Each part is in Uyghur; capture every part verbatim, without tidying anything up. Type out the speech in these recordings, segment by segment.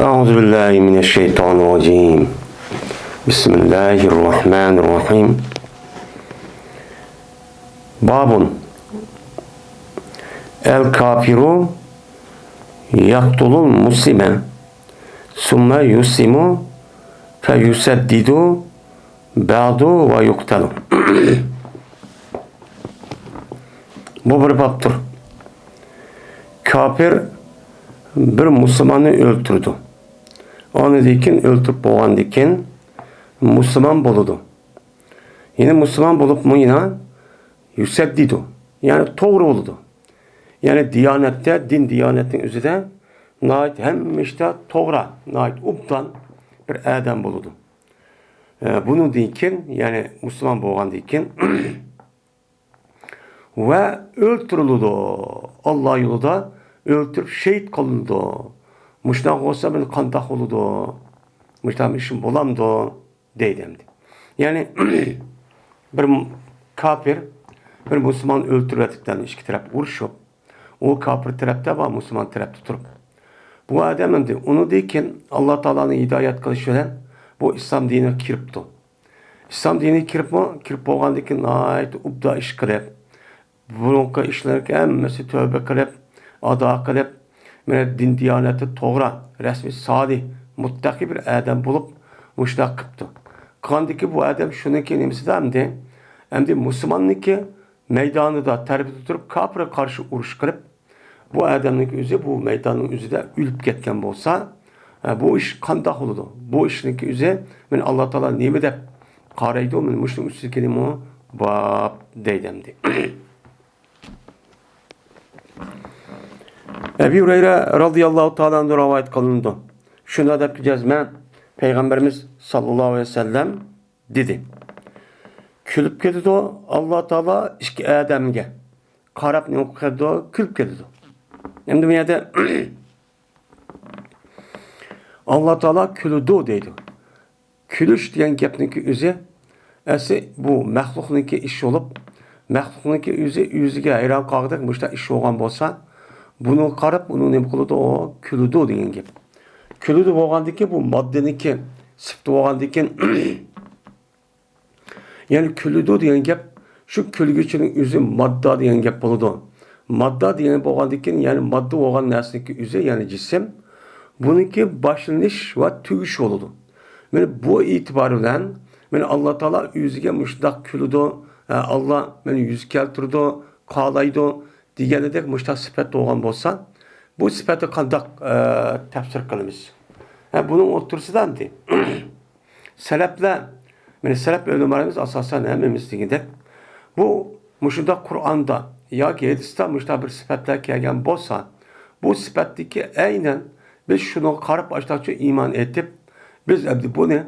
أعوذ بالله من الشيطان الرجيم. بسم الله الرحمن الرحيم. باب الكافر يقتل المسلم ثم يسلم فيسدد بعد ويقتل. بۇ بىر بابتۇر. كاپىر بىر مۇسۇلماننى ئۆلتۈرىدۇ. ئاندىن كېيىن ئۆلتۈرۈپ بولغاندىن كېيىن مۇسۇلمان بولىدۇ. يەنە مۇسۇلمان بولۇپمۇ يەنە يۇسەددىدۇ. يەنى توغرا بولىدۇ. يەنى دىيانەتتە، دىن دىيانەتنىڭ ئۆزىدە ناھايىتى ھەممە ئىشتا توغرا، ناھايىتى ئوبدان بىر ئادەم بولىدۇ. ئە، بۇنىڭدىن كېيىن، يەنى مۇسۇلمان بولغاندىن كېيىن ۋە ئۆلتۈرۈلىدۇ. ئاللا يولىدا ئۆلتۈرۈپ شېھىت قىلىنىدۇ. مۇشۇنداق بولسا مېنى قانداق بولىدۇ؟ مۇشۇنداق ئىشىم بولامدۇ؟ دەيدۇ ئەمدى. يەنى بىر م-، كاپىر بىر مۇسۇلمان ئۆلتۈرۈۋېتىپتۇ، ئىككى تەرەپ ئۇرۇشۇپ، ئۇ كاپىر تەرەپتە ۋە مۇسۇلمان تەرەپتە تۇرۇپ. بۇ ئادەم ئەمدى ئۇنىڭدىن كېيىن ئاللا تائالانىڭ ھىدايەت قىلىشى بىلەن بۇ ئىسلام دىنىغا كىرىپتۇ. ئىسلام دىنىغا كىرىپمۇ، كىرىپ بولغاندىن كېيىن ناھايىتى ئوبدان ئىش قىلىپ، بۇرۇنقى ئىشلىرىنىڭ ھەممىسى تەۋبە قىلىپ، ئادا قىلىپ، مانا دىن دىيانەتتە توغرا، رەسمىي، سالىھ، مۇتتەقىي بىر ئادەم بولۇپ، مۇشۇنداق قىپتۇ. قىلغاندىكى بۇ ئادەم شۇنىڭكى نېمىسىدە ئەمدى؟ ئەمدى مۇسۇلماننىڭكى مەيدانىدا، تەرىپىدە تۇرۇپ، كاپىرغا قارشى ئۇرۇش قىلىپ، بۇ ئادەمنىڭكى ئۆزى بۇ مەيداننىڭ ئۆزىدە ئۆلۈپ كەتكەن بولسا، ئە، بۇ ئىش قانداق بولىدۇ؟ بۇ ئىشنىڭكى ئۆزى، مانا ئاللا تائالا نېمە دەپ قارايدۇ؟ مانا مۇشۇنىڭ ئۈستىدىكى نېمە باب دەيدۇ ئەمدى. ئەبى ھۇرەيرە رازىياللاھۇ تائالا ئەنھۇ رىۋايەت قىلىنىدۇ. شۇنداق دەپ جەزمەن پەيغەمبىرىمىز ساللاللاھۇ ئەلەيھى ۋەسەللەم دېدى. كۈلۈپ كېتىدۇ ئاللا تائالا ئىككى ئادەمگە. قاراپ نېمە قىلىدۇ؟ كۈلۈپ كېتىدۇ. ئەمدى بۇ يەردە ئاللا تائالا كۈلىدۇ دەيدۇ. كۈلۈش دېگەن گەپنىڭكى ئۆزى، ئەسلى بۇ مەخلۇقنىڭكى ئىشى بولۇپ، مەخلۇقنىڭكى ئۆزى ئۆزىگە ھەيران قالغۇدەك مۇشۇنداق ئىش بولغان بولسا، بۇنىڭغا قاراپ ئۇنىڭ نېمە قىلىدۇ؟ ئۇ كۈلىدۇ دېگەن گەپ. كۈلىدۇ بولغاندىن كېيىن بۇ ماددىنىڭكى سۈپىتى بولغاندىن كېيىن، يەنى كۈلىدۇ دېگەن گەپ، شۇ كۈلگۈچىنىڭ ئۆزى ماددا دېگەن گەپ بولىدۇ. ماددا دېگەن بولغاندىن كېيىن، يەنى ماددا بولغان نەرسىنىڭكى ئۆزى، يەنى جىسىم، بۇنىڭكى باشلىنىش ۋە تۈگىشى بولىدۇ. مانا بۇ ئېتىبار بىلەن، مانا ئاللا تائالا ئۆزىگە مۇشۇنداق كۈلىدۇ، ھە، ئاللا مانا يۈز كەلتۈرىدۇ، قالايدۇ دېگەندەك مۇشۇنداق سۈپەت بولغان بولسا، بۇ سۈپەتنى قانداق، ئە، تەپسىر قىلىمىز؟ ھە، بۇنىڭ ئوتتۇرىسىدا ئەمدى سەلەپلەر، مانا سەلەپ ئۆلىمالىرىمىز ئاساسەن ھەممىمىز دېگۈدەك، بۇ مۇشۇنداق قۇرئاندا ياكى ھەدىستە مۇشۇنداق بىر سۈپەتلەر كەلگەن بولسا، بۇ سۈپەتتىكى ئەينەن بىز شۇنىڭغا قاراپ ئاشتاقچە ئىمان ئېيتىپ، بىز ئەمدى بۇنى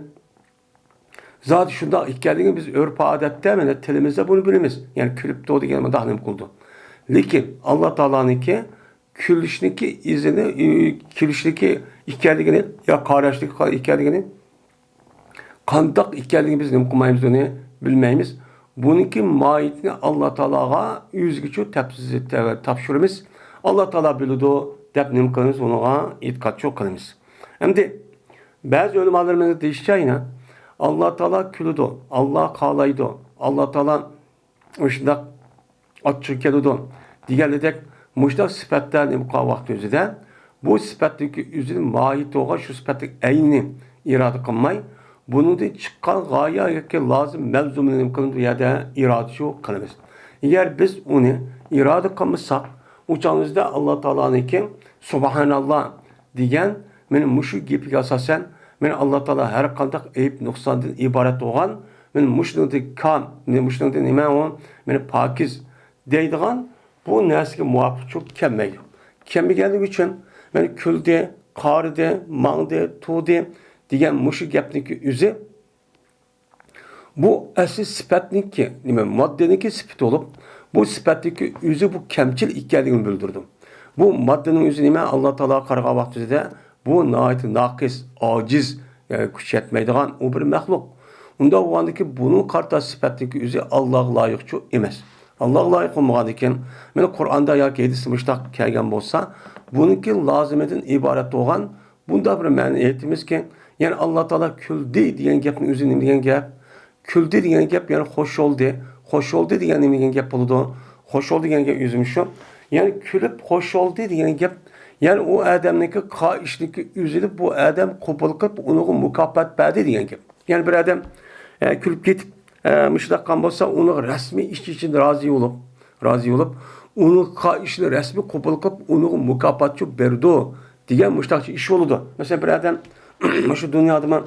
زادى شۇنداق ئىكەنلىكىنى بىز ئۆرپ-ئادەتتە، مانا تىلىمىزدا بۇنى بىلىمىز. يەنى كۈلۈپتۇ دېگەن مۇنداق نېمە قىلىدۇ. لېكىن ئاللا تائالانىڭكى كۈلۈشنىكى ئىزىنى، كۈلۈشنىكى ئىكەنلىكىنى يا قاراشنىكى ئىكەنلىكىنى قانداق ئىكەنلىكىنى بىز نېمە قىلمايمىز، ئۇنى بىلمەيمىز. بۇنىڭكى ماھىيىتىنى ئاللا تائالاغا ئۆزگىچە تەپسىلىي تاپشۇرىمىز. ئاللا تائالا بىلىدۇ دەپ نېمە قىلىمىز، ئۇنىڭغا ئېتىقادچىلىق قىلىمىز. ئەمدى بەزى ئۆلىمالىرىمىزنىڭ دېيىشىچە، يەنە ئاللا تائالا كۈلىدۇ، ئاللا قالايدۇ، ئاللا تائالا مۇشۇنداق ئاچچىقى كېلىدۇ دېگەنىدەك، مۇشۇنداق سۈپەتلەر نېمە قىلغان ۋاقتى ئۆزىدە، بۇ سۈپەتتىكى ئۆزىنىڭ ماھىيىتىغا شۇ سۈپەتلىك ئەينىنى ئىرادە قىلماي، بۇنىڭدىن چىققان غايە ياكى لازىم مەلزۇمنى نېمە قىلىمىز؟ بۇ يەردە ئىرادىچۇ قىلىمىز. ئەگەر بىز ئۇنى ئىرادە قىلمىساق، ئۇ چاغنىڭ ئۆزىدە ئاللا تائالانىڭكى سۇبھاناللا دېگەن، مانا مۇشۇ گېپىگە ئاساسەن، مانا ئاللا تائالا ھەر قانداق ئەيىب نۇقساندىن ئىبارەت بولغان، مانا مۇشۇنىڭدىن كام، مانا مۇشۇنىڭدىن نېمە ئۇ، مانا پاكىز دەيدىغان بۇ نەرسىگە مۇۋاپىقچۇ كەلمەيدۇ. كەلمىگەنلىكى ئۈچۈن، مانا كۈلدى، قارىدى، ماڭدى، تۇردى دېگەن مۇشۇ گەپنىڭكى ئۆزى بۇ ئەسلى سۈپەتنىڭكى، نېمە، ماددىنىڭكى سۈپىتى بولۇپ، بۇ سۈپەتنىڭكى ئۆزى بۇ كەمچىل ئىكەنلىكىنى بىلدۈرىدۇ. بۇ ماددىنىڭ ئۆزى نېمە؟ ئاللا تائالاغا قارىغان ۋاقتىمىزدا بۇ ناھايىتى ناقىس، ئاجىز، يەنى كۈچ يەتمەيدىغان ئۇ بىر مەخلۇق. ئۇنداق بولغاندىكىن بۇنىڭغا قارىتا سۈپەتنىڭكى ئۆزى ئاللاغا لايىقچۇ ئەمەس. ئاللاغا لايىق بولمىغاندىكىن، مانا قۇرئاندا ياكى ھەدىستە مۇشۇنداق كەلگەن بولسا، بۇنىڭكى لازىمىدىن ئىبارەت بولغان بۇنداق بىر مەنىنى ئېيتىمىزكى، يەنى ئاللا تائالا كۈلدى دېگەن گەپنىڭ ئۆزى نېمە دېگەن گەپ؟ كۈلدى دېگەن گەپ، يەنى خوش بولدى. خوش بولدى دېگەن نېمە دېگەن گەپ بولىدۇ؟ خوش بولدى دېگەن گەپ ئۆزىمۇ شۇ. يەنى كۈلۈپ خوش بولدى دېگەن گەپ، يەنى ئۇ ئادەمنىڭكى قىلغان ئىشىنىڭكى ئۆزىنى بۇ ئادەم قوبۇل قىلىپ، ئۇنىڭغا مۇكاپات بەردى دېگەن گەپ. يەنى بىر ئادەم، ئە، كۈلۈپ كېتىپ، ئە، مۇشۇنداق قىلغان بولسا، ئۇنىڭغا رەسمىي ئىچ ئىچىدىن رازى بولۇپ، رازى بولۇپ، ئۇنىڭ قىلغان ئىشىنى رەسمىي قوبۇل قىلىپ، ئۇنىڭغا مۇكاپاتچۇ بېرىدۇ دېگەن مۇشۇنداقچە ئىش بولىدۇ. مەسىلەن، بىر ئادەم مۇشۇ دۇنيادىمۇ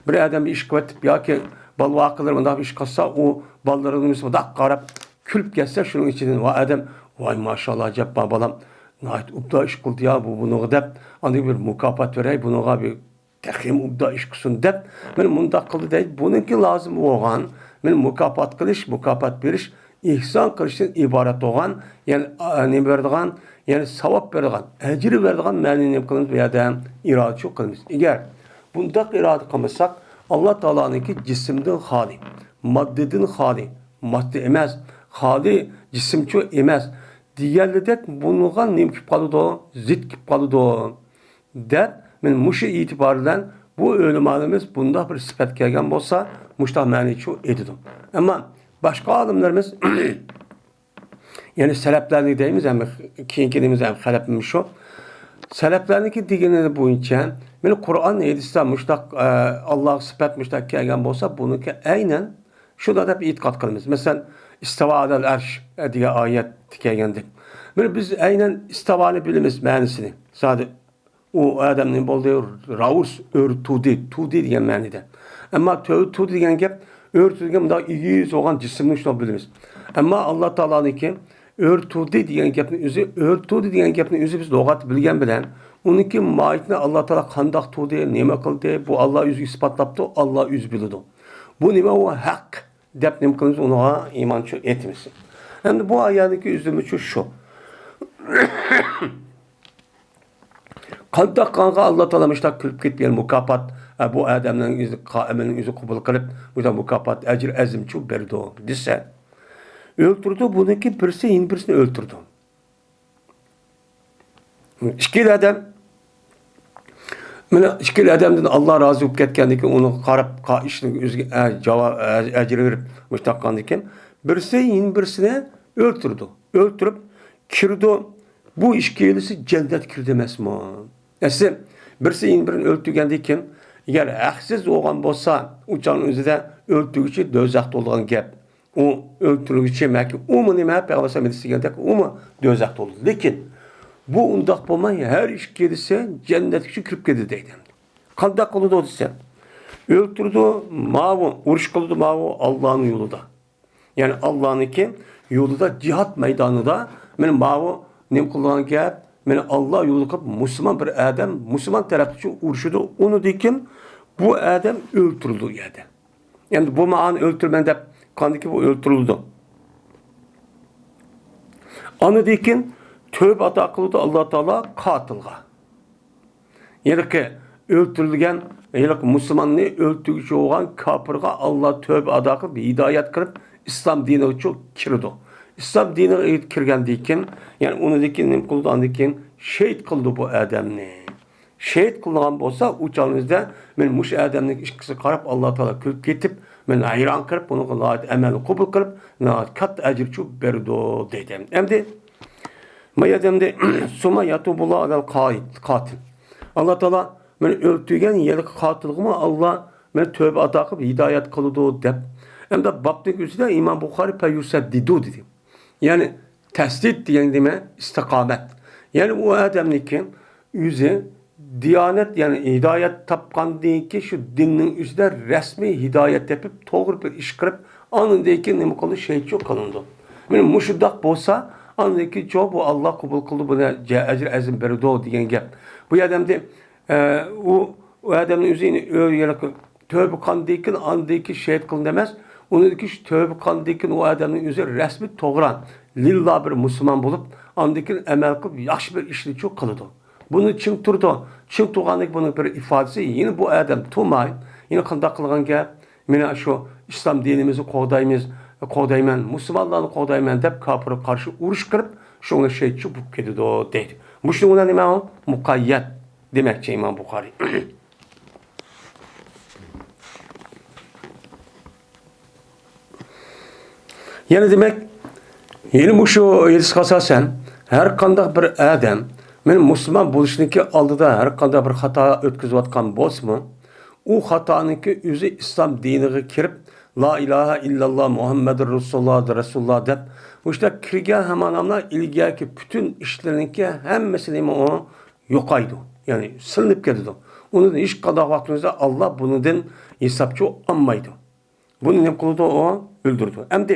بىر ئادەم بىر ئىش قىلىۋېتىپ ياكى بالا-ۋاقىلىرى مۇنداق بىر ئىش قىلسا، ئۇ بالىلىرىنى مۇنداق قاراپ كۈلۈپ كەتسە، شۇنىڭ ئىچىدىن ۋا ئادەم، ۋاي ماشاللا، ئەجەب، بالام ناھايىتى ئوبدان ئىش قىلدى يا بۇ بۇنىڭغا دەپ، ئاندىن بىر مۇكاپات بېرەي، بۇنىڭغا بىر تېخىمۇ ئوبدان ئىش قىلسۇن دەپ، مانا مۇنداق قىلدى دەيدۇ. بۇنىڭكى لازىم بولغان، مانا مۇكاپات قىلىش، مۇكاپات بېرىش، ئېھسان قىلىشتىن ئىبارەت بولغان، يەنى، ئا، نېمە بېرىدىغان، يەنى ساۋاب بېرىدىغان، ئەجىر بېرىدىغان مەنىنى نېمە قىلىمىز بۇ يەردە؟ ئىرادىچۇ قىلىمىز. ئەگەر بۇنداق ئىرادە قىلمىساق، ئاللا تائالانىڭكى جىسىمدىن خالىي، ماددىدىن خالىي، ماددا ئەمەس، خالىي جىسىمچۇ ئەمەس دېگەنلىدەك بۇنىڭغا نېمە كېلىپ قالىدۇ؟ زىت كېلىپ قالىدۇ. دەپ، مانا مۇشۇ ئېتىبار بىلەن بۇ ئۆلىمالىرىمىز بۇنداق بىر سۈپەت كەلگەن بولسا، مۇشۇنداق مەنىچۇ ئېيتىدۇ. ئەمما باشقا ئالىملىرىمىز، يەنى سەلەپلەرنى دەيمىز، ھەم كېيىنكى دەيمىز، ھەم خەلەپمۇ شۇ. سەلەپلەرنىڭكى دېگىنى بويىچە، مانا قۇرئان، ھەدىستە مۇشۇنداق، ئە، ئاللاغا سۈپەت مۇشۇنداق كەلگەن بولسا، بۇنىڭكى ئەينەن شۇنداق دەپ ئېتىقاد قىلىمىز. مەسىلەن، ئىستاۋا ئەلەل ئەرش دېگەن ئايەت كەلگەندەك. مانا بىز ئەينەن ئىستاۋانى بىلىمىز مەنىسىنى. زادى ئۇ ئادەم نېمە بولدى؟ راۋۇس ئۆرە تۇردى، تۇردى دېگەن مەنىدە. ئەمما تۆۋە تۇردى دېگەن گەپ، ئۆرە تۇردى دېگەن مۇنداق ئېگىز بولغان جىسىمنى شۇنداق بىلىمىز. ئەمما ئاللا تائالانىڭكى ئۆرە تۇردى دېگەن گەپنىڭ ئۆزى، ئۆرە تۇردى دېگەن گەپنىڭ ئۆزى بىز لۇغەتتە بىلگەن بىلەن، ئۇنىڭكى ماھىيىتىنى ئاللا تائالا قانداق تۇردى، نېمە قىلدى، بۇ ئاللا ئۆزى ئىسپاتلاپتۇ، ئاللا ئۆزى بىلىدۇ. بۇ نېمە؟ ئۇ ھەق دەپ نېمە قىلىمىز؟ ئۇنىڭغا ئىمانچۇ ئېيتىمىز. ئەمدى بۇ ئايەتنىڭكى ئۆزىمىچۇ شۇ. قانداق قىلغانغا ئاللا تائالا مۇشۇنداق كۈلۈپ كېتىپ، يەنە مۇكاپات، ئە، بۇ ئادەمنىڭ ئۆزى، ئەمەلنىڭ ئۆزى قوبۇل قىلىپ، مۇشۇنداق مۇكاپات، ئەجىر ئەزىمچۇ بېرىدۇ دېسە، ئۆلتۈرىدۇ، بۇنىڭكى بىرسى يەنە بىرسىنى ئۆلتۈرىدۇ. ئىككىلا ئادەم، مانا ئىككىلا ئادەمدىن ئاللا رازى بولۇپ كەتكەندىن كېيىن، ئۇنىڭغا قاراپ، قا-، ئىشنىڭ ئۆزىگە ئە-، جاۋا-، ئە-، ئەجىر بېرىپ، مۇشۇنداق قىلغاندىن كېيىن، بىرسى يەنە بىرسىنى ئۆلتۈرىدۇ. ئۆلتۈرۈپ كىرىدۇ. بۇ ئىككىلىسى جەننەتكە كىردى ئەمەسمۇ؟ ئەسلى بىرسى يەنە بىرىنى ئۆلتۈرگەندىن كېيىن، ئەگەر ھەقسىز بولغان بولسا، ئۇ چاغنىڭ ئۆزىدە ئۆلتۈرگۈچى دوزاختا بولىدىغان گەپ. ئۇ ئۆلتۈرگۈچى مەكى ئۇمۇ نېمە، پەيغەمبەر ئەلەيھىسسالام ھەدىسى دېگەندەك، ئۇمۇ دوزاختا بولىدۇ. لېكىن بۇ ئۇنداق بولماي، ھەر ئىككىلىسى جەننەتكە كىرىپ كېتىدۇ دەيدۇ. قانداق قىلىدۇ دېسە، ئۆلتۈرىدۇ، ماۋۇ ئۇرۇش قىلىدۇ، ماۋۇ ئاللانىڭ يولىدا. يەنى ئاللانىڭكى يولىدا، جىھاد مەيدانىدا، مانا ماۋۇ نېمە قىلىدىغان گەپ، مانا ئاللا يولىدا قىلىپ مۇسۇلمان بىر ئادەم مۇسۇلمان تەرەپتىچۇ ئۇرۇشىدۇ، ئۇنىڭدىن كېيىن بۇ ئادەم ئۆلتۈرۈلىدۇ ئۇ يەردە. ئەمدى بۇ مانا ئۆلتۈرىمەن دەپ قاندىكى بۇ ئۆلتۈرۈلىدۇ. ئاندىن كېيىن تۆۋە ئاتا قىلىدۇ ئاللا تائالا قاتىلغا. ھېلىقى ئۆلتۈرۈلگەن، ھېلىقى مۇسۇلماننى ئۆلتۈرگۈچى بولغان كاپىرغا ئاللا تۆۋە ئاتا قىلىپ، ھىدايەت قىلىپ، ئىسلام دىنىغىچۇ كىرىدۇ. ئىسلام دىنىغا كىرگەندىن كېيىن، يەنى ئۇنىڭدىن كېيىن نېمە قىلىدۇ؟ ئاندىن كېيىن شېھىت قىلىدۇ بۇ ئادەمنى. شېھىت قىلىنغان بولسا، ئۇ چاغىمىزدا مانا مۇشۇ ئادەمنىڭ ئىككىسىگە قاراپ، ئاللا تائالا كۈلۈپ كېتىپ، مانا ھەيران قېلىپ، بۇنىڭغا ناھايىتى ئەمەلنى قوبۇل قىلىپ، ناھايىتى كاتتا ئەجىر چۇ بېرىدۇ، دەيدۇ. ئەمدى ما يەردە ئەمدى، سۇمما يەتۇبۇللا ئەلەل قاتىل. ئاللا تائالا مانا ئۆلتۈرگەن ھېلىقى قاتىلغىمۇ ئاللا مانا تۆۋە ئاتا قىلىپ ھىدايەت قىلىدۇ، دەپ. ئەمدى بابنىڭ ئۆزىدە ئىمام بۇخارى پەيۇسەددىدۇ دېدى. يەنى تەسدىد دېگەن نېمە؟ ئىستىقامەت. يەنى ئۇ ئادەمنىڭكى ئۆزى دىيانەت، يەنى ھىدايەت تاپقاندىن كېيىن شۇ دىننىڭ ئۆزىدە رەسمىي ھىدايەت تېپىپ، توغرا بىر ئىش قىلىپ، ئاندىن كېيىن نېمە قىلىدۇ؟ شېھىتچۇ قىلىنىدۇ. مانا مۇشۇنداق بولسا، ئاندىن كېيىن چوڭ بۇ ئاللا قوبۇل قىلىدۇ، بۇنى جە-، ئەجىر ئەزىم بېرىدۇ دېگەن گەپ. بۇ يەردە ئەمدى، ئە، ئۇ، ئۇ ئادەمنىڭ ئۆزى يەنە ئۆ-، يەنە تۆۋە قىلغاندىن كېيىن، ئاندىن كېيىن شېھىت قىلىنىدۇ ئەمەس. ئۇنىڭدىن كېيىن شۇ تۆۋە قىلغاندىن كېيىن ئۇ ئادەمنىڭ ئۆزى رەسمىي توغرا، لىللا بىر مۇسۇلمان بولۇپ، ئاندىن كېيىن ئەمەل قىلىپ، ياخشى بىر ئىشنىچۇ قىلىدۇ. بۇنى چىڭ تۇرىدۇ. چىڭ تۇرغاندىن كېيىن بۇنىڭ بىر ئىپادىسى، يەنە بۇ ئادەم تۇرماي، يەنە قانداق قىلغان گەپ؟ مانا شۇ ئىسلام دىنىمىزنى قوغدايمىز، قوغدايمەن، مۇسۇلمانلارنى قوغدايمەن دەپ كاپىرغا قارشى ئۇرۇش قىلىپ، شۇڭا شېھىتچۇ بولۇپ كېتىدۇ، دەيدۇ. مۇشۇنىڭ بىلەن نېمە ئۇ؟ مۇقەييەت. دېمەكچى ئىمام بۇخارىي. يەنە دېمەك، يەنە مۇشۇ ھەدىسكە ئاساسەن، ھەر قانداق بىر ئادەم، مەن مۇسۇلمان بولۇشنىڭكى ئالدىدا ھەر قانداق بىر خاتا ئۆتكۈزۈۋاتقان بولسىمۇ، ئۇ خاتانىڭكى ئۆزى ئىسلام دىنىغا كىرىپ، لا ئىلاھە ئىللاللا مۇھەممەدۇر رەسۇلۇللا، رەسۇلۇللا دەپ، مۇشۇنداق كىرگەن ھامان ئىلگەركى پۈتۈن ئىشلىرىنىڭكى ھەممىسى نېمە ئۇ؟ يوقايدۇ. يەنى سېلىنىپ كېتىدۇ. ئۇنىڭدىن ھېچقانداق ۋاقتىمىزدا ئاللا بۇنىڭدىن ھېسابچۇ ئالمايدۇ. بۇنى نېمە قىلىدۇ ئۇ؟ ئۆلتۈرىدۇ. ئەمدى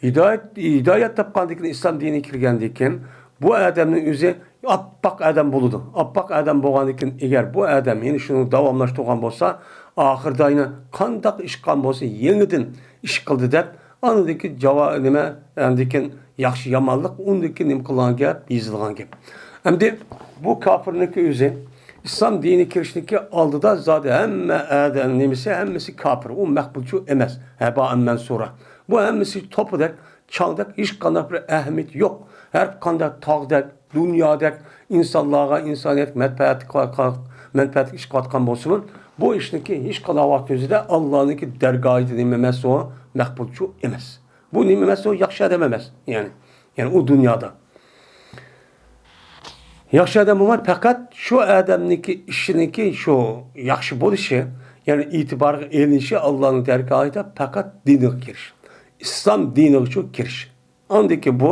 ھىدايەت، ھىدايەت تاپقاندىن كېيىن، ئىسلام دىنىگە كىرگەندىن كېيىن، بۇ ئادەمنىڭ ئۆزى ئاپئاق ئادەم بولىدۇ. ئاپئاق ئادەم بولغاندىن كېيىن، ئەگەر بۇ ئادەم يەنە شۇنى داۋاملاشتۇرغان بولسا، ئاخىرىدا يەنە قانداق ئىش قىلغان بولسا، يېڭىدىن ئىش قىلدى دەپ، ئاندىن كېيىن جاۋا-، نېمە، ئاندىن كېيىن ياخشى يامانلىق، ئۇندىن كېيىن نېمە قىلغان گەپ، يېزىلغان گەپ. ئەمدى بۇ كاپىرنىڭكى ئۆزى ئىسلام دىنىگە كىرىشنىڭكى ئالدىدا زادى ھەممە ئادەم نېمىسى، ھەممىسى كاپىر، ئۇ مەقبۇلچۇ ئەمەس، ھەبائەن مەنسۇرا. بۇ ھەممىسى توپىدەك، چاڭدەك، ھېچقانداق بىر ئەھمىيىتى يوق. ھەر قانداق تاغدەك، دۇنيادەك، ئىنسانلارغا، ئىنسانىيەتكە مەنپەئەتلىك، مەنپەئەتلىك ئىش قىلىۋاتقان بولسىمۇ، بۇ ئىشنىڭكى ھېچقانداق ۋاقىت ئۆزىدە ئاللانىڭكى دەرگاھىدا نېمە ئەمەس ئۇ، مەقبۇلچۇ ئەمەس. بۇ نېمە ئەمەس ئۇ، ياخشى ئادەم ئەمەس. يەنى، يەنى ئۇ دۇنيادا. ياخشى ئادەم بولماي، پەقەت شۇ ئادەمنىڭكى ئىشىنىڭكى شۇ ياخشى بولۇشى، يەنى ئېتىبارغا ئېلىنىشى ئاللانىڭ دەرگاھىدا پەقەت دىنىغا كىرىش، ئىسلام دىنىغىچۇ كىرىش. ئاندىن كېيىن بۇ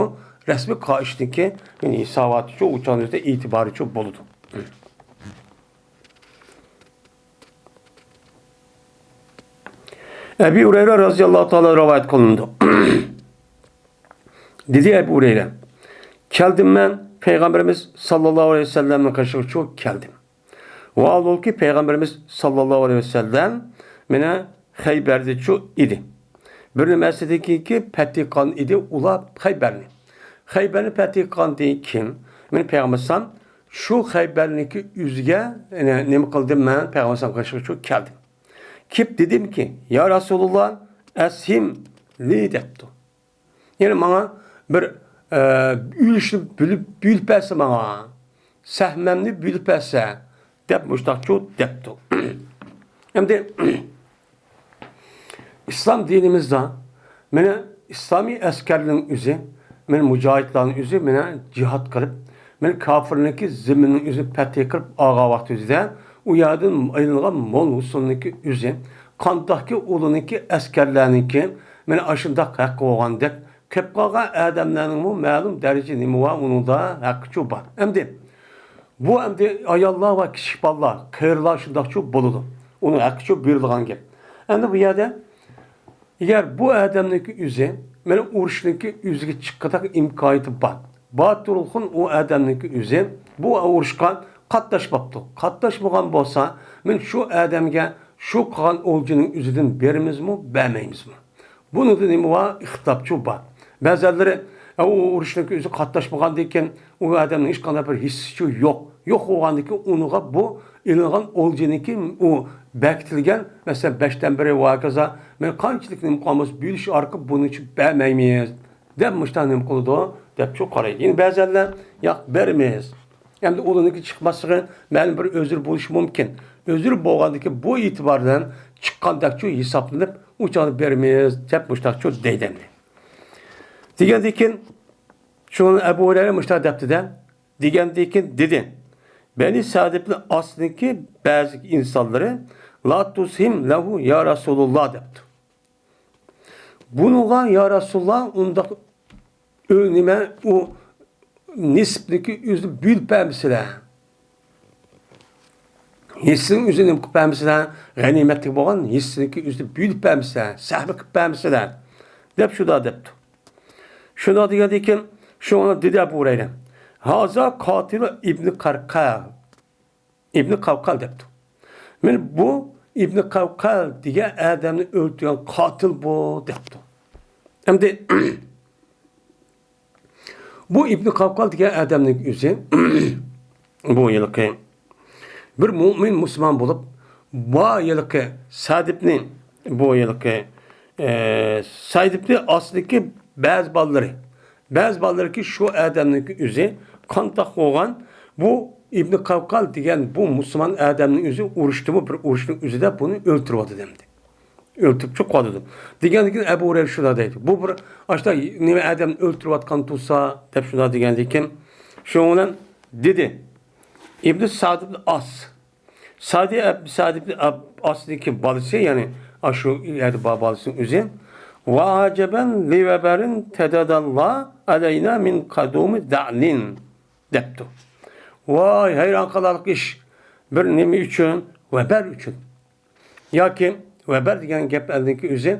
رەسمىي قائىشنىڭكى، يەنى ھېساباتىچۇ، ئۇچانىزدا ئېتىبارىچۇ بولىدۇ. ئەبى ھۇرەيرە رازىياللاھۇ تائالا رىۋايەت قىلىنىدۇ. دېدى ئەبۇ ھۇرەيرە، كەلدىم مەن پەيغەمبىرىمىز ساللاللاھۇ ئەلەيھى ۋەسەللەمنىڭ قېشىغىچۇ كەلدىم. ۋاھالبۇلكى پەيغەمبىرىمىز ساللاللاھۇ ئەلەيھى ۋەسەللەم مانا خەيبەردىچۇ ئىدى. بىر نېمە ئەسلىدىكى پەتھى قىلغان ئىدى ئۇلار خەيبەرنى. خەيبەرنى پەتھى قىلغاندىن كېيىن، مانا پەيغەمبەر ئەلەيھىسسالام شۇ خەيبەرنىڭكى ئۆزىگە، يەنى نېمە قىلدىم مەن پەيغەمبەر ئەلەيھىسسالام قېشىغىچۇ كەلدىم. كېلىپ دېدىمكى، يا رەسۇلۇللا، ئەسھىم لى دەپتۇ. يەنى ماڭا بىر، ئە، ئۈلۈشنى بۆلۈپ، بۆلۈپ بەرسە ماڭا. سەھمەمنى بۆلۈپ بەرسە، دەپ مۇشتاقچۇ دەپتۇ. ئەمدى ئىسلام دىنىمىزدا مانا ئىسلامىي ئەسكەرلەرنىڭ ئۆزى، مانا مۇجاھىدلارنىڭ ئۆزى مانا جىھاد قىلىپ، مانا كاپىرنىڭكى زېمىنىنىڭ ئۆزىنى پەتھى قىلىپ ئالغان ۋاقتىمىزدا، ئۇ يەردىن ئېلىنغان مول ھوسۇلنىڭكى ئۆزى، قانداقكى ئۇلىنىڭكى ئەسكەرلەرنىڭكى مانا ئاشۇنداق ھەققى بولغاندەك، قېلىپ قالغان ئادەملەرنىڭمۇ مەلۇم دەرىجە نېمە بار، ئۇنىڭدا ھەققىچۇ بار. ئەمدى بۇ ئەمدى ئاياللار ۋە كىچىك بالىلار، قېرىلار شۇنداقچۇ بولىدۇ. ئۇنىڭ ھەققىچۇ بېرىلىدىغان گەپ. ئەمدى بۇ يەردە ئەگەر بۇ ئادەمنىڭكى ئۆزى مانا ئۇرۇشنىڭكى ئۆزىگە چىققۇدەك ئىمكانىيىتى بار، باتۇرۇلخۇن ئۇ ئادەمنىڭكى ئۆزى بۇ ئۇرۇشقا قاتناشماپتۇ. قاتناشمىغان بولسا، مانا شۇ ئادەمگە شۇ قىلغان ئولجىنىڭ ئۆزىدىن بېرىمىزمۇ، بەرمەيمىزمۇ؟ بۇنىڭدا نېمە بار؟ ئىختىلاپچۇ بار. بەزەنلىرى، ئە، ئۇ ئۇرۇشنىڭكى ئۆزى قاتناشمىغاندىن كېيىن، ئۇ ئادەمنىڭ ھېچقانداق بىر ھېسسىچۇ يوق. يوق بولغاندىن كېيىن، ئۇنىڭغا بۇ ئېلىنغان ئولجىنىڭكى ئۇ بەكىتىلگەن، مەسىلەن، بەشتىن بىرى ۋە ھاكازا، مەن قانچىلىك نېمە قىلغان بولسا، بۆلۈش ئارقىلىق بۇنىڭچە بەرمەيمىز، دەپ مۇشۇنداق نېمە قىلىدۇ، دەپچۇ قارايدۇ. يەنە بەزەنلەر، ياق، بەرمەيمىز. ئەمدى ئۇلارنىڭكى چىقماسلىقى مەلۇم بىر ئۆزرە بولۇشى مۇمكىن. ئۆزرە بولغاندىكىن بۇ ئېتىبار بىلەن چىققاندەكچۇ ھېسابلىنىپ، ئۇ چاغدا بېرىمىز دەپ مۇشتاقچۇ دەيدۇ ئەمدى. دېگەندىن كېيىن، شۇڭا ئەبۇ ھۇرەيرە مۇشتاق دەپتىدە، دېگەندىن كېيىن دېدى، بەنى سەدىبنى ئاستىدىكى بەزى ئىنسانلىرى، لا تۇسھىم لەھۇ يا رەسۇلۇللا دەپتۇ. بۇنىڭغا يا رەسۇلۇللا ئۇنداق ئۆ-، نېمە، ئۇ نېسىپنىكى ئۆزىنى بۆلۈپ بەرمىسىلە. ھېسسىنىڭ ئۆزىنى نېمە قىلىپ بەرمىسىلە، غەنىيمەتلىك بولغان ھېسسىنىكى ئۆزىنى بۆلۈپ بەرمىسىلە، سەھۋە قىلىپ بەرمىسىلە، دەپ شۇنداق دەپتۇ. شۇنداق دېگەندىن كېيىن، شۇڭا دېدى ئەبۇ ھۇرەيرە، ھازا قاتىلۇ ئىبنى قەرقەل. ئىبنى قەۋقەل دەپتۇ. مانا بۇ ئىبنى قەۋقەل دېگەن ئادەمنى ئۆلتۈرگەن قاتىل بۇ دەپتۇ. ئەمدى بۇ ئىبنى قەۋقەل دېگەن ئادەمنىڭ ئۆزى بۇ ھېلىقى بىر مۆمىن مۇسۇلمان بولۇپ، بۇ ھېلىقى سەدىبنى، بۇ ھېلىقى، ئە، سەدىبنى ئاستىدىكى بەزى بالىلىرى، بەزى بالىلىرىكى شۇ ئادەمنىڭكى ئۆزى قانداق بولغان، بۇ ئىبنى قاۋقال دېگەن بۇ مۇسۇلمان ئادەمنىڭ ئۆزى ئۇرۇشتىمۇ، بىر ئۇرۇشنىڭ ئۆزىدە بۇنى ئۆلتۈرۈۋاتىدۇ ئەمدى. ئۆلتۈرۈپ چىقىۋاتىدۇ. دېگەندىن كېيىن ئەبۇ ھۇرەيرە شۇنداق دەيدۇ. بۇ بىر ئاشۇنداق نېمە ئادەمنى ئۆلتۈرۈۋاتقان تۇرسا دەپ شۇنداق دېگەندىن كېيىن شۇنىڭ بىلەن دېدى. ئىبنى سەئد ئىبنى ئاس. سەئدى ئەب-، سەئد ئىبنى ئاب-، ئاسنىڭكى بالىسى، يەنى ئاشۇ يەردە بار بالىسىنىڭ ئۆزى. ۋە ئەجەبەن لىۋەبەرىن تەدەللا ئەلەينا مىن قەدۇمى دەنىن دەپتۇ. ۋاي، ھەيران قالارلىق ئىش. بىر نېمە ئۈچۈن؟ ۋەبەر ئۈچۈن. ياكى ۋەبەر دېگەن گەپ ئەلنىڭكى ئۆزى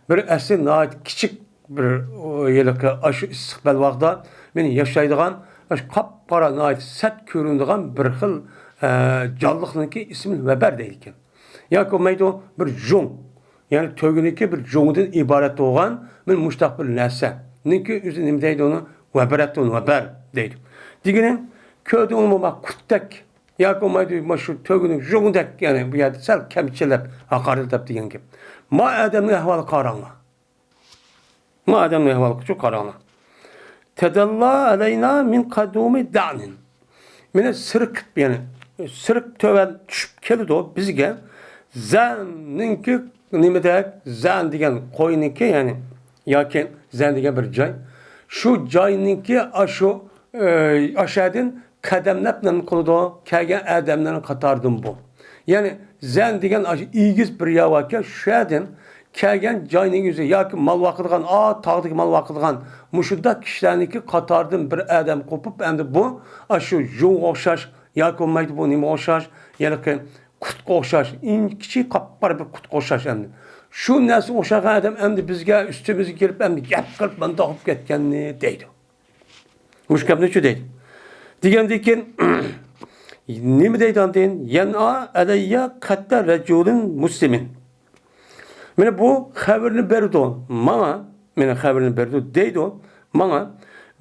بىر ئەسلى ناھايىتى كىچىك بىر، ئۇ، ھېلىقى ئاشۇ ئىسسىق بەلباغدا مېنى ياشايدىغان، ئاشۇ قاپقارا، ناھايىتى سەت كۆرۈنىدىغان بىر خىل، ئە، جانلىقنىڭكى ئىسمى ۋەبەر دەيدىكەن. ياكى بولمايدۇ، بىر جۇڭ، يەنى تۆگىنىڭكى بىر جۇڭىدىن ئىبارەت بولغان بىر مۇشتاق بىر نەرسە. نىڭكى ئۆزى نېمە دەيدۇ ئۇنى؟ ۋەبەرەتتۇن ۋەبەر دەيدۇ. دېگىنى، كۆردۈڭمۇ ما قۇتتەك ياكى بولمايدۇ، ما شۇ تۆگىنىڭ جۇڭىدەك، يەنى بۇ يەردە سەل كەمچىلەپ، ھاقارەتلەپ دېگەن گەپ. ما ئادەمنىڭ ئەھۋالىغا قاراڭلار. ما ئادەمنىڭ ئەھۋالىغىچۇ قاراڭلار. تەدەللا ئەلەينا مىن قەدۇمى دەنىن. مانا سىرقىپ، يەنى سىرق تۆۋەن چۈشۈپ كېلىدۇ بىزگە. زەننىڭكى نېمىدەك؟ زەن دېگەن قوينىڭكى، يەنى ياكى زەن دېگەن بىر جاي. شۇ جاينىڭكى ئاشۇ، ئە، ئاشەدىن قەدەملەپ نېمە قىلىدۇ؟ كەلگەن ئادەملەرنىڭ قاتارىدىن بۇ. يەنى زەن دېگەن ئاشۇ ئېگىز بىر يەر باركەن، شۇ يەردىن كەلگەن جاينىڭ ئۆزى ياكى مال باقىدىغان، ئا، تاغدىكى مال باقىدىغان مۇشۇنداق كىشىلەرنىڭكى قاتارىدىن بىر ئادەم قوپۇپ، ئەمدى بۇ ئاشۇ جۇڭغا ئوخشاش ياكى بولمايدۇ بۇ نېمىگە ئوخشاش، ھېلىقى قۇتقا ئوخشاش، ئىنچىكە قاپقارا بىر قۇتقا ئوخشاش ئەمدى. شۇ نەرسىگە ئوخشىغان ئادەم ئەمدى بىزگە، ئۈستىمىزگە كېلىپ، ئەمدى گەپ قىلىپ، مانداق بولۇپ كەتكەننى دەيدۇ. مۇشۇ گەپنىچۇ دەيدۇ. دېگەندىن كېيىن، نېمە دەيدۇ ئاندىن؟ يەنئا ئەلەييە قەتتە رەجۇلىن مۇسلىمىن. مانا بۇ خەۋىرىنى بېرىدۇ ماڭا، مانا خەۋىرىنى بېرىدۇ دەيدۇ ماڭا،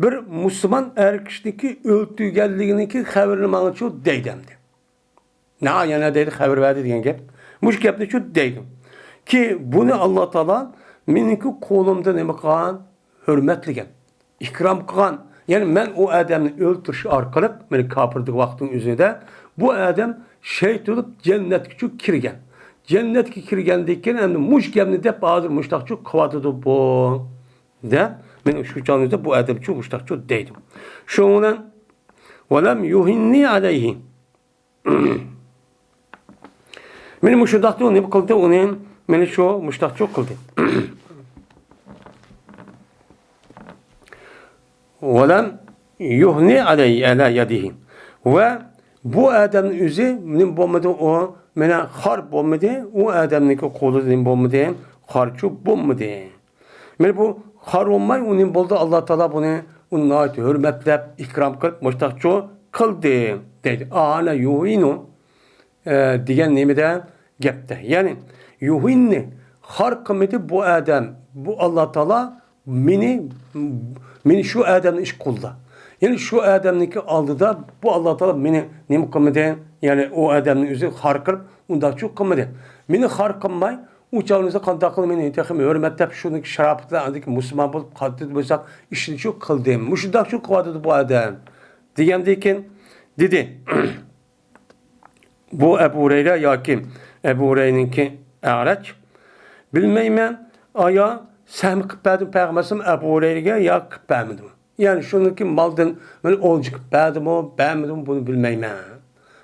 بىر مۇسۇلمان ئەر كىشىنىڭكى ئۆلتۈرگەنلىكىنىڭكى خەۋىرىنى ماڭىچۇ دەيدۇ ئەمدى. نا، يەنە دەيدۇ، خەۋەر بەردى دېگەن گەپ. مۇشۇ گەپنىچۇ دەيدۇ. كى، بۇنى ئاللا تائالا مېنىڭكى قولۇمدا نېمە قىلغان؟ ھۆرمەتلىگەن، ئىكرام قىلغان. يەنى مەن ئۇ ئادەمنى ئۆلتۈرۈش ئارقىلىق، مېنى كاپىر دېگەن ۋاقىتنىڭ ئۆزىدە بۇ ئادەم شېھىت بولۇپ جەننەتكىچۇ كىرگەن. جەننەتكە كىرگەندىن كېيىن ئەمدى مۇشۇ گەپنى دەپ ھازىر مۇشتاقچۇ قىلىۋاتىدۇ بۇ. دەپ، مېنى شۇ چاغنىڭدا بۇ ئادەمچۇ مۇشتاقچۇ دەيدۇ. شۇنىڭ بىلەن، ۋەلەم يۇھىننى ئەلەيھى. مېنى مۇشۇنداقتا نېمە قىلدى ئۇنى؟ مېنى شۇ مۇشۇنداقچۇ قىلدى. ۋەلەم يۇھنى ئەلەي-، ئەلە يەدىھى. ۋە بۇ ئادەمنىڭ ئۆزى نېمە بولمىدى ئۇ؟ مانا خار بولمىدى، ئۇ ئادەمنىڭكى قولىدا نېمە بولمىدى؟ خارچۇ بولمىدى. مانا بۇ خار بولماي، ئۇ نېمە بولدى؟ ئاللا تائالا بۇنى، ئۇنى ناھايىتى ھۆرمەتلەپ، ئىكرام قىلىپ، مۇشتاقچۇ قىلدى، دەيدۇ. ئانا يۇھىنۇ، ئە، دېگەن نېمىدە؟ گەپتە. يەنى، يۇھىننى خار قىلمىدى بۇ ئادەم، بۇ ئاللا تائالا مېنى، مېنى شۇ ئادەمنىڭ ئىش قولىدا. يەنى شۇ ئادەمنىڭكى ئالدىدا بۇ ئاللا تائالا مېنى نېمە قىلمىدى؟ يەنى ئۇ ئادەمنىڭ ئۆزى خار قىلىپ، ئۇنداقچۇ قىلمىدى. مېنى خار قىلماي، ئۇ چاغنىڭدا قانداق قىلىپ مېنى تېخىمۇ ھۆرمەتلەپ، شۇنىڭكى شاراپىتى بىلەن ئاندىن كېيىن مۇسۇلمان بولۇپ قالدى بولساق، ئىشنى شۇ قىلدىم. مۇشۇنداق شۇ قىلىۋاتىدۇ بۇ ئادەم. دېگەندىن كېيىن دېدى، بۇ ئەبۇ ھۇرەيرە ياكى ئەبۇ ھۇرەيرىنىڭكى ئەرەج، بىلمەيمەن، ئايا سەھمى قىلىپ بەردىمۇ پەيغەمبەر ئەبۇ ھۇرەيرىگە يا قىلىپ بەرمىدىمۇ؟ يەنى شۇنىڭكى مالدىن مانا ئولجا قىلىپ بەردىمۇ، بەرمىدىمۇ، بۇنى بىلمەيمەن.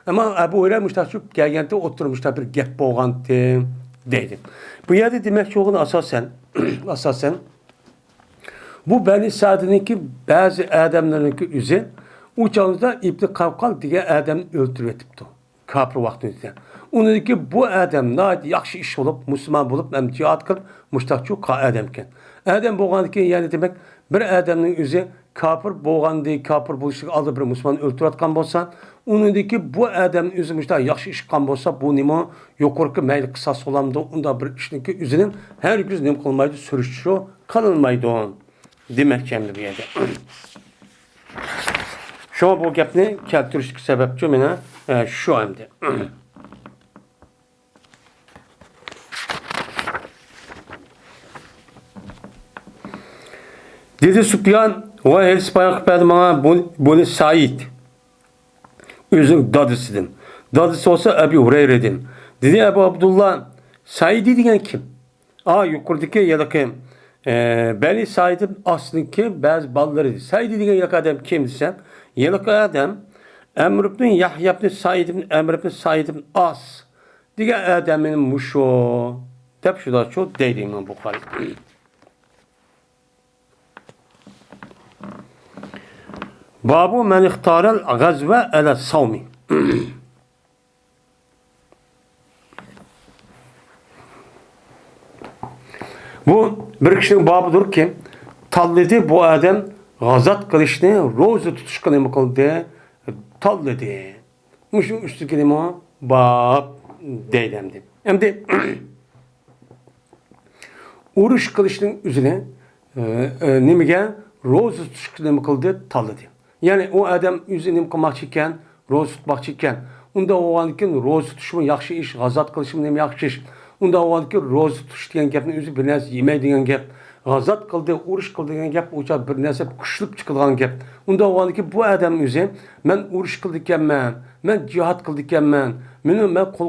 ئەمما ئەبۇ ھۇرەيرە مۇشتاق چۈشۈپ كەلگەنتى، ئوتتۇرا مۇشتاق بىر گەپ بولغانتى، دەيدۇ. بۇ يەردە دېمەكچى بولغىنى ئاساسەن، ئاساسەن، بۇ بەنى سەئدنىڭكى بەزى ئادەملىرىنىڭكى ئۆزى ئۇ چاغدا ئىبنى قاۋقال دېگەن ئادەمنى ئۆلتۈرۈۋېتىپتۇ. كاپىر ۋاقتىدا. ئۇنىڭدىكى بۇ ئادەم ناھايىتى ياخشى ئىش بولۇپ، مۇسۇلمان بولۇپ، ھەم جىھاد قىلىپ، مۇشتاقچۇ قا-، ئادەمكەن. ئادەم بولغاندىن كېيىن، يەنى دېمەك، بىر ئادەمنىڭ ئۆزى كاپىر بولغاندىن، كاپىر بولۇشىغا ئالدى بىر مۇسۇلمان ئۆلتۈرۈۋاتقان بولسا، ئۇنىڭدىكى بۇ ئادەم ئۆزى مۇشۇنداق ياخشى ئىش قىلغان بولسا، بۇ نېمە يۇقىرىقى مەيلى قىساس بولامدۇ، ئۇنداق بىر ئىشنىڭكى ئۆزىنىڭ ھەرگىز نېمە قىلمايدۇ، سۈرۈشتە شۇ قىلىنمايدۇ. دېمەكچى ئەمدى بۇ يەردە. شۇڭا بۇ گەپنى كەلتۈرۈشتىكى سەۋەبچۇ مېنىڭ، ئە، شۇ ئەمدى. دېدى سۇپيان، ۋاي ھېلىسى بايان قىلىپ بەردى ماڭا بۇ، بۇنى سەئىد. ئۆزىنىڭ دادىسىدىن. دادىسى بولسا ئەبۇ ھۇرەيرىدىن. دېدى ئەبۇ ئابدۇللا، سەئىدى دېگەن كىم؟ ئا، يۇقىرىدىكى ھېلىقى، ئە، بەنى سەئىدنىڭ ئاسلىدىكى بەزى بالىلىرى. سەئىدى دېگەن ھېلىقى ئادەم كىم دېسە، ھېلىقى ئادەم ئەمر ئىبن يەھيا ئىبن سەئىد ئىبن ئەمر ئىبن سەئىد ئىبن ئاس دېگەن ئادەمنىڭ مۇشۇ دەپ شۇنداقچۇ دەيدۇ ئىمام بۇخارىي. بابۇ مەن ئىختارەل غەزۋە ئەلە ساۋمى. بۇ بىر كىشىنىڭ بابىدۇركى، تاللىدى بۇ ئادەم غازات قىلىشنى، روزا تۇتۇشقا نېمە قىلدى؟ تاللىدى. مۇشۇ ئۈستىگە نېمە؟ باب دەيدۇ ئەمدى. ئەمدى ئۇرۇش قىلىشنىڭ ئۆزىنى، ئە، ئە، نېمىگە؟ روزا تۇتۇشقا نېمە قىلدى؟ تاللىدى. يەنى ئۇ ئادەم ئۆزى نېمە قىلماقچى ئىكەن؟ روزا تۇتماقچى ئىكەن. ئۇنداق بولغاندىكىن روزا تۇتۇشمۇ ياخشى ئىش، غازات قىلىشمۇ نېمە ياخشى ئىش. ئۇنداق بولغاندىكىن روزا تۇتۇش دېگەن گەپنى ئۆزى بىر نەرسە يېمەي دېگەن گەپ. غازات قىلدى، ئۇرۇش قىلدى دېگەن گەپ ئۇ چاغ بىر نەرسە كۈچلۈك چىقىدىغان گەپ. ئۇنداق بولغاندىكىن بۇ ئادەم ئۆزى، مەن ئۇرۇش قىلىدىكەنمەن، مەن جىھاد قىلىدىكەنمەن، مېنى، مەن قول،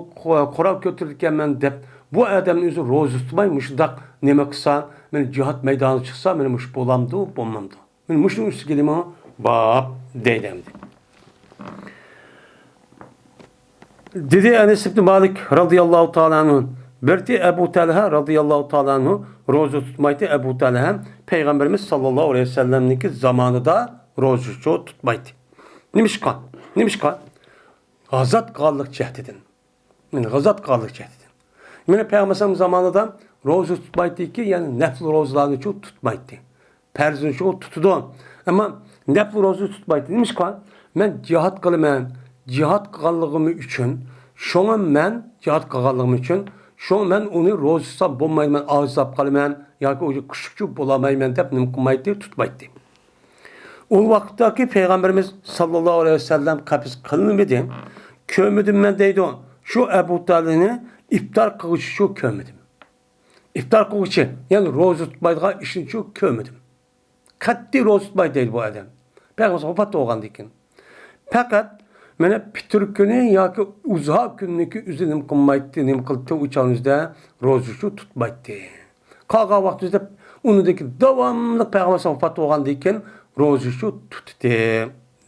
قورال كۆتۈرىدىكەنمەن دەپ، بۇ ئادەمنىڭ ئۆزى روزا تۇتماي مۇشۇنداق نېمە قىلسا، مېنى جىھاد مەيدانىغا چىقسا، مېنى مۇشۇ بولامدۇ، بولمامدۇ؟ مېنى مۇشۇنىڭ ئۈستىگە نېمە؟ باب دەيدۇ ئەمدى. دېدى ئەنەس ئىبنى مالىك رازىياللاھۇ تائالا ئەنھۇ، بىرتى ئەبۇ تەلھە رازىياللاھۇ تائالا ئەنھۇ روزا تۇتمايتتى. ئەبۇ تەلھە پەيغەمبىرىمىز ساللاللاھۇ ئەلەيھى ۋەسەللەمنىڭكى زامانىدا روزىچۇ تۇتمايتتى. نېمىشقا؟ نېمىشقا؟ غازات قىلغانلىق جەھىتىدىن. مانا غازات قىلغانلىق جەھىتىدىن. مانا پەيغەمبەر ئەلەيھىسسالام زامانىدا روزا تۇتمايتتىكى، يەنى نەپلى روزىلارنىچۇ تۇتمايتتى. پەرزنىچۇ تۇتىدۇ. ئەمما نەپلى روزا تۇتمايتتى. نېمىشقا؟ مەن جىھاد قىلىمەن، جىھاد قىلغانلىقىم ئۈچۈن، شۇڭا مەن جىھاد قىلغانلىقىم ئۈچۈن، شۇڭا مەن ئۇنى روزا تۇتسام بولمايدۇ، مەن ئاجىز بولۇپ قالىمەن ياكى ئۇ كۈچلۈكچۇ بولالمايمەن دەپ نېمە قىلمايتتى، تۇتمايتتى. ئۇ ۋاقىتتاكى پەيغەمبىرىمىز ساللاللاھۇ ئەلەيھى ۋەسەللەم قەبز قىلىنمىدى. كۆرمىدىم مەن دەيدۇ. شۇ ئەبۇ تالىنى ئىپتار قىلغۇچىچۇ كۆرمىدىم. ئىپتار قىلغۇچى، يەنى روزا تۇتمايدىغان ئىشنىچۇ كۆرمىدىم. قەتئىي روزا تۇتمايدۇ دەيدۇ بۇ ئادەم. پەيغەمبەر ۋاپات بولغاندىن كېيىن. پەقەت مانا پىتىر كۈنى ياكى ئۇزھا كۈنىنىكى ئۆزى نېمە قىلمايتتى، نېمە قىلىپتۇ، ئۇ چاغنىڭ ئۆزىدە روزىچۇ تۇتمايتتى. قالغان ۋاقتىمىزدا ئۇنىڭدىن كېيىن داۋاملىق پەيغەمبەر ۋاپات بولغاندىن كېيىن روزىچۇ تۇتتى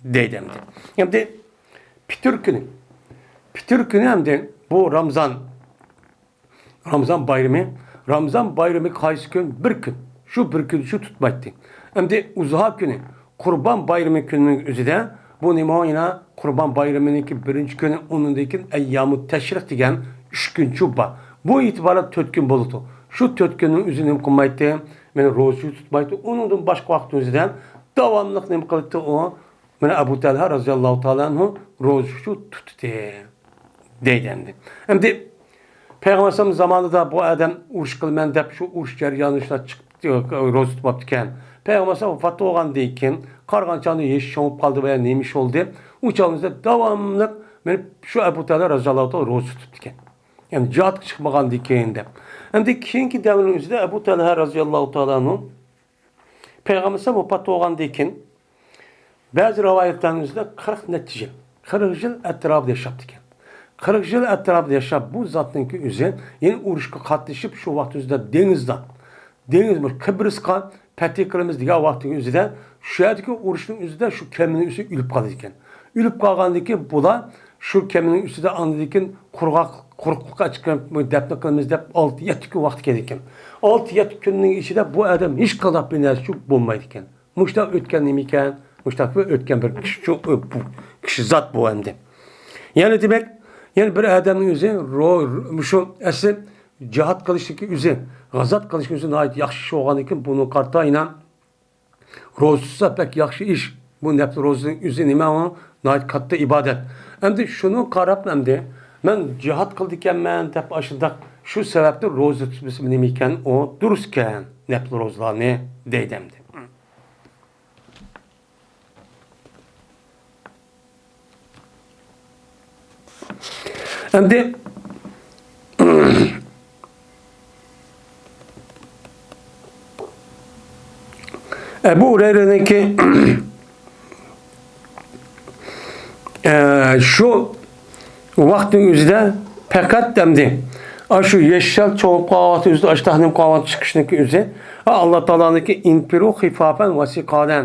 دەيدۇ ئەمدى. ئەمدى پىتىر كۈنى. پىتىر كۈنى ئەمدى بۇ رامزان، رامزان بايرىمى. رامزان بايرىمى قايسى كۈن؟ بىر كۈن. شۇ بىر كۈن شۇ تۇتمايتتى. ئەمدى ئۇزھا كۈنى. قۇربان بايرىمى كۈنىنىڭ ئۆزىدە، بۇ نېمە يەنە قۇربان بايرىمىنىڭكى بىرىنچى كۈنى، ئۇنىڭدىن كېيىن ئەييامۇ تەشرىق دېگەن ئۈچ كۈنچۇ بار. بۇ ئېتىبارەن تۆت كۈن بولىدۇ. شۇ تۆت كۈننىڭ ئۆزى نېمە قىلمايتتى؟ مانا روزىچۇ تۇتمايتتى. ئۇنىڭدىن باشقا ۋاقىتنىڭ ئۆزىدە داۋاملىق نېمە قىلاتتى ئۇ؟ مانا ئەبۇ تەلھە رازىياللاھۇ تائالا ئەنھۇ روزىچۇ تۇتتى دەيدۇ ئەمدى. ئەمدى پەيغەمبەر ئەلەيھىسسالام زامانىدا بۇ ئادەم ئۇرۇش قىلىمەن دەپ شۇ ئۇرۇش جەريانىدا شۇنداق چىقىپ روزا تۇتماپتىكەن. پەيغەمبەر ئەلەيھىسسالام ۋاپات بولغاندىن كېيىن قارىغان چاغدا يېشى چوڭىيىپ قالدى ۋە نېمە ئىش بولدى؟ ئۇ چاغدا داۋاملىق مانا شۇ ئەبۇ تەلھە رازىياللاھۇ تائالا روزا تۇتۇپتىكەن. يەنى جىھادقا چىقمىغاندىن كېيىن دەپ. ئەمدى كېيىنكى دەۋرنىڭ ئۆزىدە ئەبۇ تەلھە رازىياللاھۇ تائالا ئەنھۇ پەيغەمبەر ۋاپات بولغاندىن كېيىن بەزى رىۋايەتلەرنىڭ ئۆزىدە قىرىق نەچچە يىل، قىرىق يىل ئەتراپىدا ياشاپتىكەن. قىرىق يىل ئەتراپىدا ياشاپ، بۇ زاتنىڭكى ئۆزى يەنە ئۇرۇشقا قاتنىشىپ، شۇ ۋاقىت ئۆزىدە دېڭىزدا، دېڭىز بۇ قىبرىسقا پەتھى قىلىمىز دېگەن ۋاقىتنىڭ ئۆزىدە، شۇ يەردىكى ئۇرۇشنىڭ ئۆزىدە شۇ كېمىنىڭ ئۆزى ئۆلۈپ قالىدىكەن. ئۆلۈپ قالغاندىن كېيىن بۇلار شۇ كېمىنىڭ ئۈستىدە ئاندىن كېيىن قۇرغاق، قۇرۇقلۇققا چىقىرىپ دەپنە قىلىمىز دەپ ئالتە يەتتە كۈن ۋاقتى كېتىدىكەن. ئالتە يەتتە كۈننىڭ ئىچىدە بۇ ئادەم ھېچقانداق بىر نەرسە بولمايدىكەن. مۇشۇنداق ئۆتكەن نېمىكەن؟ مۇشۇنداق بىر ئۆتكەن بىر كىشى، بۇ كىشى زات بۇ ئەمدى. يەنى دېمەك، يەنى بىر ئادەمنىڭ ئۆزى رو-، مۇشۇ ئەسلى جىھاد قىلىشتىكى ئۆزى، غازات قىلىشتىكى ئۆزى ناھايىتى ياخشى ئىش بولغاندىن كېيىن بۇنىڭغا قارىتا يەنە روزا تۇتسا بەك ياخشى ئىش. بۇ نەپلى روزىنىڭ ئۆزى نېمە ئۇ؟ ناھايىتى كاتتا ئىبادەت. ئەمدى شۇنىڭغا قاراپ ئەمدى مەن جىھاد قىلىدىكەنمەن دەپ ئاشۇنداق شۇ سەۋەبتىن روزا تۇتمىسىمۇ نېمە ئىكەن؟ ئۇ دۇرۇس ئىكەن. نەپلى روزىلارنى دەيدۇ ئەمدى. ئەمدى ئەبۇ ھۇرەيرىنىڭكى، ئە، شۇ ۋاقىتنىڭ ئۆزىدە پەقەت ئەمدى ئاشۇ يەششەل چوڭۇپ قالغان ۋاقىتنىڭ ئۆزىدە، ئاشۇنداق نېمە قالغان چىقىشنىڭكى ئۆزى، ئاللا تائالانىڭكى «انفروا خفافا وثقالا»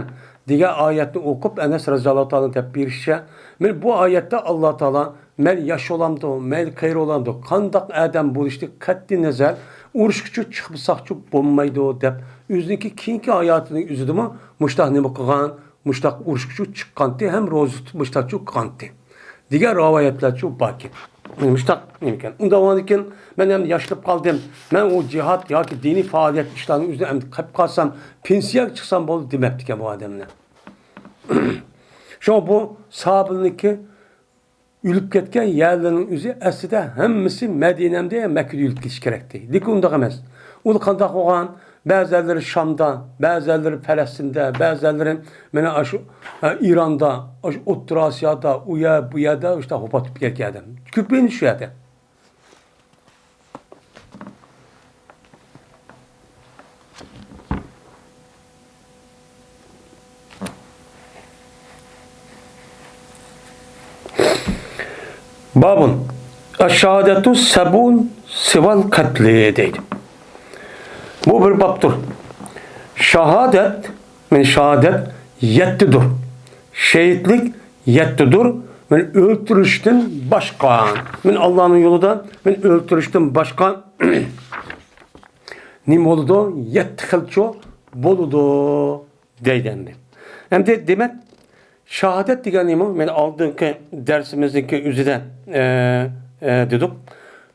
دېگەن ئايەتنى ئوقۇپ، ئەنەس رەزىياللاھۇ تائالا دەپ بېرىشىچە، مەن بۇ ئايەتتە ئاللا تائالا مەن ياش بولامدۇ، مەيلى قېرى بولامدۇ، قانداق ئادەم بولۇشتىن قەتئىي نەزەر، ئۇرۇشقىچۇ چىقمىساقچۇ بولمايدۇ دەپ، ئۆزىنىڭكى كېيىنكى ھاياتىنىڭ ئۆزىدىمۇ مۇشتاق نېمە قىلغان، مۇشتاق ئۇرۇشقىچۇ چىققانتى ھەم روزا تۇتۇپ مۇشتاقچۇ قىلغانتى دېگەن رىۋايەتلەرچۇ باركەن. مۇشتاق نېمىكەن؟ ئۇنداق بولغاندىكىن مەن ئەمدى ياشىنىپ قالدىم، مەن ئۇ جىھاد ياكى دىنىي پائالىيەت ئىشلارنىڭ ئۆزىدىن ئەمدى قېلىپ قالسام، پېنسىيەگە چىقسام بولدى دېمەپتىكەن بۇ ئادەملەر. شۇڭا بۇ ساھابىلىرنىڭكى ئۆلۈپ كەتكەن يەرلىرىنىڭ ئۆزى ئەسلىدە ھەممىسى مەدىنەمدە يا مەككىدە ئۆلۈپ كېتىش كېرەكتى. لېكىن ئۇنداق ئەمەس. ئۇلار قانداق بولغان؟ بەزىلىرى شامدا، بەزىلىرى پەلەستىندە، بەزىلىرى مانا ئاشۇ، ئە، ئىراندا، ئاشۇ ئوتتۇرا ئاسىيادا، ئۇ يەر، بۇ يەردە ئاشۇنداق ۋاپات بولۇپ كەتكەن ئادەم. كۆپىنچە شۇ يەردە. بابۇن، ئەششاھادەتۇ سەبۇن سىۋەل قەتلى دەيدۇ. بۇ بىر بابتۇر. شاھادەت، مەن شاھادەت يەتتىدۇر. شېھىتلىك يەتتىدۇر. مەن ئۆلتۈرۈشتىن باشقا، مەن ئاللانىڭ يولىدا مەن ئۆلتۈرۈشتىن باشقا نېمە بولىدۇ؟ يەتتە خىلچۇ بولىدۇ دەيدۇ ئەمدى. ئەمدى دېمەك، شاھادەت دېگەن نېمە؟ مەن ئالدىنقى دەرسىمىزنىڭكى ئۆزىدە، ئە، ئە، دېدۇق.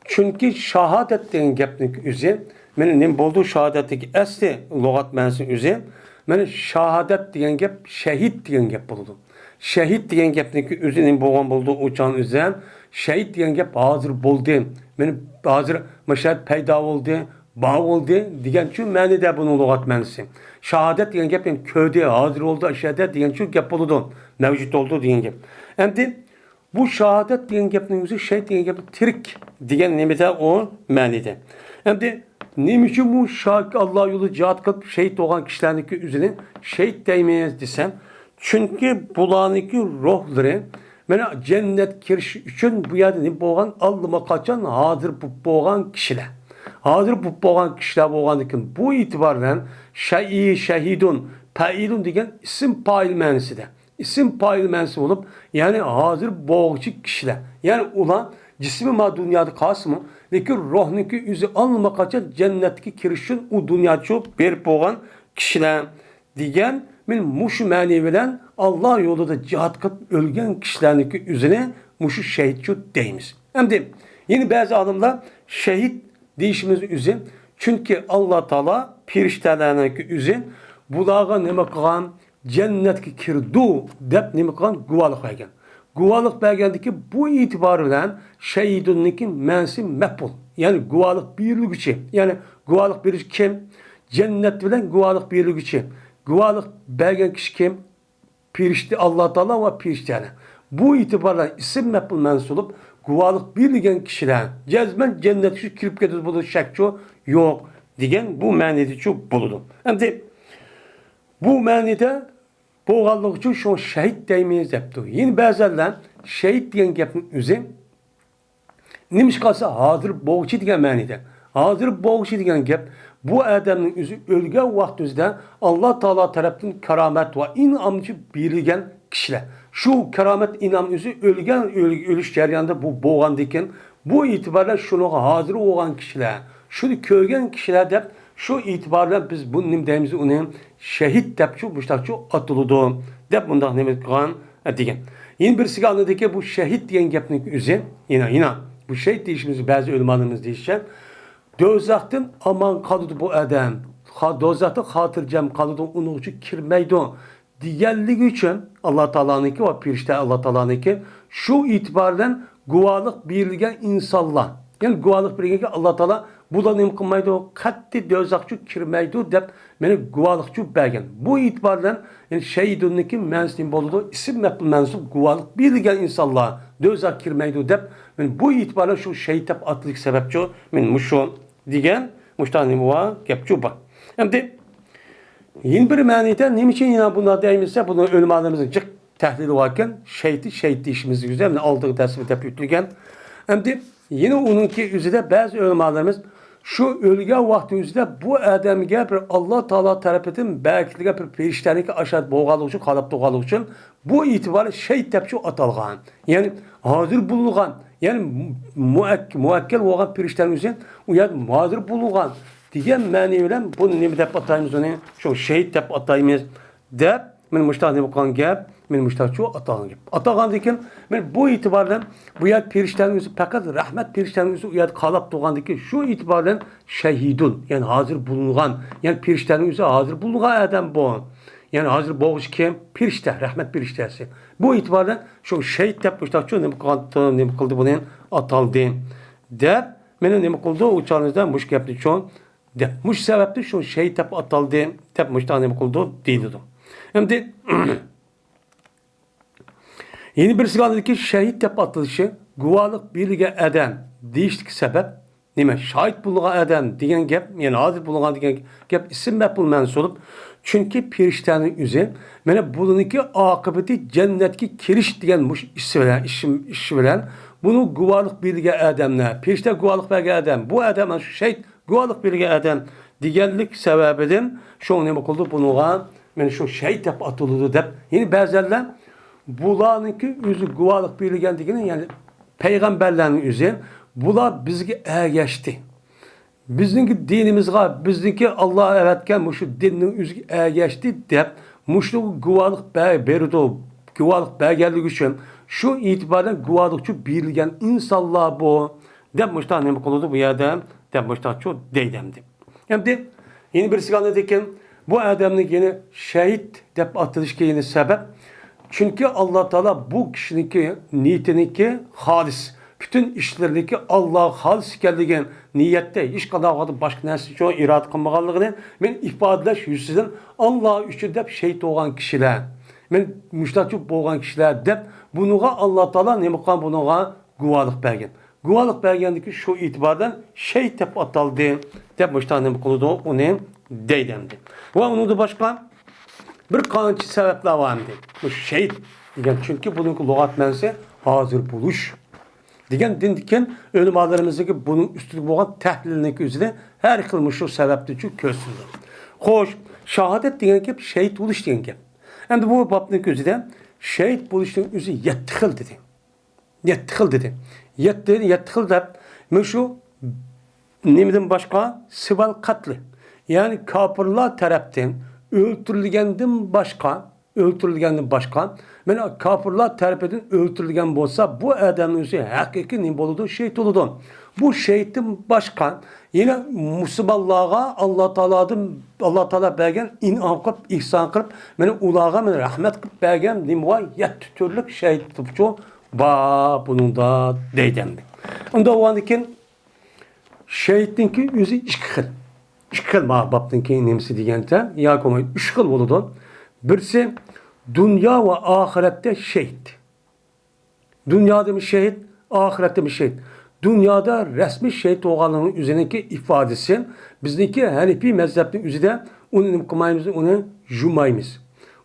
چۈنكى شاھادەت دېگەن گەپنىڭ ئۆزى، مانا نېمە بولىدۇ؟ شاھادەتنىڭكى ئەسلى لۇغەت مەنىسى ئۆزى، مانا شاھادەت دېگەن گەپ شەھىد دېگەن گەپ بولىدۇ. شەھىد دېگەن گەپنىڭكى ئۆزى نېمە بولغان بولىدۇ؟ ئۇ چاغنىڭ ئۆزىدە شەھىد دېگەن گەپ ھازىر بولدى، مانا ھازىر مۇشۇ يەردە پەيدا بولدى، بار بولدى دېگەنچۇ مەنىدە بۇنىڭ لۇغەت مەنىسى. شاھادەت دېگەن گەپ، يەنى كۆردى، ھازىر بولدى، ئاشۇ يەردە دېگەنچۇ گەپ بولىدۇ، مەۋجۇت بولدى دېگەن گەپ. ئەمدى بۇ شاھادەت دېگەن گەپنىڭ ئۆزى، شەھىد دېگەن گەپنىڭ تىرىك دېگەن نېمىدە ئۇ مەنىدە. ئەمدى نېمە ئۈچۈن بۇ شا-، ئاللا يولىدا جىھاد قىلىپ شەھىد بولغان كىشىلەرنىڭكى ئۆزىنى شەھىد دەيمىز دېسەم، چۈنكى بۇلارنىڭكى روھلىرى مانا جەننەتكە كىرىش ئۈچۈن بۇ يەردە نېمە بولغان؟ ئاللىماقاچان ھازىر بولۇپ بولغان كىشىلەر. ھازىر بولۇپ بولغان كىشىلەر بولغاندىكىن بۇ ئېتىبار بىلەن شەي-، شەھىدۇن، پەئىلۇن دېگەن ئىسىم پائىل مەنىسىدە. ئىسىم پائىل مەنىسى بولۇپ، يەنى ھازىر بولغۇچى كىشىلەر. يەنى ئۇلار جىسمى ما دۇنيادا قالسىمۇ، لېكىن روھنىڭكى ئۆزى ئاللىماقاچان جەننەتكە كىرىش ئۈچۈن ئۇ دۇنياچۇ بېرىپ بولغان كىشىلەر دېگەن، مەن مۇشۇ مەنى بىلەن ئاللا يولىدا جىھاد قىلىپ ئۆلگەن كىشىلەرنىڭكى ئۆزىنى مۇشۇ شەھىدچۇ دەيمىز. ئەمدى يەنە بەزى ئالىملار شەھىد دېيىشىمىز ئۆزى، چۈنكى ئاللا تائالا پېرىشتەلەرنىڭكى ئۆزى بۇلارغا نېمە قىلغان؟ جەننەتكە كىرىدۇ دەپ نېمە قىلغان؟ گۇۋاھلىق بەرگەن. گۇۋاھلىق بەرگەندىكى بۇ ئېتىبار بىلەن شەھىدۇننىڭكى مەنىسى مەپئۇل. يەنى گۇۋاھلىق بېرىلگۈچى. يەنى گۇۋاھلىق بېرىش كىم؟ جەننەت بىلەن گۇۋاھلىق بېرىلگۈچى. گۇۋاھلىق بەرگەن كىشى كىم؟ پېرىشتە، ئاللا تائالا ۋە پېرىشتەلەر. بۇ ئېتىبار بىلەن ئىسىم مەپئۇل مەنسۇپ بولۇپ، گۇۋاھلىق بېرىلگەن كىشىلەر جەزمەن جەننەتكە كىرىپ كېتىدۇ، بۇنىڭدا شەكچۇ يوق دېگەن بۇ مەنىدىچۇ بولىدۇ. ئەمدى بۇ مەنىدە بولغانلىقى ئۈچۈن شۇڭا شەھىد دەيمىز دەپتۇ. يەنە بەزەنلەر شەھىد دېگەن گەپنىڭ ئۆزى نېمىشقا دېسە، ھازىر بولغۇچى دېگەن مەنىدە. ھازىر بولغۇچى دېگەن گەپ، بۇ ئادەمنىڭ ئۆزى ئۆلگەن ۋاقتى ئۆزىدە ئاللا تائالا تەرەپتىن كارامەت ۋە ئىنئامچۇ بېرىلگەن كىشىلەر. شۇ كارامەت ئىنئام ئۆزى ئۆلگەن، ئۆل-، ئۆلۈش جەريانىدا بۇ بولغاندىكىن، بۇ ئېتىبار بىلەن شۇنىڭغا ھازىر بولغان كىشىلەر، شۇنى كۆرگەن كىشىلەر دەپ، شۇ ئېتىبار بىلەن بىز بۇنى نېمە دەيمىز؟ ئۇنى شەھىد دەپچۇ، مۇشتاقچۇ ئاتىلىدۇ دەپ مۇنداق نېمە قىلغان دېگەن. يەنە بىرسىگە ئاندىن كېيىن بۇ شەھىد دېگەن گەپنىڭ ئۆزى، يەنە، يەنە بۇ شەھىد دېيىشىمىز بەزى ئۆلىمالىرىمىز دېيىشىچە، دوزاختىن ئامان قالىدۇ بۇ ئادەم، خا-، دوزاختا خاتىرجەم قالىدۇ، ئۇنىڭ ئۈچۈن كىرمەيدۇ دېگەنلىكى ئۈچۈن ئاللا تائالانىڭكى ۋە پېرىشتە ئاللا تائالانىڭكى شۇ ئېتىبار بىلەن گۇۋاھلىق بېرىلگەن ئىنسانلار، يەنى گۇۋاھلىق بېرىلگەنكى ئاللا تائالا بۇلار نېمە قىلمايدۇ، قەتئىي دوزاخچۇ كىرمەيدۇ دەپ مېنى گۇۋاھلىقچۇ بەرگەن. بۇ ئېتىبار بىلەن، يەنى شەھىدۇننىڭكى مەنىسى نېمە بولىدۇ؟ ئىسىم مەپئۇل مەنسۇپ، گۇۋاھلىق بېرىلگەن ئىنسانلار دوزاخ كىرمەيدۇ دەپ، مېنى بۇ ئېتىبار بىلەن شۇ شەھىد دەپ ئاتىلىش سەۋەبچۇ، مېنى مۇشۇ دېگەن مۇشۇنداق نېمە بار، گەپچۇ بار. ئەمدى يەنە بىر مەنىدە نېمە ئۈچۈن يەنە بۇنداق دەيمىز دېسە، بۇنى ئۆلىمالىرىمىزنىڭ جىق تەھلىلى باركەن، شېھىت، شېھىت دېيىشىمىز يۈزىدە، مانا ئالدىنقى دەرسىمىزدە دەپ ئۆتۈلگەن. ئەمدى يەنە ئۇنىڭكى ئۆزىدە بەزى ئۆلىمالىرىمىز شۇ ئۆلگەن ۋاقتى ئۆزىدە بۇ ئادەمگە بىر ئاللا تائالا تەرىپىدىن بەركىتىلگەن بىر پېرىشتەنىڭكى ئاشۇ بولغانلىقى ئۈچۈن، قالاپ تۇرغانلىقى ئۈچۈن بۇ ئېتىبارى شېھىت دەپ شۇ ئاتالغان. يەنى ھازىر بولۇنغان، يەنى مۇئەك-، مۇئەككەل بولغان پېرىشتەنىڭ ئۆزى ئۇ يەردە ھازىر بولۇنغان دېگەن مەنى بىلەن بۇنى نېمە دەپ ئاتايمىز؟ ئۇنى شۇ شېھىت دەپ ئاتايمىز دەپ، مانا مۇشۇنداق نېمە قىلغان گەپ، مانا مۇشۇنداق شۇ ئاتالغان گەپ. ئاتالغاندىن كېيىن، مانا بۇ ئېتىبار بىلەن بۇ يەردە پېرىشتەنىڭ ئۆزى، پەقەت رەھمەت پېرىشتەنىڭ ئۆزى ئۇ يەردە قالاپ تۇرغاندىن كېيىن، شۇ ئېتىبار بىلەن شەھىدۇن، يەنى ھازىر بولۇنغان، يەنى پېرىشتەنىڭ ئۆزى ھازىر بولۇنغان ئادەم بۇ. يەنى ھازىر بولغۇچى كىم؟ پېرىشتە، رەھمەت پېرىشتەسى. بۇ ئېتىبار بىلەن شۇ شېھىت دەپ مۇشۇنداق شۇ نېمە قىلغان، نېمە قىلدى، بۇنى ئاتالدى دەپ، مانا نېمە قىلدى؟ ئۇ چاغىمىزدا مۇشۇ گەپنى چوڭ دەپ، مۇشۇ سەۋەبتىن شۇ شېھىت دەپ ئاتالدى دەپ مۇشۇنداق نېمە قىلىدۇ دېيىلىدۇ. ئەمدى يەنە بىرسىگە ئاندىكى شېھىت دەپ ئاتىلىشى، گۇۋاھلىق بېرىلگەن ئادەم دېيىشلىكى سەۋەب نېمە؟ شاھىت بولغان ئادەم دېگەن گەپ، يەنى ھازىر بولغان دېگەن گەپ ئىسىم مەپئۇل مەنسۇپ. چۈنكى پېرىشتەنىڭ ئۆزى، مانا بۇنىڭكى ئاقىۋىتى جەننەتكە كىرىش دېگەن مۇشۇ ئىش بىلەن، ئىش، ئىش بىلەن بۇنىڭ گۇۋاھلىق بېرىلگەن ئادەملەر، پېرىشتە گۇۋاھلىق بەرگەن ئادەم، بۇ ئادەم ئاشۇ شېھىت گۇۋاھلىق بېرىلگەن ئادەم دېگەنلىك سەۋەبىدىن شۇڭا نېمە قىلدى؟ بۇنىڭغا مانا شۇ شېھىت دەپ ئاتىلىدۇ دەپ. يەنە بەزىلەر بۇلارنىڭكى ئۆزى گۇۋاھلىق بېرىلگەن دېگىنى، يەنى پەيغەمبەرلەرنىڭ ئۆزى، بۇلار بىزگە ئەگەشتى. بىزنىڭكى دىنىمىزغا، بىزنىڭكى ئاللا ئەۋەتكەن مۇشۇ دىننىڭ ئۆزىگە ئەگەشتى دەپ، مۇشۇنىڭغا گۇۋاھلىق بە-، بېرىدۇ. گۇۋاھلىق بەرگەنلىكى ئۈچۈن شۇ ئېتىبار بىلەن گۇۋاھلىقچۇ بېرىلگەن ئىنسانلار بۇ دەپ مۇشۇنداق نېمە قىلىدۇ بۇ يەردە دەپ مۇشۇنداقچۇ دەيدۇ ئەمدى. ئەمدى يەنە بىرسىگە ئاندىن كېيىن بۇ ئادەمنىڭ يەنە شەھىد دەپ ئاتىلىشىگە يەنە سەۋەب، چۈنكى ئاللا تائالا بۇ كىشىنىڭكى نىيىتىنىڭكى خالىس، پۈتۈن ئىشلىرىنىڭكى ئاللاغا خالىس ئىكەنلىكىنى، نىيەتتە ھېچقانداق ۋاقىتتا باشقا نەرسە ئۈچۈن ئىرادە قىلمىغانلىقىنى، مەن ئىپادىلەش يۈزىسىدىن ئاللا ئۈچۈن دەپ شېھىت بولغان كىشىلەر، مەن مۇشۇنداقچۇ بولغان كىشىلەر دەپ بۇنىڭغا ئاللا تائالا نېمە قىلغان؟ بۇنىڭغا گۇۋاھلىق بەرگەن. گۇۋاھلىق بەرگەندىكى شۇ ئېتىبار بىلەن شېھىت دەپ ئاتالدى دەپ مۇشۇنداق نېمە قىلىدۇ، ئۇنى دەيدۇ ئەمدى. ۋە ئۇنىڭدىن باشقا بىر قانچە سەۋەبلەر بار ئەمدى. مۇشۇ شېھىت دېگەن، چۈنكى بۇنىڭكى لۇغەت مەنىسى ھازىر بولۇش دېگەن دىندىكىن ئۆلىمالىرىمىزنىڭكى بۇنىڭ ئۈستىدە بولغان تەھلىلنىڭكى ئۆزىدە ھەر خىل مۇشۇ سەۋەبتىنچۇ كۆرسىتىدۇ. خوش، شاھادەت دېگەن گەپ شېھىت بولۇش دېگەن گەپ. ئەمدى بۇ بابنىڭكى ئۆزىدە شېھىت بولۇشنىڭ ئۆزى يەتتە خىل دېدى. يەتتە خىل دېدى. يەتتە، يەتتە خىل دەپ، مۇشۇ نېمىدىن باشقا؟ سىۋەل قەتلى. يەنى كاپىرلار تەرەپتىن ئۆلتۈرۈلگەندىن باشقا، ئۆلتۈرۈلگەندىن باشقا، مانا كاپىرلار تەرىپىدىن ئۆلتۈرۈلگەن بولسا، بۇ ئادەمنىڭ ئۆزى ھەقىقىي نېمە بولىدۇ؟ شېھىت بولىدۇ. بۇ شېھىتتىن باشقا، يەنە مۇسۇلمانلارغا ئاللا تائالادىن، ئاللا تائالا بەرگەن ئىنئام قىلىپ، ئېھسان قىلىپ، مانا ئۇلارغا مانا رەھمەت قىلىپ بەرگەن نېمە بار؟ يەتتە تۈرلۈك شېھىتچۇ بار بۇنىڭدا دەيدۇ ئەمدى. ئۇنداق بولغاندىن كېيىن شېھىتنىڭكى ئۆزى ئىككى خىل. ئىككى خىل مانا بابنىڭكى نېمىسى دېگەنچە، ياكى بولمىسا ئۈچ خىل بولىدۇ. بىرسى دۇنيا ۋە ئاخىرەتتە شېھىت. دۇنيادىمۇ شېھىت، ئاخىرەتتىمۇ شېھىت. دۇنيادا رەسمىي شېھىت بولغانلىقىنىڭ ئۆزىنىڭكى ئىپادىسى، بىزنىڭكى ھەنىپىي مەزھەپنىڭ ئۆزىدە ئۇنى نېمە قىلمايمىز، ئۇنى يۇمايمىز.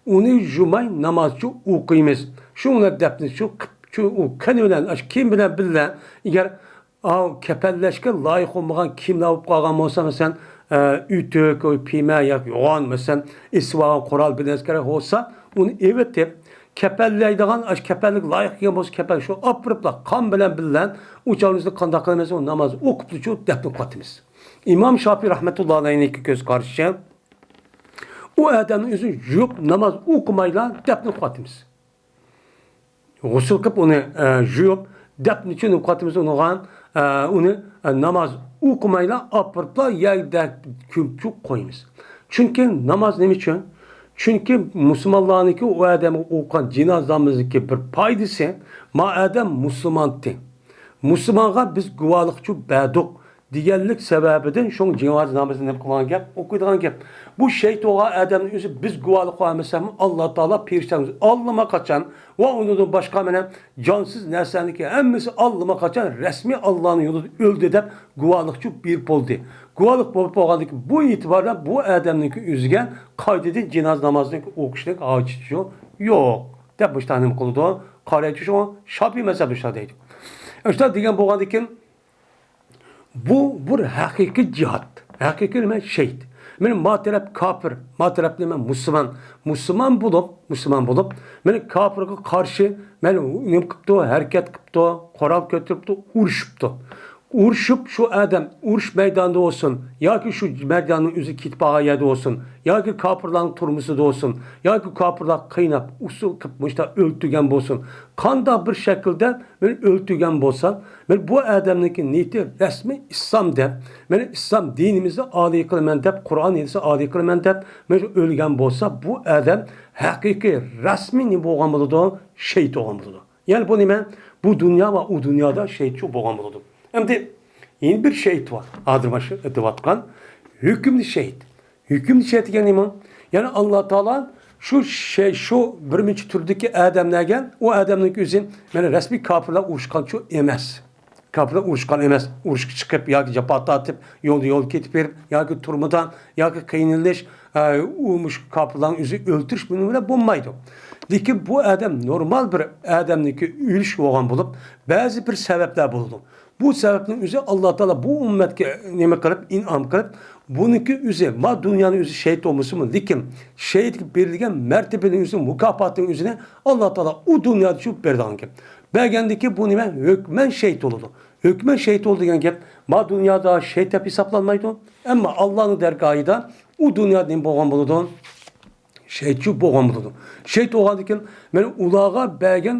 ئۇنى يۇماي نامازچۇ ئوقۇيمىز. شۇ بىلەن دەپنىچۇ قىپ-، شۇ ئۇ قېنى بىلەن، ئاشۇ كىيىم بىلەن بىللە، ئەگەر ئاۋۇ كەپەنلەشكە لايىق بولمىغان كىيىملەر بولۇپ قالغان بولسا، مەسىلەن، ئە، ئۆتۈك، پىيمە ياكى يوغان، مەسىلەن، ئېسىۋالغان قورال بىر نەرسە كېرەك بولسا، ئۇنى ئېۋىتىپ، كەپەنلەيدىغان، ئاشۇ كەپەنلىككە لايىق كەلگەن بولسا، كەپەن شۇ ئاپىرىپلا قان بىلەن بىللە ئۇ چاغنى قانداق قىلىمىز؟ ئۇ ناماز ئوقۇپلىچۇ دەپنە قىلىۋاتىمىز. ئىمام شاپىي رەھمەتۇللا ئەلەيھنىڭكى كۆز قارىشىچە، ئۇ ئادەمنىڭ ئۆزىنى يۇيۇپ، ناماز ئوقۇمايلا دەپنە قىلىۋاتىمىز. غۇسۇل قىلىپ ئۇنى، ئە، يۇيۇپ، دەپنىچۇ نېمە قىلىۋاتىمىز ئۇنىڭغا، ئە، ئۇنى، ئە، ناماز ئوقۇمايلا ئاپىرىپلا يەردە كۆمۈپ قويىمىز. چۈنكى ناماز نېمە ئۈچۈن؟ چۈنكى مۇسۇلمانلارنىڭكى ئۇ ئادەمگە ئوقۇغان جىنازا نامىزىنىڭكى بىر پايدىسى، ما ئادەم مۇسۇلمانتى. مۇسۇلمانغا بىز گۇۋاھلىقچۇ بەردۇق دېگەنلىك سەۋەبىدىن شۇڭا جىنازا نامىزىنى نېمە قىلغان گەپ؟ ئوقۇيدىغان گەپ. بۇ شېھىت بولغان ئادەمنىڭ ئۆزى بىز گۇۋاھلىق قىلالمىساقمۇ، ئاللا تائالا پېرىشتەمىز ئاللىماقاچان ۋە ئۇنىڭدىن باشقا مانا جانسىز نەرسىلەرنىڭكى ھەممىسى ئاللىماقاچان رەسمىي ئاللانىڭ يولىدا ئۆلدى دەپ گۇۋاھلىقچۇ بېرىپ بولدى. گۇۋاھلىق بولۇپ بولغاندىن كېيىن بۇ ئېتىبار بىلەن بۇ ئادەمنىڭكى ئۆزىگە قايتىدىن جىنازا نامازىنى ئوقۇشنىڭ ھاجىتى يوق. دەپ مۇشۇنداق نېمە قىلىدۇ، قارايدۇ. شۇڭا شاپىئىي مەزھەپتە شۇنداق دەيدۇ. شۇنداق دېگەن بولغاندىكىن، بۇ بىر ھەقىقىي جىھاد. ھەقىقىي نېمە؟ شېھىت. مانا ما تەرەپ كاپىر، ما تەرەپ نېمە؟ مۇسۇلمان. مۇسۇلمان بولۇپ، مۇسۇلمان بولۇپ، مانا كاپىرغا قارشى مانا نېمە قىپتۇ؟ ھەرىكەت قىپتۇ، قورال كۆتۈرۈپتۇ، ئۇرۇشۇپتۇ. ئۇرۇشۇپ شۇ ئادەم ئۇرۇش مەيدانىدا بولسۇن، ياكى شۇ مەيداننىڭ ئۆزى كېتىپ قالغان يەردە بولسۇن، ياكى كاپىرلارنىڭ تۈرمىسىدە بولسۇن، ياكى كاپىرلار قىيناپ، ئۇسسۇل قىلىپ مۇشۇنداق ئۆلتۈرگەن بولسۇن. قانداق بىر شەكىلدە مېنى ئۆلتۈرگەن بولسا، مانا بۇ ئادەمنىڭكى نىيىتى رەسمىي ئىسلام دەپ، مانا ئىسلام دىنىمىزنى ئالىي قىلىمەن دەپ، قۇرئان ھەدىسنى ئالىي قىلىمەن دەپ، مانا شۇ ئۆلگەن بولسا، بۇ ئادەم ھەقىقىي رەسمىي نېمە بولغان بولىدۇ؟ شېھىت بولغان بولىدۇ. يەنى بۇ نېمە؟ بۇ دۇنيا ۋە ئۇ دۇنيادا شېھىتچۇ بولغان بولىدۇ. ئەمدى يەنە بىر شېھىت بار. ھازىر مانا شۇ ئېيتىۋاتقان ھۆكۈملۈك شېھىت. ھۆكۈملۈك شېھىت دېگەن نېمە؟ يەنى ئاللا تائالا شۇ شېھ-، شۇ بىرىنچى تۈردىكى ئادەملەرگە، ئۇ ئادەمنىڭ ئۆزى مانا رەسمىي كاپىرلار ئۇرۇشقانچۇ ئەمەس. كاپىرلار ئۇرۇشقان ئەمەس. ئۇرۇشقا چىقىپ ياكى جاپا تارتىپ، يولدا يول كېتىپ بېرىپ ياكى تۈرمىدە ياكى قىينىلىش، ئە، ئۇ مۇشۇ كاپىرلارنىڭ ئۆزى ئۆلتۈرۈش بۇنىڭ بىلەن بولمايدۇ. لېكىن بۇ ئادەم نورمال بىر ئادەمنىڭكى ئۆلۈشى بولغان بولۇپ، بەزى بىر سەۋەبلەر بولىدۇ. بۇ سەۋەبنىڭ ئۆزى ئاللا تائالا بۇ ئۈممەتكە نېمە قىلىپ، ئىنئام قىلىپ، بۇنىڭكى ئۆزى، ما دۇنيانىڭ ئۆزى شېھىت بولمىسىمۇ، لېكىن شېھىتكە بېرىلگەن مەرتىبىنىڭ ئۆزى، مۇكاپاتنىڭ ئۆزىنى ئاللا تائالا ئۇ دۇنيادا شۇ بېرىدىغان گەپ. بەرگەندىكى بۇ نېمە؟ ھۆكمەن شېھىت بولىدۇ. ھۆكمەن شېھىت بولىدۇ دېگەن گەپ، ما دۇنيادا شېھىت دەپ ھېسابلانمايدۇ. ئەمما ئاللانىڭ دەرگاھىدا ئۇ دۇنيادا نېمە بولغان بولىدۇ؟ شېھىتچۇ بولغان بولىدۇ. شېھىت بولغاندىن كېيىن، مانا ئۇلارغا بەرگەن،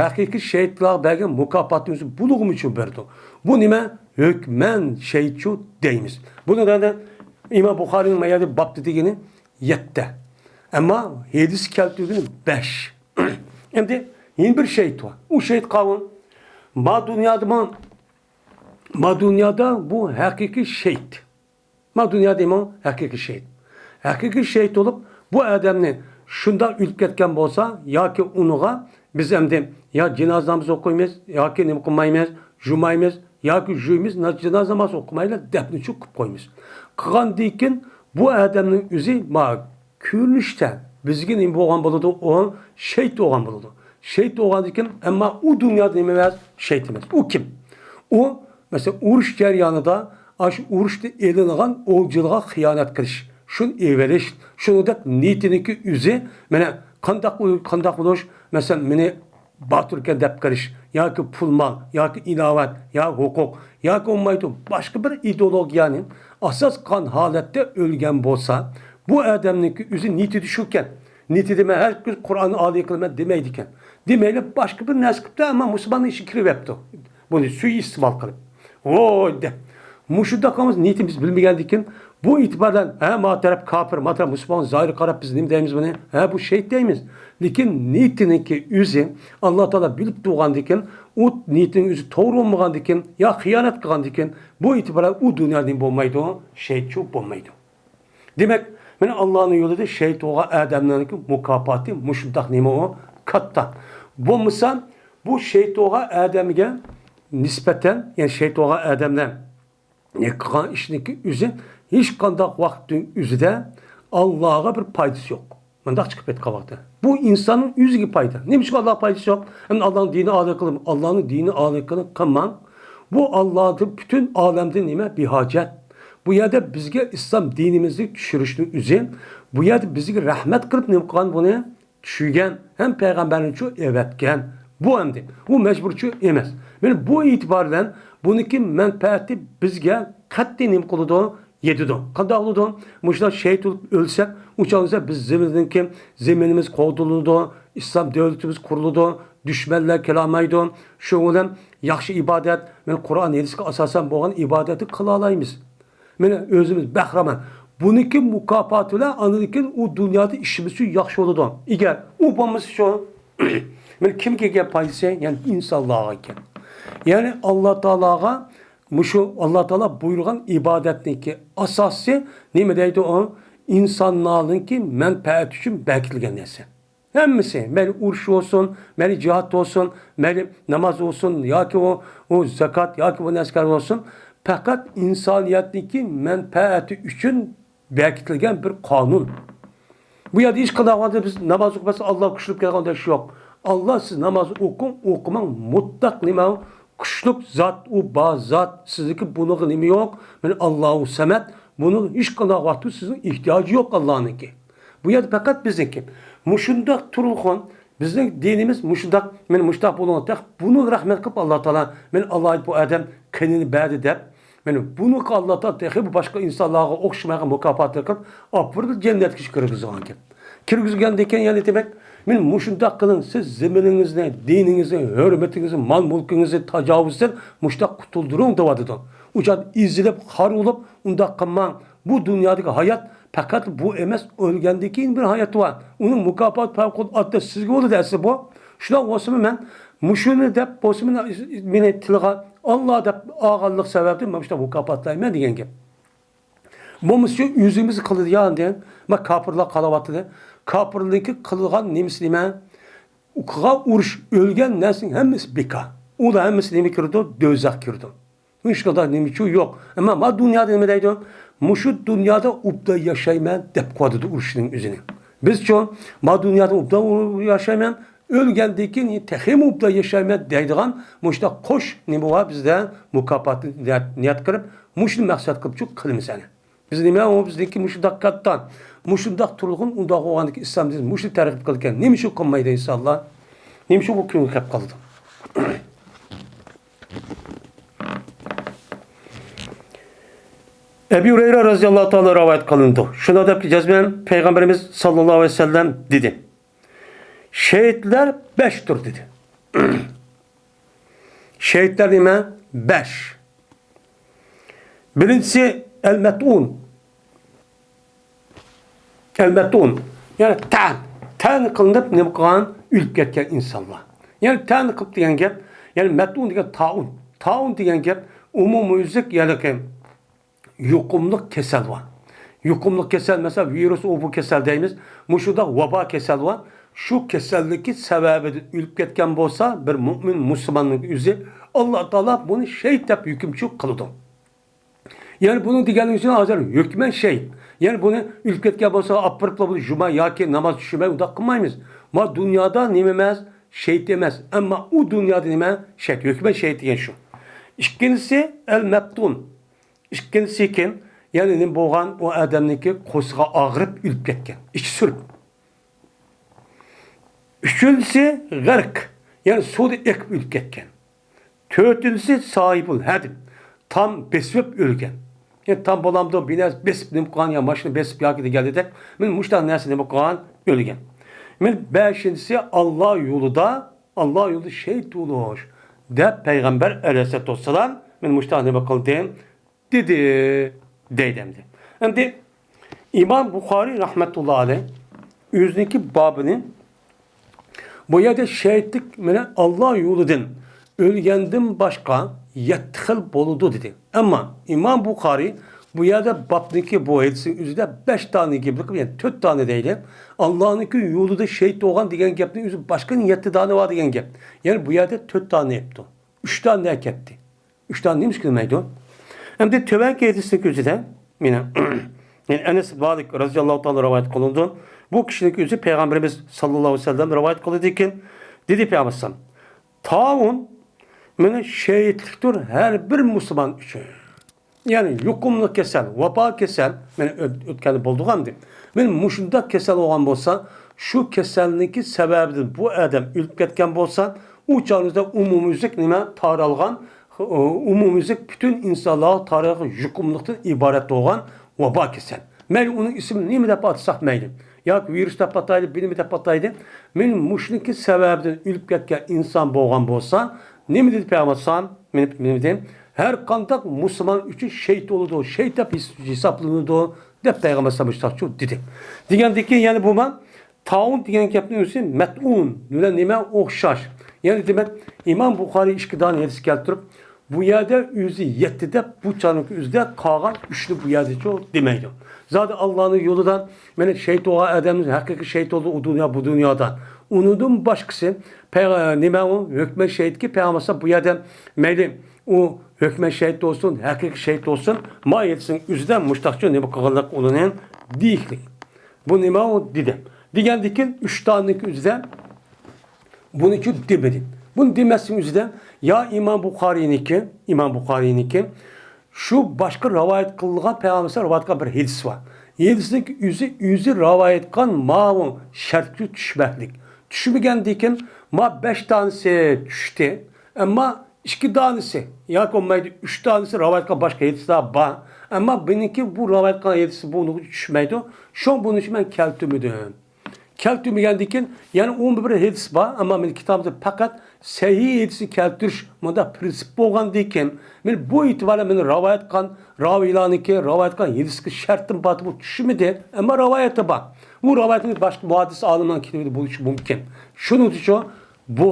ھەقىقىي شېھىتلارغا بەرگەن مۇكاپاتنى ئۆزى بۇلىغىمۇ ئۈچۈن بېرىدۇ. بۇ نېمە؟ ھۆكمەن شېھىتچۇ دەيمىز. بۇنى ئىمام بۇخارىنىڭ ما يەردە بابتا دېگىنى يەتتە. ئەمما ھەدىس كەلتۈرگىنى بەش. ئەمدى يەنە بىر شېھىت بار. ئۇ شېھىت قاۋۇم. ما دۇنيادىمۇ، ما دۇنيادا بۇ ھەقىقىي شېھىت. ما دۇنيا دېمەڭ، ھەقىقىي شېھىت. ھەقىقىي شېھىت بولۇپ، بۇ ئادەمنى شۇنداق ئۆلۈپ كەتكەن بولسا، ياكى ئۇنىڭغا بىز ئەمدى يا جىنازا نامىزى ئوقۇيمىز، ياكى نېمە قىلمايمىز، يۇمايمىز، ياكى يۇيىمىز، نا-، جىنازا نامازى ئوقۇمايلا، دەپنىچۇ قىلىپ قويىمىز. قىلغاندىن كېيىن بۇ ئادەمنىڭ ئۆزى ما كۆرۈنۈشتە بىزگە نېمە بولغان بولىدۇ؟ ئۇ شېھىت بولغان بولىدۇ. شېھىت بولغاندىن كېيىن، ئەمما ئۇ دۇنيادا نېمە ئەمەس؟ شېھىت ئەمەس. ئۇ كىم؟ ئۇ، مەسىلەن، ئۇرۇش جەريانىدا ئاشۇ ئۇرۇشتا ئېلىنغان ئولجىلىغا خىيانەت قىلىش، شۇنى ئېلىۋېلىش، شۇنىڭدەك نىيىتىنىڭكى ئۆزى، مانا، قانداق، قانداق بولۇش، مەسىلەن، مېنى باتۇركەن دەپ قىلىش، ياكى پۇل مال، ياكى ئىناۋەت، يا ھوقۇق، ياكى بولمايدۇ، باشقا بىر ئىدېئولوگىيەنى ئاساس قىلغان ھالەتتە ئۆلگەن بولسا، بۇ ئادەمنىڭكى ئۆزى نىيىتىدە شۇكەن. نىيىتىدە مەن ھەرگىز قۇرئاننى ئالىي قىلىمەن دېمەيدىكەن. دېمەيلا باشقا بىر نەرسە قىپتۇ، ئەمما مۇسۇلماننىڭ ئىچىگە كىرىۋەپتۇ. بۇنى سۇيىئىستېمال قىلىپ. ۋوي دەپ. مۇشۇنداق قىلىمىز، نىيىتىمىز بىلمىگەندىكىن، بۇ ئېتىبار بىلەن، ھە، ما تەرەپ كاپىر، ما تەرەپ مۇسۇلمان، زاھىرىي قاراپ بىز نېمە دەيمىز بۇنى؟ ھە، بۇ شېھىت دەيمىز. لېكىن نىيىتىنىڭكى ئۆزى، ئاللا تائالا بىلىپ تۇرغاندىكىن، ئۇ نىيىتىنىڭ ئۆزى توغرا بولمىغاندىكىن، يا خىيانەت قىلغاندىكىن، بۇ ئېتىبار بىلەن ئۇ دۇنيادا نېمە بولمايدۇ؟ شېھىتچۇ بولمايدۇ. دېمەك، مانا ئاللانىڭ يولىدا شېھىت بولغان ئادەملەرنىڭكى مۇكاپاتى مۇشۇنداق نېمە ئۇ؟ كاتتا. بولمىسا، بۇ شېھىت بولغان ئادەمگە نىسبەتەن، يەنى شېھىت بولغان ئادەملەر قىلغان ئىشنىڭكى ئۆزى ھېچقانداق ۋاقىتنىڭ ئۆزىدە ئاللاغا بىر پايدىسى يوق. مۇنداق چىقىپ كەتكەن ۋاقىتتا. بۇ ئىنساننىڭ ئۆزىگە پايدا. نېمە ئۈچۈن ئاللاغا پايدىسى يوق؟ ئەمدى ئاللانىڭ دىنى ئالىي قىلىڭ، ئاللانىڭ دىنى ئالىي قىلىڭ، قىلماڭ. بۇ ئاللادىن پۈتۈن ئالەمدىن نېمە؟ بىھاجەت. بۇ يەردە بىزگە ئىسلام دىنىمىزنى چۈشۈرۈشنىڭ ئۆزى، بۇ يەردە بىزگە رەھمەت قىلىپ نېمە قىلغان بۇنى؟ چۈشۈرگەن ھەم پەيغەمبەرنىچۇ ئەۋەتكەن. بۇ ئەمدى، ئۇ مەجبۇرچۇ ئەمەس. مانا بۇ ئېتىبار بىلەن بۇنىڭكى مەنپەئەتى بىزگە قەتئىي نېمە قىلىدۇ؟ يېتىدۇ. قانداق بولىدۇ؟ مۇشۇنداق شېھىت بولۇپ ئۆلسەك، ئۇ چاغدا بىز زېمىننىڭكى، زېمىنىمىز قوغدىلىدۇ، ئىسلام دۆلىتىمىز قۇرۇلىدۇ، دۈشمەنلەر كېلەلمەيدۇ. شۇنىڭ بىلەن ياخشى ئىبادەت، مانا قۇرئان ھەدىسكە ئاساسەن بولغان ئىبادەتنى قىلالايمىز. مانا ئۆزىمىز بەھرىمەن. بۇنىڭكى مۇكاپاتى بىلەن ئاندىن كېيىن ئۇ دۇنيادا ئىشىمىز شۇ ياخشى بولىدۇ. ئەگەر ئۇ بولمىسا شۇ، مانا كىمگە ئىكەن پايدىسى؟ يەنى ئىنسانلارغا ئىكەن. يەنى ئاللا تائالاغا مۇشۇ ئاللا تائالا بۇيرۇغان ئىبادەتنىڭكى ئاساسى نېمە دەيدۇ ئۇ؟ ئىنسانلارنىڭكى مەنپەئەتى ئۈچۈن بەكىتىلگەن نەرسە. ھەممىسى، مەيلى ئۇرۇش بولسۇن، مەيلى جىھاد بولسۇن، مەيلى ناماز بولسۇن، ياكى ئۇ، ئۇ زاكات، ياكى بۇ نەسكەر بولسۇن، پەقەت ئىنسانىيەتنىڭكى مەنپەئەتى ئۈچۈن بەكىتىلگەن بىر قانۇن. بۇ يەردە ھېچقانداق ۋاقىتتا بىز ناماز ئوقۇپ بەرسە، ئاللا كۈچلۈك كەلگەندەك ئىش يوق. ئاللا سىز ناماز ئوقۇڭ، ئوقۇماڭ، مۇتلەق نېمە كۈچلۈك زات، ئۇ بار زات. سىزنىڭكى بۇنىڭغا نېمە يوق؟ مانا ئاللاھۇ سەمەد. بۇنىڭ ھېچقانداق ۋاقىتتا سىزنىڭ ئېھتىياجى يوق ئاللانىڭكى. بۇ يەردە پەقەت بىزنىڭكى. مۇشۇنداق تۇرغان بىزنىڭ دىنىمىز مۇشۇنداق، مانا مۇشۇنداق بولۇڭ، تېخى بۇنى رەھمەت قىلىپ ئاللا تائالا، مانا ئاللا بۇ ئادەم قېنىنى بەردى دەپ، مانا بۇنىڭغا ئاللا تائالا تېخى بۇ باشقا ئىنسانلارغا ئوخشىمىغان مۇكاپاتلار قىلىپ، ئاپىرىدۇ جەننەتكە كىرگۈزىدىغان گەپ. كىرگۈزگەندىن كېيىن يەنە دېمەك، مانا مۇشۇنداق قىلىڭ، سىز زېمىنىڭىزنى، دىنىڭىزنى، ھۆرمىتىڭىزنى، مال مۇلكىڭىزنى تاجاۋۇزدىن مۇشۇنداق قۇتۇلدۇرۇڭ دەۋاتىدۇ. ئۇ چاغدا ئېزىلىپ، خار بولۇپ، ئۇنداق قىلماڭ. بۇ دۇنيادىكى ھايات پەقەت بۇ ئەمەس، ئۆلگەندىن كېيىن بىر ھايات بار. ئۇنىڭ مۇكاپاتى پەۋقۇلئاددە سىزگە بولىدۇ ئەسلى بۇ. شۇنداق بولسىمۇ مەن مۇشۇنى دەپ بولسىمۇ مېنى تىلغا ئاللا دەپ ئالغانلىق سەۋەبىدىن مەن مۇشۇنداق مۇكاپاتلايمەن دېگەن گەپ. بولمىسا شۇ ئۆزىمىز قىلىدۇ يا ئەمدى. ما كاپىرلار قالاۋاتىدۇ. كاپىرلىكى قىلغان نېمىسى نېمە؟ قىلغان ئۇرۇش، ئۆلگەن نەرسىنىڭ ھەممىسى بىكار. ئۇلار ھەممىسى نېمە كىرىدۇ؟ دوزاخ كىرىدۇ. ھېچقانداق نېمە ئۈچۈن يوق. ئەمما ما دۇنيادا نېمە دەيدۇ؟ مۇشۇ دۇنيادا ئوبدان ياشايمەن دەپ قويۇۋاتىدۇ ئۇرۇشنىڭ ئۆزىنى. بىزچۇ؟ ما دۇنيادا ئوبدان ياشايمەن، ئۆلگەندىن كېيىن تېخىمۇ ئوبدان ياشايمەن دەيدىغان مۇشۇنداق قوش نېمە بار بىزدە؟ مۇكاپاتنى نىيەت، نىيەت قىلىپ، مۇشۇنى مەقسەت قىلىپچۇ قىلىمىز ئەنە. بىز نېمە ئۇ بىزنىڭكى مۇشۇنداق كاتتا، مۇشۇنداق تۇرغۇن ئۇنداق بولغاندىكى ئىسلام دىنى مۇشۇنى تەرغىب قىلىدىكەن. نېمە ئۈچۈن قىلمايدۇ ئىنسانلار؟ نېمە ئۈچۈن بۇ كۈنگە كەپ قالىدۇ؟ ئەبى ھۇرەيرە رەزىياللاھۇ تائالا رىۋايەت قىلىنىدۇ. شۇنداق دەپكى جەزمەن پەيغەمبىرىمىز ساللاللاھۇ ئەلەيھى ۋەسەللەم دېدى، شېھىتلەر بەشتۇر دېدى. شېھىتلەر نېمە؟ بەش. بىرىنچىسى ئەل مەتئۇن. ئەل مەتئۇن. يەنى تەن. تەن قىلىنىپ نېمە قىلغان؟ ئۆلۈپ كەتكەن ئىنسانلار. يەنى تەن قىلىپ دېگەن گەپ، يەنى مەتئۇن دېگەن تائۇن. تائۇن دېگەن گەپ ئومۇميۈزلۈك يەنى يۇقۇملۇق كېسەل بار. يۇقۇملۇق كېسەل، مەسىلەن، ۋىرۇس، ئۇ بۇ كېسەل دەيمىز. مۇشۇنداق ۋابا كېسەل بار. شۇ كېسەللىكى سەۋەبىدىن ئۆلۈپ كەتكەن بولسا، بىر مۆمىن مۇسۇلماننىڭ ئۆزى، ئاللا تائالا بۇنى شېھىت دەپ ھۆكۈم چىقىرىدۇ. يەنى بۇنىڭ دېگەنلىكى ئۈچۈن ھازىر ھۆكمەن شېھىت. يەنى بۇنى ئۆلۈپ كەتكەن بولسا، ئاپىرىپلا بۇنى جۇما ياكى ناماز چۈشۈرمەي ئۇنداق قىلمايمىز. ما دۇنيادا نېمە ئەمەس؟ شېھىت ئەمەس. ئەمما ئۇ دۇنيادا نېمە؟ شېھىت، ھۆكمەن شېھىت دېگەن شۇ. ئىككىنچىسى، ئەل مەپتۇن. ئىككىنچىسى كىم؟ يەنى نېمە بولغان؟ ئۇ ئادەمنىڭكى قورسىقى ئاغرىپ ئۆلۈپ كەتكەن. ئىچى سۈرۈپ. ئۈچىنچىسى غەرق، يەنى سۇدا ئېقىپ ئۆلۈپ كەتكەن. تۆتىنچىسى ساھىبۇل ھەدىم، تام بېسىپ ئۆلگەن. يەنى تام بولامدۇ، بىر نەرسە بېسىپ نېمە قىلغان يا ماشىنا بېسىپ ياكى دېگەندەك، مانا مۇشۇنداق نەرسە نېمە قىلغان؟ ئۆلگەن. مانا بەشىنچىسى ئاللا يولىدا، ئاللا يولىدا شېھىت بولۇش، دەپ پەيغەمبەر ئەلەيھىسسالاتۇ ۋەسسالام مانا مۇشۇنداق نېمە قىلدى؟ دېدى، دەيدۇ ئەمدى. ئەمدى ئىمام بۇخارىي رەھمەتۇللا ئەلەيھ ئۆزىنىڭكى بابىنى بۇ يەردە شېھىتلىك مانا ئاللا يولىدىن ئۆلگەندىن باشقا يەتتە خىل بولىدۇ دېدى. ئەمما ئىمام بۇخارىي بۇ يەردە بابنىڭكى بۇ ھەدىسنىڭ ئۆزىدە بەش دانە گەپنى قىلىپ، يەنى تۆت دانە دەيلى. ئاللانىڭكى يولىدا شېھىت بولغان دېگەن گەپنىڭ ئۆزى باشقا يەتتە دانە بار دېگەن گەپ. يەنى بۇ يەردە تۆت دانە دەپتۇ. ئۈچ دانە كەتتى. ئۈچ دانە نېمىشقا دېمەيدۇ؟ ئەمدى تۆۋەنكى ھەدىسنىڭ ئۆزىدە، مانا، يەنى ئەنەس مالىك رەزىياللاھۇ تائالا رىۋايەت قىلىنىدۇ. بۇ كىشىنىڭ ئۆزى پەيغەمبىرىمىز ساللاللاھۇ ئەلەيھى ۋەسەللەم رىۋايەت قىلىدىكەن، دېدى پەيغەمبەر ئەلەيھىسسالام، تائۇن مانا شېھىتلىكتۇر ھەر بىر مۇسۇلمان ئۈچۈن. يەنى يۇقۇملۇق كېسەل، ۋابا كېسەل، مانا ئۆت-، ئۆتكەندە بولدىغان دېدى. مانا مۇشۇنداق كېسەل بولغان بولسا، شۇ كېسەلنىڭكى سەۋەبىدىن بۇ ئادەم ئۆلۈپ كەتكەن بولسا، ئۇ چاغدا ئومۇميۈزلۈك نېمە تارالغان، ئومۇميۈزلۈك پۈتۈن ئىنسانلارغا تارالغان يۇقۇملۇقتىن ئىبارەت بولغان ۋابا كېسەل. مەيلى ئۇنىڭ ئىسمىنى نېمە دەپ ئاتىساق مەيلى. ياكى ۋىرۇس دەپ ئاتايلى، بىر نېمە دەپ ئاتايلى. مانا مۇشۇنىڭكى سەۋەبىدىن ئۆلۈپ كەتكەن ئىنسان بولغان بولسا، نېمە دېدى پەيغەمبەر ئەلەيھىسسالام؟ مانا نېمە دېدى؟ ھەر قانداق مۇسۇلمان ئۈچۈن شېھىت بولىدۇ، شېھىت دەپ ھېس-، ھېسابلىنىدۇ، دەپ پەيغەمبەر ئەلەيھىسسالام مۇشۇنداق دېدى. دېگەندىن كېيىن يەنە بۇ ما تائۇن دېگەن گەپنىڭ ئۆزى مەتئۇن بىلەن نېمە ئوخشاش. يەنى دېمەك، ئىمام بۇخارىي ئىككى دانە ھەدىس كەلتۈرۈپ، بۇ يەردە ئۆزى يەتتە دەپ، بۇ چاغنىڭ ئۆزىدە قالغان ئۈچنى بۇ يەردىچۇ دېمەيدۇ. زادى ئاللانىڭ يولىدا مانا شېھىت بولغان ئادەمنىڭ ھەقىقىي شېھىت بولدى ئۇ دۇنيا، بۇ دۇنيادا. ئۇنىڭدىن باشقىسى، پەي-، نېمە ئۇ، ھۆكمەن شېھىتكى پەيغەمبەر بۇ يەردە مەيلى ئۇ ھۆكمەن شېھىت بولسۇن، ھەقىقىي شېھىت بولسۇن، ما ھەدىسنىڭ ئۆزىدە مۇشتاقچۇ نېمە قىلغانلىق ئۇنىڭ دېيىكلىك. بۇ نېمە ئۇ؟ دېدى. دېگەندىكىن ئۈچ دانىنىڭكى ئۆزىدە بۇنىچۇ دېمىدى. بۇنى دېمەسنىڭ ئۆزىدە يا ئىمام بۇخارىينىڭكى، ئىمام بۇخارىينىڭكى شۇ باشقا رىۋايەت قىلىنغان پەيغەمبەر رىۋايەت قىلغان بىر ھەدىس بار. ھەدىسنىڭ ئۆزى، ئۆزى رىۋايەت قىلغان ماۋۇ شەرتكە چۈشمەكلىك. چۈشمىگەندىكىن ما بەش دانىسى چۈشتى. ئەمما ئىككى دانىسى ياكى بولمايدۇ، ئۈچ دانىسى رىۋايەت قىلغان باشقا ھەدىسلەر بار. ئەمما بۇنىڭكى بۇ رىۋايەت قىلغان ھەدىسى بۇنىڭغا چۈشمەيدۇ. شۇڭا بۇنى مەن كەلتۈرمىدىم. كەلتۈرمىگەندىكىن يەنە ئون بىر ھەدىس بار، ئەمما مېنىڭ كىتابىمدا پەقەت سەھىھ ھەدىسنى كەلتۈرۈش مۇنداق پىرىنسىپ بولغاندىكىن، مەن بۇ ئېتىبارەن مېنىڭ رىۋايەت قىلغان راۋىيلارنىڭكى رىۋايەت قىلغان ھەدىسكە شەرتىم بار، بۇ چۈشمىدى، ئەمما رىۋايەتى بار. بۇ رىۋايەتنى باشقا مۇھەددىس ئالىملارنىڭ كىتابىدا بولۇشى مۇمكىن. شۇنىڭ ئۈچۈن بۇ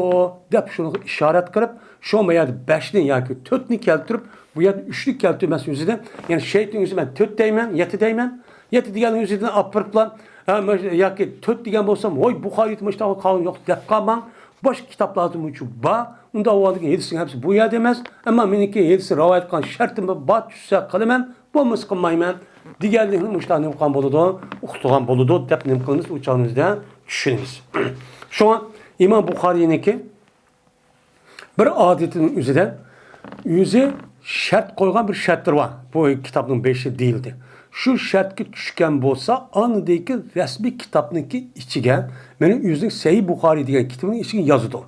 دەپ شۇنىڭغا ئىشارەت قىلىپ، شۇ ما يەردە بەشنى ياكى تۆتنى كەلتۈرۈپ، بۇ يەردە ئۈچنى كەلتۈرمەس ئۆزىدە، يەنى شەيتنىڭ ئۆزى مەن تۆت دەيمەن، يەتتە دەيمەن، يەتتە دېگەن ئۆزىدىن ئاپىرىپلا، ھە، مەن ياكى تۆت دېگەن بولسام، ۋاي، بۇخارىيدا مۇشۇنداق قالغان يوق دەپ قالماڭ. باشقا كىتابلاردا مۇشۇ بار. ئۇنداق بولغاندىكىن ھەدىسنىڭ ھەممىسى بۇ يەردە ئەمەس. ئەمما مېنىڭكى ھەدىسنى رىۋايەت قىلغان شەرتىم بار، چۈشسە قىلىمەن، بولمىسا قىلمايمەن دېگەنلىكنى مۇشۇنداق نېمە قىلغان بولىدۇ، ئۇقتۇرغان بولىدۇ دەپ نېمە قىلىمىز، ئۇ چاغنىڭ ئۆزىدە چۈشىنىمىز. شۇڭا ئىمام بۇخارىينىڭكى بىر ئادىتىنىڭ ئۆزىدە ئۆزى شەرت قويغان بىر شەرتلىرى بار. بۇ كىتابنىڭ بېشى دېيىلدى. شۇ شەرتكە چۈشكەن بولسا، ئاندىن كېيىن رەسمىي كىتابنىڭكى ئىچىگە، مېنىڭ ئۆزىنىڭ سەھىھ بۇخارىي دېگەن كىتابىنىڭ ئىچىگە يازىدۇ.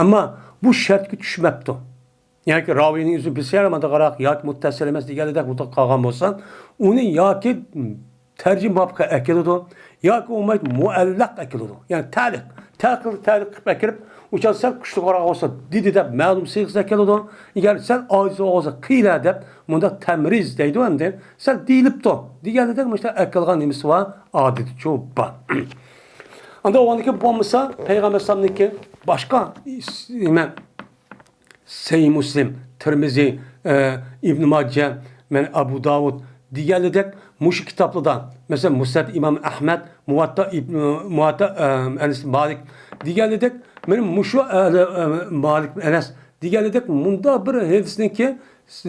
ئەمما بۇ شەرتكە چۈشمەپتۇ. ياكى راۋىينىڭ ئۆزى بىسيارمادىغاراق ياكى مۇتتەسىل ئەمەس دېگەندەك مۇنداق قالغان بولسا، ئۇنى ياكى تەرجىمە بابقا ئەكېلىدۇ، ياكى بولمايدۇ مۇئەللەق ئەكېلىدۇ. يەنى تەلىق، تەلىق، تەلىق قىلىپ ئەكىرىپ، ئۇچان سەل كۈچلۈكرەك بولسا دېدى دەپ مەلۇم سىيغىسى ئەكېلىدۇ. ئەگەر سەل ئاجىز بولسا قىيلە دەپ مۇنداق تەمرىز دەيدۇ ئەمدى. سەل دېيىلىپتۇ دېگەندەك مۇشۇنداق ئەكەلگەن نېمىسى بار، ئادىتىچۇ بار. ئاندىن ئۇنىڭكى بولمىسا پەيغەمبەر ئەلەيھىسسالامنىڭكى باشقا نېمە سەھىھ مۇسلىم، تىرمىزى، ئە، ئىبن ماجە، مەن ئەبۇ داۋۇد دېگەنلىدەك مۇشۇ كىتابلىدا، مەسىلەن، مۇسنەد ئىمام ئەھمەد، مۇۋەتتا ئىبن، مۇۋەتتا، ئە، ئەنەس مالىك دېگەنلىدەك، مېنىڭ مۇشۇ، ئە، ئە، مالىك ئەنەس دېگەنلىدەك مۇنداق بىر ھەدىسنىڭكى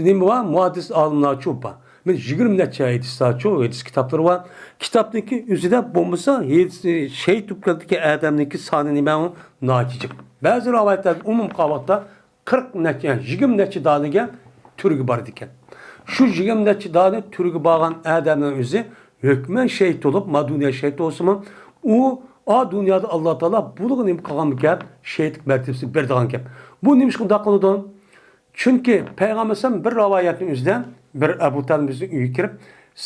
نېمە بار؟ مۇھەددىس ئالىملارچۇ بار. مەن يىگىرمە نەچچە ھەدىسلەرچۇ، ھەدىس كىتابلىرى بار. كىتابنىڭكى ئۆزىدە بولمىسا، ھەدىس شېھىت بولۇپ كەتكەن ئادەمنىڭكى سانى نېمە؟ ناھايىتى جىق. بەزى رىۋايەتلەردە ئومۇمىي قارىغاندا قىرىق نەچچە، يەنى يىگىرمە نەچچە دانىگە تۈرگە بارىدىكەن. شۇ يىگىرمە نەچچە دانە تۈرگە بارغان ئادەمنىڭ ئۆزى ھۆكمەن شېھىت بولۇپ، ما دۇنيا شېھىت بولسىمۇ، ئۇ ئا دۇنيادا ئاللا تائالا بۇلىغا نېمە قىلغانمىكەن؟ شېھىتلىك مەرتىۋىسىنى بېرىدىغان گەپ. بۇ نېمە ئىش شۇنداق قىلىدۇ؟ چۈنكى پەيغەمبەر ئەلەيھىسسالام بىر رىۋايەتنىڭ ئۆزىدە بىر ئەبۇ تەلىبىنىڭ ئۆيىگە كىرىپ،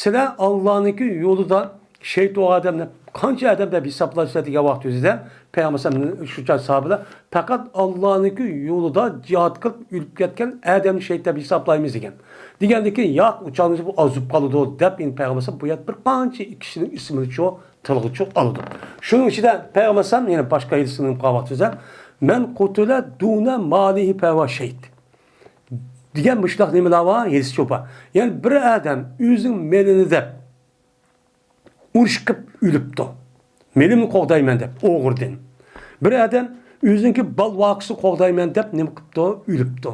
سىلەر ئاللانىڭكى يولىدا شېھىت بولغان ئادەمنى قانچە ئادەم دەپ ھېسابلايسىلەر دېگەن ۋاقىت ئۆزىدە پەيغەمبەر ئەلەيھىسسالام شۇ چاغ ساھابىلەر پەقەت ئاللانىڭكى يولىدا جىھاد قىلىپ ئۆلۈپ كەتكەن ئادەمنى شېھىت دەپ ھېسابلايمىز دېگەن. دېگەندىن كېيىن ياق، ئۇ چاغنىڭ بۇ ئازىپ قالىدۇ دەپ ئەمدى پەيغەمبەر ئەلەيھىسسالام بۇ يەردە بىر قانچە كىشىنىڭ ئىسمىنى شۇ تىلغا شۇ ئالىدۇ. شۇنىڭ ئىچىدە پەيغەمبەر ئەلەيھىسسالام يەنە باشقا ھەدىسنى قىلغان ۋاقتىدا مەن قۇتىلە دۇنە مالىھى پەھۇۋە شەھىد دېگەن مۇشۇنداق نېمىلەر بار، ھەدىس چوپان. يەنى بىر ئادەم ئۆزىنىڭ مېلىنى دەپ ئۇرۇش قىلىپ ئۆلۈپتۇ. مېلىمنى قوغدايمەن دەپ ئوغرىدىن. بىر ئادەم ئۆزىنىڭكى بال-ۋاقىسىنى قوغدايمەن دەپ نېمە قىپتۇ؟ ئۆلۈپتۇ.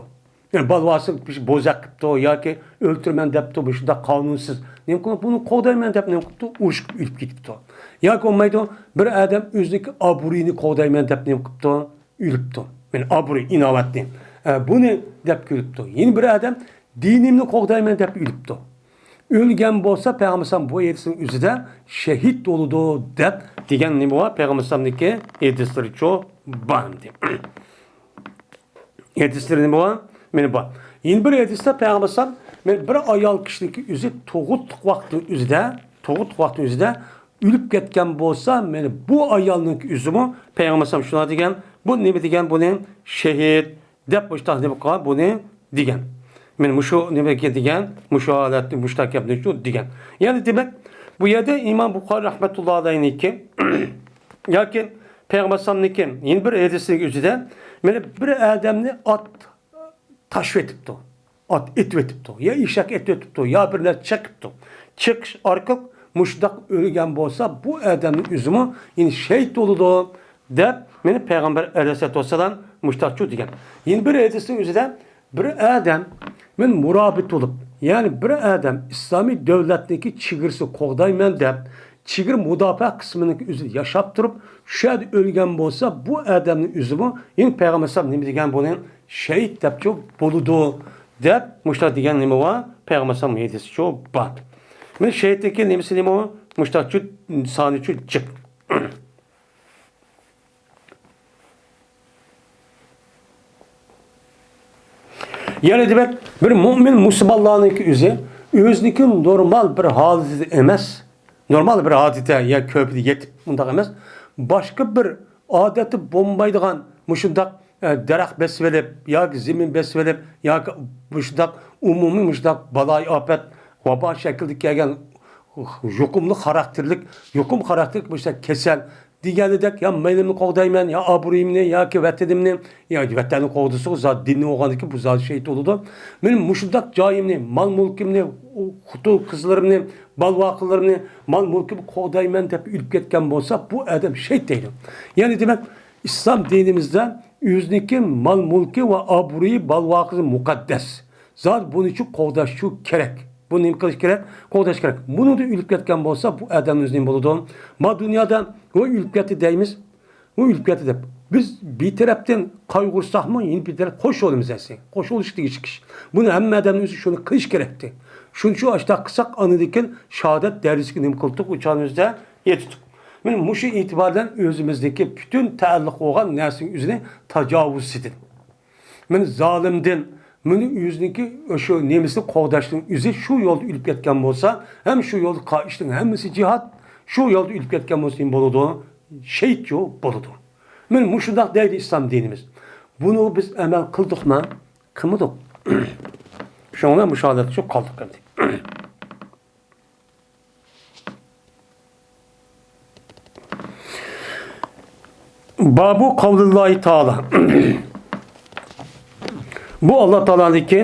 يەنى بال-ۋاقىسىنى بوزەك قىپتۇ ياكى ئۆلتۈرىمەن دەپتۇ، مۇشۇنداق قانۇنسىز. نېمە قىلىپ بۇنى قوغدايمەن دەپ نېمە قىپتۇ؟ ئۇرۇش قىلىپ ئۆلۈپ كېتىپتۇ. ياكى بولمايدۇ، بىر ئادەم ئۆزىنىڭكى ئابرۇيىنى قوغدايمەن دەپ نېمە قىپتۇ؟ ئۆلۈپتۇ. يەنى ئابرۇي، ئىناۋەتنى. ئە، بۇنى دەپ ئۆلۈپتۇ. يەنە بىر ئادەم دىنىمنى قوغدايمەن دەپ ئۆلۈپتۇ. ئۆلگەن بولسا پەيغەمبەر ئەلەيھىسسالام بۇ ھەدىسنىڭ ئۆزىدە شېھىت بولىدۇ دەپ دېگەن نېمە بار؟ پەيغەمبەر ئەلەيھىسسالامنىڭكى ھەدىسلىرىچۇ بار ئەمدى. ھەدىسلىرى نېمە بار؟ مانا بار. يەنە بىر ھەدىستە پەيغەمبەر ئەلەيھىسسالام، مانا بىر ئايال كىشىنىڭكى ئۆزى تۇغۇتلۇق ۋاقتىنىڭ ئۆزىدە، تۇغۇتلۇق ۋاقتىنىڭ ئۆزىدە ئۆلۈپ كەتكەن بولسا، مانا بۇ ئايالنىڭكى ئۆزىمۇ پەيغەمبەر ئەلەيھىسسالام شۇنداق دېگەن، بۇ نېمە دېگەن، بۇنى شېھىت دەپ مۇشۇنداق نېمە قىلغان، بۇنى دېگەن. مانا مۇشۇ نېمىگە دېگەن، مۇشۇ ھالەتنى، مۇشۇنداق گەپنى شۇ دېگەن. يەنى دېمەك، بۇ يەردە ئىمام بۇخارى رەھمەتۇللاھى ئەلەيھىنىڭكى ياكى پەيغەمبەر ئەلەيھىسسالامنىڭكى يەنە بىر ھەدىسىنىڭ ئۆزىدە، مانا بىر ئادەمنى ئات تاشلىۋېتىپتۇ. ئات ئېتىۋېتىپتۇ. يا ئېشەك ئېتىۋېتىپتۇ، يا بىر نەرسە چېقىپتۇ. چېقىش ئارقىلىق مۇشۇنداق ئۆلگەن بولسا، بۇ ئادەمنىڭ ئۆزىمۇ يەنە شېھىت بولىدۇ، دەپ مانا پەيغەمبەر ئەلەيھىسسالاتۇ ۋەسسالام مۇشۇنداقچۇ دېگەن. يەنە بىر ھەدىسنىڭ ئۆزىدە بىر ئادەم مەن مۇرابىت بولۇپ، يەنى بىر ئادەم ئىسلامىي دۆلەتنىڭكى چېگرىسىنى قوغدايمەن دەپ چېگرا مۇداپىئە قىسمىنىڭ ئۆزىدە ياشاپ تۇرۇپ، شۇ يەردە ئۆلگەن بولسا، بۇ ئادەمنىڭ ئۆزىمۇ، يەنى پەيغەمبەر ئەلەيھىسسالام نېمە دېگەن بۇنى؟ شېھىت دەپچۇ بولىدۇ، دەپ مۇشۇنداق دېگەن نېمە بار؟ پەيغەمبەر ئەلەيھىسسالام ھەدىسىچۇ بار. مانا شېھىتنىڭكى نېمىسى نېمە؟ مۇشۇنداقچۇ سانىچۇ جىق. يەنى دېمەك، بىر مۆمىن مۇسۇلمانلارنىڭكى ئۆزى، ئۆزىنىڭكى نورمال بىر ھالىتىدە ئەمەس، نورمال بىر ھادىتە يا كۆپىدە يېتىپ مۇنداق ئەمەس، باشقا بىر ئادەتتە بولمايدىغان مۇشۇنداق، ئە، دەرەخ بېسىۋېلىپ ياكى زېمىن بېسىۋېلىپ ياكى مۇشۇنداق ئومۇمىي مۇشۇنداق بالايىئاپەت، ۋابا شەكلىدە كەلگەن يۇقۇملۇق خاراكتېرلىك، يۇقۇم خاراكتېرلىك مۇشۇنداق كېسەل، دېگەنىدەك، يا مېلىمنى قوغدايمەن، يا ئابرۇيۇمنى، ياكى ۋەتىنىمنى، يا ۋەتەننى قوغدىسىغۇ زادى دىننى قوغدىغاندىكىن بۇ زادى شېھىت بولىدۇ. مېنىڭ مۇشۇنداق جايىمنى، مال مۈلكۈمنى، خوتۇن قىزلىرىمنى، بال ۋاقىلىرىمنى، مال مۈلكۈمنى قوغدايمەن دەپ ئۆلۈپ كەتكەن بولسا، بۇ ئادەم شېھىت دەيدۇ. يەنى دېمەك، ئىسلام دىنىمىزدە ئۆزىنىڭكى مال مۈلكى ۋە ئابرۇيى، بال ۋاقىلى مۇقەددەس. زادى بۇنى شۇ قوغداش شۇ كېرەك. بۇ نېمە قىلىش كېرەك؟ قوغداش كېرەك. بۇنىڭدىن ئۆلۈپ كەتكەن بولسا، بۇ ئادەمنىڭ ئۆزى نېمە بولىدۇ؟ ما دۇنيادا ۋە ئۆلۈپ كەتتى دەيمىز. ئۇ ئۆلۈپ كەتتى دەپ. بىز بىر تەرەپتىن قايغۇرساقمۇ، يەنە بىر تەرەپ خوش بولىمىز ئەسلى. خوش بولۇش تېگىشلىك ئىش. بۇنى ھەممە ئادەمنىڭ ئۆزى شۇنى قىلىش كېرەكتى. شۇنچە ئاشتاق قىلساق، ئاندىن كېيىن شاھادەت دەرىجىسىگە نېمە قىلدۇق؟ ئۇ چاغنىڭ ئۆزىدە يېتىشتۇق. مانا مۇشۇ ئېتىبار بىلەن ئۆزىمىزدىكى پۈتۈن تەئەللۇق بولغان نەرسىنىڭ ئۆزىنى تاجاۋۇز ئېتىدۇ. مانا زالىمدىن، مانا ئۆزىنىڭكى شۇ نېمىسىنى قوغداشنىڭ ئۆزى شۇ يولدا ئۆلۈپ كەتكەن بولسا، ھەم شۇ يولدا قىلغان ئىشنىڭ ھەممىسى جىھاد، شۇ يولدا ئۆلۈپ كەتكەن بولسا نېمە بولىدۇ؟ شېھىتچۇ بولىدۇ. مانا مۇشۇنداق دەيدۇ ئىسلام دىنىمىز. بۇنى بىز ئەمەل قىلدۇقمۇ؟ قىلمىدۇق. شۇڭا مۇشۇ ھالەتتە شۇ قالدۇق ئەمدى. بابۇ قەۋلىللاھى تائالا. بۇ ئاللا تائالانىڭكى،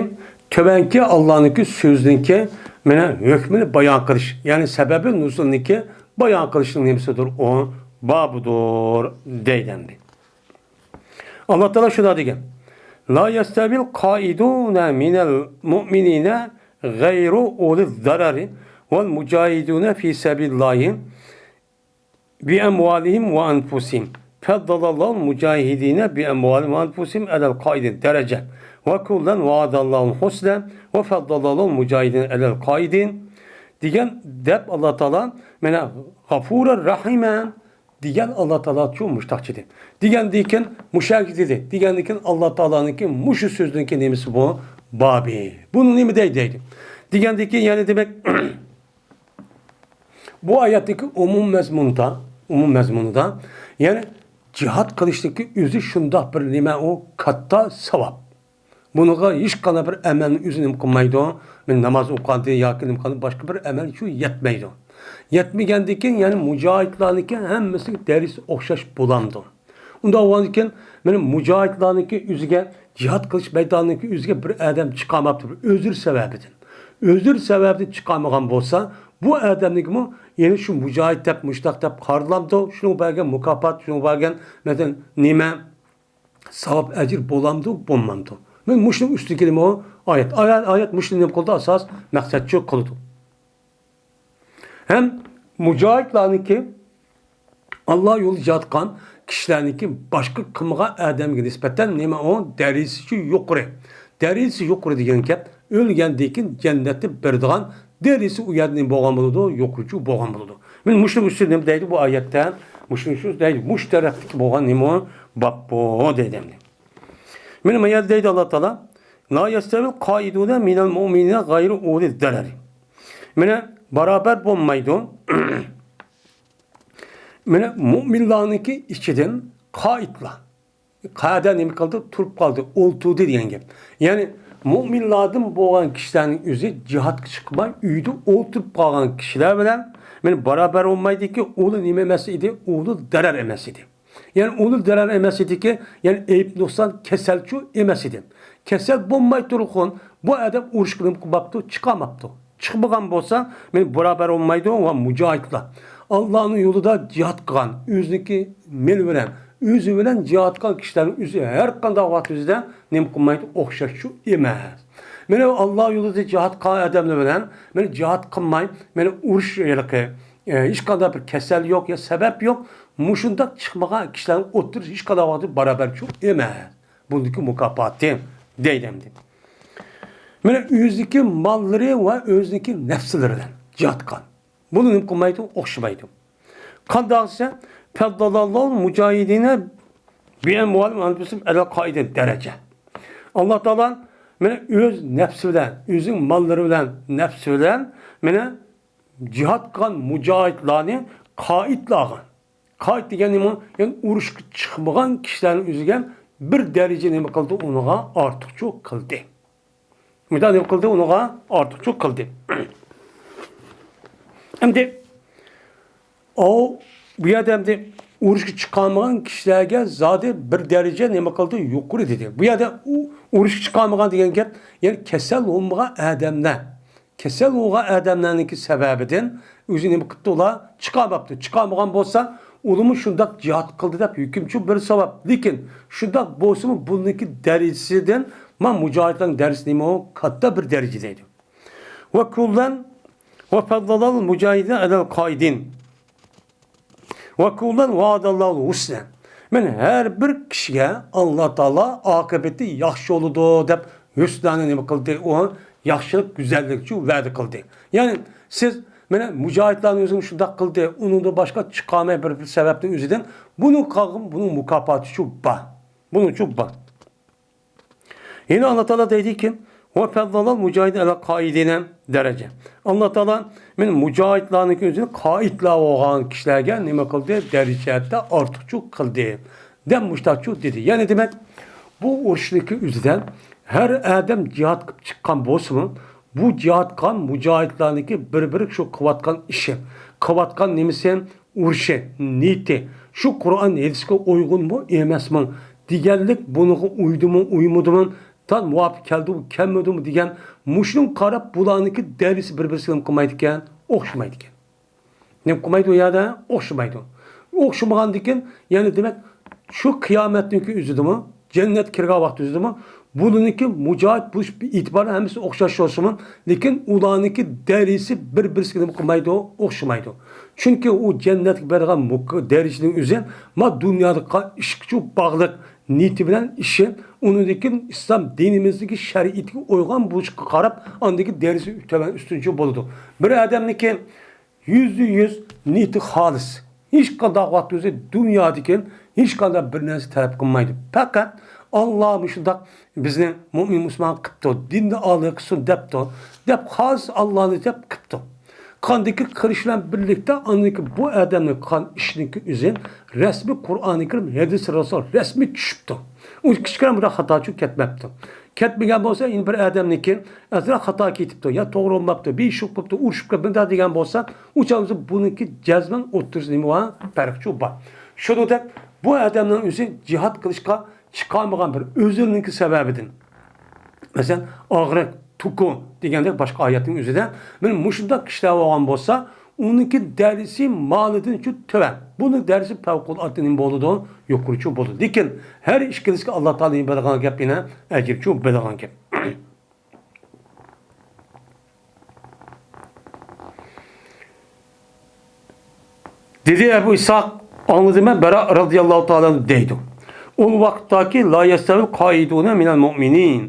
تۆۋەنكى ئاللانىڭكى سۆزىنىڭكى مانا ھۆكمىنى بايان قىلىش، يەنى سەبەبى نۇزۇلنىڭكى بايان قىلىشنىڭ نېمىسىدۇر؟ ئۇ بابىدۇر دەيدۇ ئەمدى. ئاللا تائالا شۇنداق دېگەن: لا يستوي القاعدون من المؤمنين غير أولي الضرر والمجاهدون في سبيل الله بأموالهم وأنفسهم فضل الله المجاهدين بأموالهم وأنفسهم على القاعدين درجة وكلا وعد الله الحسنى وفضل الله المجاهدين على القاعدين دېگەن دەپ ئاللا تائالا مانا غەفۇرۇر رەھىمەن دېگەن ئاللا تائالا شۇ مۇشتاق چىدى. دېگەندىن كېيىن مۇشاكى دېدى. دېگەندىن كېيىن ئاللا تائالانىڭكى مۇشۇ سۆزىنىڭكى نېمىسى بۇ؟ بابى. بۇنى نېمە دەيدۇ دەيدۇ. دېگەندىن كېيىن يەنە دېمەك، بۇ ئايەتتىكى ئومۇم مەزمۇندا، ئومۇم مەزمۇنىدا، يەنى جىھاد قىلىشتىكى ئۆزى شۇنداق بىر نېمە ئۇ، كاتتا ساۋاب. بۇنىڭغا ھېچقانداق بىر ئەمەلنى ئۆزى نېمە قىلمايدۇ؟ مەن ناماز ئوقۇغاندىن ياكى نېمە قىلغاندىن باشقا بىر ئەمەل شۇ يەتمەيدۇ. يەتمىگەندىن كېيىن، يەنى مۇجاھىدلارنىڭكى ھەممىسىنىڭ دەرىجىسى ئوخشاش بولامدۇ؟ ئۇنداق بولغاندىن كېيىن، مانا مۇجاھىدلارنىڭكى ئۆزىگە، جىھاد قىلىش مەيدانىنىڭكى ئۆزىگە بىر ئادەم چىقالماپتۇ، بىر ئۆزرى سەۋەبىدىن. ئۆزرى سەۋەبىدىن چىقالمىغان بولسا، بۇ ئادەمنىڭكىمۇ يەنە شۇ مۇجاھىد دەپ، مۇشتاق دەپ قارىلامدۇ؟ شۇنىڭغا بەرگەن مۇكاپات، شۇنىڭغا بەرگەن، مەسىلەن، نېمە؟ ساۋاب ئەجىر بولامدۇ، بولمامدۇ؟ مەن مۇشۇنىڭ ئۈستىدىكى نېمە ئۇ؟ ئايەت. ئايەت، ئايەت مۇشۇنى نېمە قىلىدۇ؟ ئاساس مەقسەتچۇ قىلىدۇ. ھەم مۇجاھىدلارنىڭكى، ئاللا يولىدا جىھاد قىلغان كىشىلەرنىڭكى باشقا قىلمىغان ئادەمگە نىسبەتەن نېمە ئۇ؟ دەرىجىسى يۇقىرى. دەرىجىسى يۇقىرى دېگەن گەپ، ئۆلگەندىن كېيىن جەننەتتە بېرىدىغان دەرىجىسى ئۇ يەردە نېمە بولغان بولىدۇ؟ يۇقىرىچۇ بولغان بولىدۇ. مانا مۇشۇنىڭ ئۈستىدە نېمە دەيدۇ بۇ ئايەتتە؟ مۇشۇنىڭ ئۈستىدە دەيدۇ، مۇشۇ تەرەپتىكى بولغان نېمە ئۇ؟ باب بۇ دەيدۇ ئەمدى. مانا ما يەردە دەيدۇ ئاللا تائالا، لا يستوي القاعدون من المؤمنين غير أولي الضرر. مانا بارابەر بولمايدۇ. مانا مۇئمىنلارنىڭكى ئىچىدىن قائىدلار. قەئەدە نېمە قىلدى؟ تۇرۇپ قالدى، ئولتۇردى دېگەن گەپ. يەنى مۇئمىنلاردىن بولغان كىشىلەرنىڭ ئۆزى جىھادقا چىقماي، ئۆيدە ئولتۇرۇپ قالغان كىشىلەر بىلەن مانا بارابەر بولمايدىكى، ئۇلى نېمە ئەمەس ئىدى؟ ئۇلى زەرەر ئەمەس ئىدى. يەنى ئۇلى زەرەر ئەمەس ئىدىكى، يەنى ئەيىب نۇقسان، كەسەلچۇ ئەمەس ئىدى. كەسەل بولماي تۇرغۇن، بۇ ئادەم ئۇرۇشقا نېمە قىلماپتۇ؟ چىقالماپتۇ. چىقمىغان بولسا، مانا بۇرابەر بولمايدۇ ۋە مۇجاھىدلار. ئاللانىڭ يولىدا جىھاد قىلغان، ئۆزىنىڭكى مېلى بىلەن، ئۆزى بىلەن جىھاد قىلغان كىشىلەرنىڭ ئۆزى ھەر قانداق ۋاقىت ئۆزىدە نېمە قىلمايدۇ؟ ئوخشاشچۇ ئەمەس. مانا ئاللا يولىدا جىھاد قىلغان ئادەملەر بىلەن، مانا جىھاد قىلماي، مانا ئۇرۇش ھېلىقى ئە، ھېچقانداق بىر كېسەل يوق يا سەۋەب يوق. مۇشۇنداق چىقمىغان كىشىلەرنىڭ ئوتتۇرىسى ھېچقانداق ۋاقىتتا باراۋەرچۇ ئەمەس. بۇندىكى مۇكاپاتى دەيدۇ ئەمدى. مانا ئۆزىنىڭكى ماللىرى ۋە ئۆزىنىڭكى نەپسلىرى بىلەن جىھاد قىلغان. بۇنى نېمە قىلمايدۇ؟ ئوخشىمايدۇ. قانداق دېسە، فەززەللەھۇل مۇجاھىدىنە بىئەمۋالىھىم ئەلەل قائىدىنە دەرەجە. ئاللا تائالا مانا ئۆز نەپسى بىلەن، ئۆزىنىڭ ماللىرى بىلەن، نەپسى بىلەن مانا جىھاد قىلغان مۇجاھىدلارنى قائىدلارغا، قائىد دېگەن نېمە؟ يەنى ئۇرۇشقا چىقمىغان كىشىلەرنىڭ ئۆزىگە بىر دەرىجە نېمە قىلدى؟ ئۇنىڭغا ئارتۇقچە قىلدى. مۇنداق نېمە قىلدى؟ ئۇنىڭغا ئارتۇقچە قىلدى. ئەمدى ئاۋۇ بۇ يەردە ئەمدى ئۇرۇشقا چىقالمىغان كىشىلەرگە زادى بىر دەرىجە نېمە قىلدى؟ يۇقىرى دېدى. بۇ يەردە ئۇ ئۇرۇشقا چىقالمىغان دېگەن گەپ، يەنى كېسەل بولمىغان ئادەملەر. كېسەل بولغان ئادەملەرنىڭكى سەۋەبىدىن ئۆزى نېمە قىپتۇ؟ ئۇلار چىقالماپتۇ. چىقالمىغان بولسا، ئۇلىمۇ شۇنداق جىھاد قىلدى دەپ ھۆكۈمچى بىر ساۋاب. لېكىن شۇنداق بولسىمۇ، بۇنىڭكى دەرىجىسىدىن ما مۇجاھىدلارنىڭ دەرىجىسى نېمە؟ كاتتا بىر دەرىجە دەيدۇ. ۋە كۇللەن ۋە فەززەلەل مۇجاھىدىنە ئەلەل قائىدىن. ۋە كۇللەن ۋەئەدەللاھۇل ھۇسنە. مەن ھەر بىر كىشىگە ئاللا تائالا ئاقىۋىتى ياخشى بولىدۇ دەپ ھۇسنانى نېمە قىلدى؟ ئۇ ياخشىلىق، گۈزەللىكچۇ ۋەدە قىلدى. يەنى سىز مانا مۇجاھىدلارنى ئۆزىمۇ شۇنداق قىلدى، ئۇنىڭدىن باشقا چىقالماي بىر، بىر سەۋەبتىن ئۆزىدىن، بۇنىڭ قالغان، بۇنىڭ مۇكاپاتىچۇ بار. بۇنىڭچۇ بار. يەنە ئاللا تائالا دەيدىكى، ۋە فەززەلەل مۇجاھىدىنە ئەلەل قائىدىنە دەرەجە. ئاللا تائالا مەن مۇجاھىدلارنىڭكى ئۆزىنى قائىدلار بولغان كىشىلەرگە نېمە قىلدى؟ دەرىجەتتە ئارتۇقچۇ قىلدى دەپ مۇشتاقچۇ دېدى. يەنى دېمەك، بۇ ئۇرۇشنىڭكى ئۆزىدە ھەر ئادەم جىھاد قىلىپ چىققان بولسىمۇ، بۇ جىھاد قىلغان مۇجاھىدلارنىڭكى بىر-بىرى شۇ قىلىۋاتقان ئىشى، قىلىۋاتقان نېمىسى، ئۇرۇشى، نىيىتى، شۇ قۇرئان ھەدىسكە ئۇيغۇنمۇ، ئەمەسمۇ دېگەنلىك، بۇنىڭغا ئۇيدىمۇ، ئۇيمىدىمۇ، تا مۇۋاپىق كەلدىمۇ، كەلمىدىمۇ دېگەن، مۇشۇنىڭغا قاراپ بۇلارنىڭكى دەرىجىسى بىر-بىرسىگە نېمە قىلمايدىكەن؟ ئوخشىمايدىكەن. نېمە قىلمايدۇ ئۇ يەردە؟ ئوخشىمايدۇ. ئوخشىمىغاندىكىن، يەنى دېمەك، شۇ قىيامەتنىڭكى ئۆزىدىمۇ، جەننەتكە كىرگەن ۋاقىت ئۆزىدىمۇ، بۇلىنىڭكى مۇجاھىد بولۇش ئېتىبارى ھەممىسى ئوخشاش بولسىمۇ، لېكىن ئۇلارنىڭكى دەرىجىسى بىر-بىرسىگە نېمە قىلمايدۇ؟ ئوخشىمايدۇ. چۈنكى ئۇ جەننەتكە بېرىدىغان مۇك-، دەرىجىنىڭ ئۆزى، ما دۇنيادا قىلغان ئىشقىچۇ باغلىق، نىيىتى بىلەن ئىشى، ئۇنىڭدىن كېيىن ئىسلام دىنىمىزدىكى شەرىئىتىگە ئۇيغان بولۇشقا قاراپ، ئاندىكى دەرىجىسى تۆۋەن، ئۈستۈنچە بولىدۇ. بىر ئادەمنىڭكى يۈزدە يۈز نىيىتى خالىس. ھېچقانداق ۋاقىت ئۆزى دۇنيادىكى ھېچقانداق بىر نەرسە تەلەپ قىلمايدۇ. پەقەت ئاللا مۇشۇنداق بىزنى مۇئمىن مۇسۇلمان قىپتۇ، دىننى ئالىي قىلسۇن دەپتۇ، دەپ خالىس ئاللانى دەپ قىپتۇ. قاندىكى قىلىش بىلەن بىرلىكتە ئاندىكى بۇ ئادەمنىڭ قىلغان ئىشىنىڭكى ئۆزى رەسمىي قۇرئانى كەرىم، ھەدىس رەسۇل رەسمىي چۈشۈپتۇ. ئۇ كىچىككىنە بىر خاتاچۇ كەتمەپتۇ. كەتمىگەن بولسا، يەنە بىر ئادەمنىڭكى ئازراق خاتا كېتىپتۇ، يا توغرا بولماپتۇ، بىر ئىش بولۇپ قېپتۇ، ئۇرۇشۇپ قېپتۇ، مۇنداق دېگەن بولسا، ئۇ چاغدا بۇنىڭكى جەزمەن ئوتتۇرىسىدا نېمە بار؟ پەرقچۇ بار. شۇنىڭدەك بۇ ئادەمنىڭ ئۆزى جىھاد قىلىشقا چىقالمىغان بىر ئۆزىنىڭكى سەۋەبىدىن، مەسىلەن، ئاغرىق، تۇكۇ دېگەندەك باشقا ئايەتنىڭ ئۆزىدە، مانا مۇشۇنداق كىشىلەر بولغان بولسا، ئۇنىڭكى دەرىجىسى مالىدىنچۇ تۆۋەن. بۇنىڭ دەرىجىسى پەۋقۇلئاددە نېمە بولىدۇ؟ يۇقىرىچۇ بولىدۇ. لېكىن ھەر ئىككىلىسىگە ئاللا تائالا نېمە بېرىدىغان گەپ؟ يەنە ئەجىرچۇ بېرىدىغان گەپ. دېدى ئەبۇ ئىسھاق، ئاڭلىدىم مەن، بەرا رەزىياللاھۇ تائالا ئەنھۇ دەيدۇ. ئۇ ۋاقىتتاكى لا يەستەۋىل قائىدۇنە مىنەل مۇئمىنىن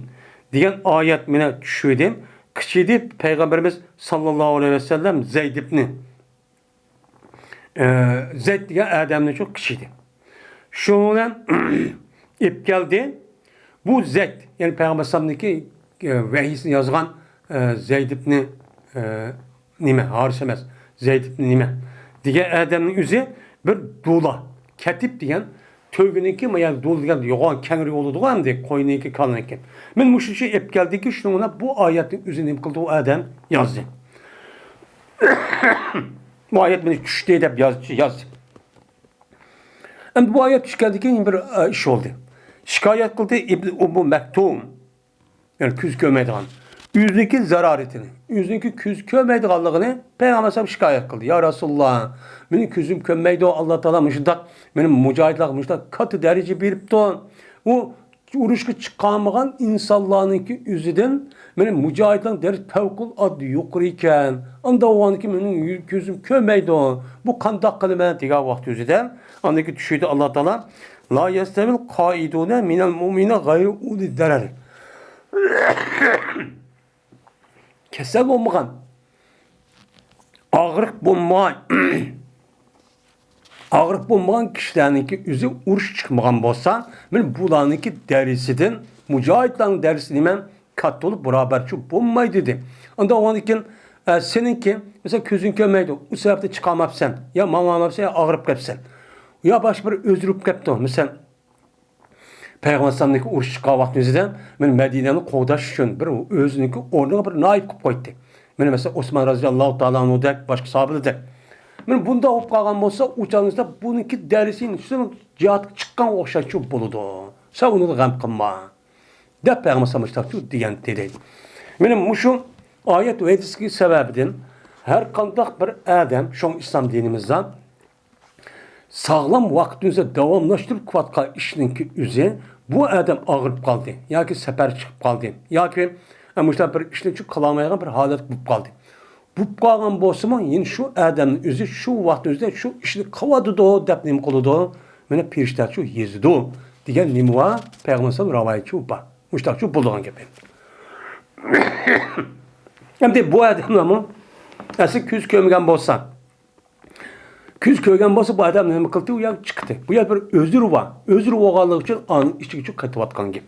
دېگەن ئايەت مېنى چۈشۈردى. قىچىدى پەيغەمبىرىمىز ساللاللاھۇ ئەلەيھى ۋەسەللەم زەيد ئىبنى، ئە، زەيد دېگەن ئادەمنى شۇ قىچىدى. شۇنىڭ بىلەن ئېلىپ كەلدى. بۇ زەيد، يەنى پەيغەمبەر ئەلەيھىسسالامنىڭكى، ئە، ۋەھىيسىنى يازغان، ئە، زەيد ئىبنى، ئە، نېمە، ھارىس ئەمەس، زەيد ئىبنى نېمە دېگەن ئادەمنىڭ ئۆزى بىر دولا، كەتىپ دېگەن تۆگىنىڭكى، ما، يەنى دولا دېگەن يوغان كەڭرى بولىدىغۇ ئەمدى، قوينىڭكى، كالىنىڭكى. مەن مۇشۇنچە ئېلىپ كەلدىكى، شۇنىڭ بىلەن بۇ ئايەتنىڭ ئۆزى نېمە قىلدى، ئۇ ئادەم يازدى. بۇ ئايەت مېنى چۈشتى دەپ ياز-، يازدى. ئەمدى بۇ ئايەت چۈشكەندىن كېيىن بىر، ئە، ئىش بولدى. شىكايەت قىلدى ئىبن ئۇممۇ مەكتۇم. يەنى كۆز كۆرمەيدىغان. ئۆزىنىڭكى زارارىتىنى، ئۆزىنىڭكى كۆز كۆرمەيدىغانلىقىنى پەيغەمبەر ئەلەيھىسسالام شىكايەت قىلدى. يا رەسۇلاللا، مېنىڭ كۆزۈم كۆرمەيدۇ، ئاللا تائالا مۇشۇنداق مېنىڭ مۇجاھىدلارغا مۇشۇنداق كاتتا دەرىجە بېرىپتۇ. ئۇ ئۇرۇشقا چىقالمىغان ئىنسانلارنىڭكى ئۆزىدىن، مېنىڭ مۇجاھىدلارنىڭ دەرىجىسى پەۋقۇلئاددە يۇقىرى ئىكەن. ئانداق بولغاندىكىن مېنىڭ يۈ-، كۆزۈم كۆرمەيدۇ. بۇ قانداق قىلىمەن دېگەن ۋاقىت ئۆزىدە، ئاندىن كېيىن چۈشىدە ئاللا تائالا، لا يەستەۋىل قائىدۇنە مىنەل مۇئمىنىنە غەيرى ئۇلى دەرەر. كېسەل بولمىغان، ئاغرىق بولماي، ئاغرىق بولمىغان كىشىلەرنىڭكى ئۆزى ئۇرۇش چىقمىغان بولسا، مانا بۇلارنىڭكى دەرىجىسىدىن، مۇجاھىدلارنىڭ دەرىجىسى نېمە؟ كاتتا بولۇپ، باراۋەرچۇ بولمايدۇ دېدى. ئاندىن ئۇنىڭدىن كېيىن، ئە، سېنىڭكى، مەسىلەن، كۆزۈڭ كۆرمەيدۇ، ئۇ سەۋەبتىن چىقالماپسەن، يا ماڭالماپسەن، يا ئاغرىپ قېپسەن، يا باشقا بىر ئۆزرۈپ كەپتۇ، مەسىلەن، پەيغەمبەر ئەلەيھىسسالامنىڭكى ئۇرۇش چىققان ۋاقتىمىزدا مېنى مەدىنەنى قوغداش ئۈچۈن بىر ئۆزىنىڭكى ئورنىغا بىر نائىب قىلىپ قويدى. مېنى مەسىلەن، ئوسمان رازىياللاھۇ تائالا ئانھۇدەك، باشقا ساھابىلەردەك. مېنى بۇنداق بولۇپ قالغان بولسا، ئۇ چاغنىڭىزدا بۇنىڭكى دەرسى شۇ جىھادقا چىققان ئوخشاشچۇ بولىدۇ. سەن ئۇنى غەم قىلما، دەپ پەيغەمبەر ئەلەيھىسسالام مۇشۇنداقچۇ دېگەن دېدى. مېنى مۇشۇ ئايەت ۋە ھەدىسكى سەۋەبىدىن ھەر قانداق بىر ئادەم، شۇڭا ئىسلام دىنىمىزدا ساغلام ۋاقىتنى ئۆزى داۋاملاشتۇرۇپ قىلىۋاتقان ئىشنىڭكى ئۆزى، بۇ ئادەم ئاغرىپ قالدى ياكى سەپەر چىقىپ قالدى ياكى، ئە، مۇشۇنداق بىر ئىشنى چۈ قىلالمايدىغان بىر ھالەت بولۇپ قالدى. بولۇپ قالغان بولسىمۇ، يەنە شۇ ئادەمنىڭ ئۆزى شۇ ۋاقىتنىڭ ئۆزىدە شۇ ئىشنى قىلىۋاتىدۇ دەپ نېمە قىلىدۇ؟ مانا پەرىشتەچۇ يېزىدۇ دېگەن نېمە بار؟ پەيغەمبەر ئەلەيھىسسالام رىۋايەتچۇ بار. مۇشۇنداقچۇ بولىدىغان گەپ ئەمدى. ئەمدى بۇ ئادەملەرمۇ ئەسلى كۆز كۆرمىگەن بولسا، كۆز كۆرگەن بولسا، بۇ ئادەم نېمە قىلدى؟ ئۇ يەرگە چىقتى. بۇ يەردە بىر ئۆزرى بار. ئۆزرى بولغانلىقى ئۈچۈن ئانىڭ ئىچىگە چۈشۈپ قېتىۋاتقان گەپ.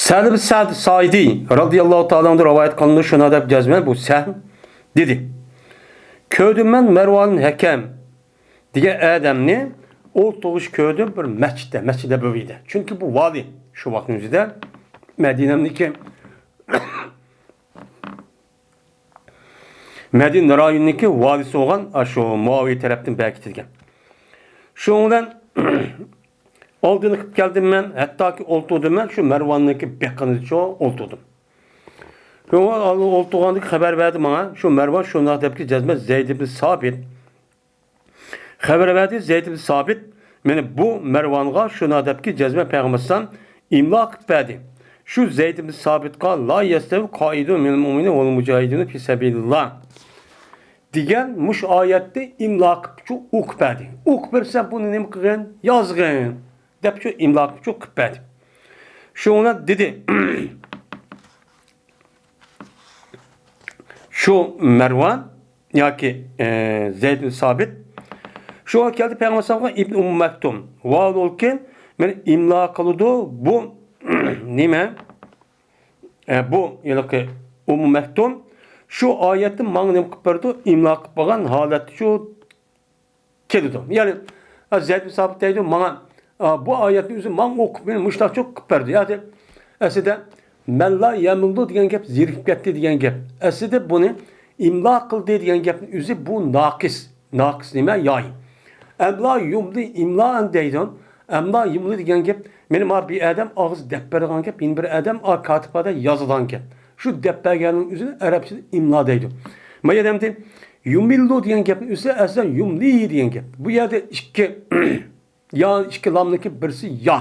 سەھل بىن سەئد سائىدى رازىياللاھۇ تائالا ئەنھۇ رىۋايەت قىلىنىدۇ، شۇنداق دەپ جەزمەن بۇ سەھل دېدى. كۆردۈم مەن مەرۋان ھەكەم دېگەن ئادەمنى ئولتۇرغۇچە كۆردۈم بىر مەسچىتتە، مەسچىت نەبەۋىدە. چۈنكى بۇ ۋالىي شۇ ۋاقىتنىڭ ئۆزىدە مەدىنەنىڭكى، مەدىنە رايونىنىڭكى ۋالىيسى بولغان، ئاشۇ مۇئاۋىيە تەرەپتىن بەركىتىلگەن. شۇنىڭ بىلەن ئالدىنى قىلىپ كەلدىم مەن، ھەتتاكى ئولتۇردۇم مەن، شۇ مەرۋاننىڭكى بېقىنىدىچۇ ئولتۇردۇم. شۇڭا ئولتۇرغاندىكى خەۋەر بەردى ماڭا، شۇ مەرۋان شۇنداق دەپكى جەزمەن زەيد ئىبن سابىت. خەۋەر بەردى زەيد ئىبن سابىت، مانا بۇ مەرۋانغا شۇنداق دەپكى جەزمەن پەيغەمبەر ئەلەيھىسسالام ئىملا قىلىپ بەردى. شۇ زەيد ئىبن سابىتقا لا يەستەۋى قائىدۇ مىنەل مۇئمىنىنە ۋەل مۇجاھىدۇنە فى سەبىلىللاھ دېگەن مۇشۇ ئايەتنى ئىملا قىلىپچۇ ئوقۇپ بەردى. ئوقۇپ بەرسە بۇنى نېمە قىلغىن؟ يازغىن. دەپچۇ ئىملا قىلىپچۇ قىلىپ بەردى. شۇڭا دېدى، شۇ مەرۋان ياكى، ئە، زەيد بىن سابىت شۇڭا كەلدى پەيغەمبەر ئەلەيھىسسالامغا ئىبن ئۇممۇ مەكتۇم. ۋالىي بولغىن، مېنى ئىملا قىلىدۇ بۇ نېمە؟ ئە، بۇ ھېلىقى ئۇممۇ مەكتۇم شۇ ئايەتنى ماڭا نېمە قىلىپ بەردى؟ ئىملا قىلىپ بەرگەن ھالەتتە شۇ كېلىدۇ. يەنى، ئە، زەيد بىن سابىت دەيدۇ، ماڭا، ئە، بۇ ئايەتنى ئۆزى ماڭا ئوقۇپ، مېنى مۇشتاقچۇ قىلىپ بەردى. يەنى، ئەسلىدە، مەن لا يەملۇ دېگەن گەپ زېرىكىپ كەتتى دېگەن گەپ. ئەسلىدە بۇنى ئىملا قىلدى دېگەن گەپنىڭ ئۆزى بۇ ناقىس. ناقىس نېمە؟ ياي. ئەملا يۇملى ئىملائەن دەيدۇ. ئەملا يۇملى دېگەن گەپ، مېنى ما بىر ئادەم ئاغزى دەپ بەرگەن گەپ، يەنە بىر ئادەم ئا كاتىپادا يازىدىغان گەپ. شۇ دەپ بەرگەننىڭ ئۆزىنى ئەرەبچىدە ئىملا دەيدۇ. ما يەردە يۇمىللۇ دېگەن گەپنىڭ ئۆزى ئەسلىدە يۇملى دېگەن گەپ. بۇ يەردە ئىككى، يا ئىككى لامنىڭكى بىرسى يا.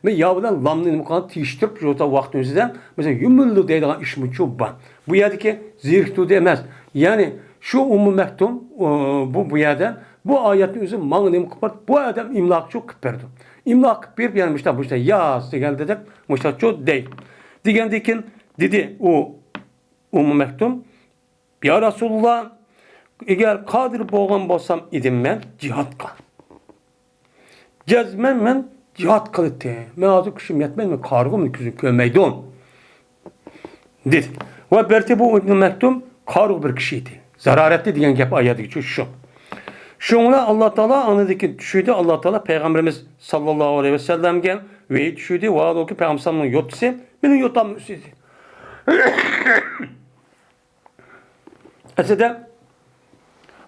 مەن يا بىلەن لامنى نېمە قىلغان تىيىشتۈرۈپ شۇ ۋاقىتنىڭ ئۆزىدە، مەسىلەن، يۇمىللۇ دەيدىغان ئىشمۇچۇ بار. بۇ يەردىكى زېرىكتۇدى ئەمەس. يەنى شۇ ئۇممۇ مەكتۇم، ئۇ، بۇ، بۇ يەردە بۇ ئايەتنىڭ ئۆزى ماڭا نېمە قىلىپ بەردى؟ بۇ ئادەم ئىملاغىچۇ قىلىپ بەردى. ئىملا قىلىپ بېرىپ، يەنى مۇشۇنداق، مۇشۇنداق ياز دېگەندەك، مۇشۇنداقچۇ دەيدۇ. دېگەندىن كېيىن دېدى ئۇ ئۇممۇ مەكتۇم، يا رەسۇلۇللا، ئەگەر قادىر بولغان بولسام ئىدىم مەن جىھادقا. جەزمەن مەن جىھاد قىلاتتىم. مەن ھازىر كۈچۈم يەتمەيدۇ، مەن قارىغۇ، مېنى كۆزۈم كۆرمەيدۇ، دېدى. ۋە بەرتى بۇ ئىبنى مەكتۇم قارىغۇ بىر كىشى ئىدى. زارارەتلى دېگەن گەپ ئايەتتىكى شۇ. شۇڭا ئاللا تائالا ئاندىن كېيىن چۈشۈردى، ئاللا تائالا پەيغەمبىرىمىز ساللاللاھۇ ئەلەيھى ۋەسەللەمگە ۋەھىي چۈشۈردى، ۋە ھالبۇكى پەيغەمبەر ئەلەيھىسسالامنىڭ يوتىسى مېنىڭ يوتامنىڭ ئۈستىدە. ئەسلىدە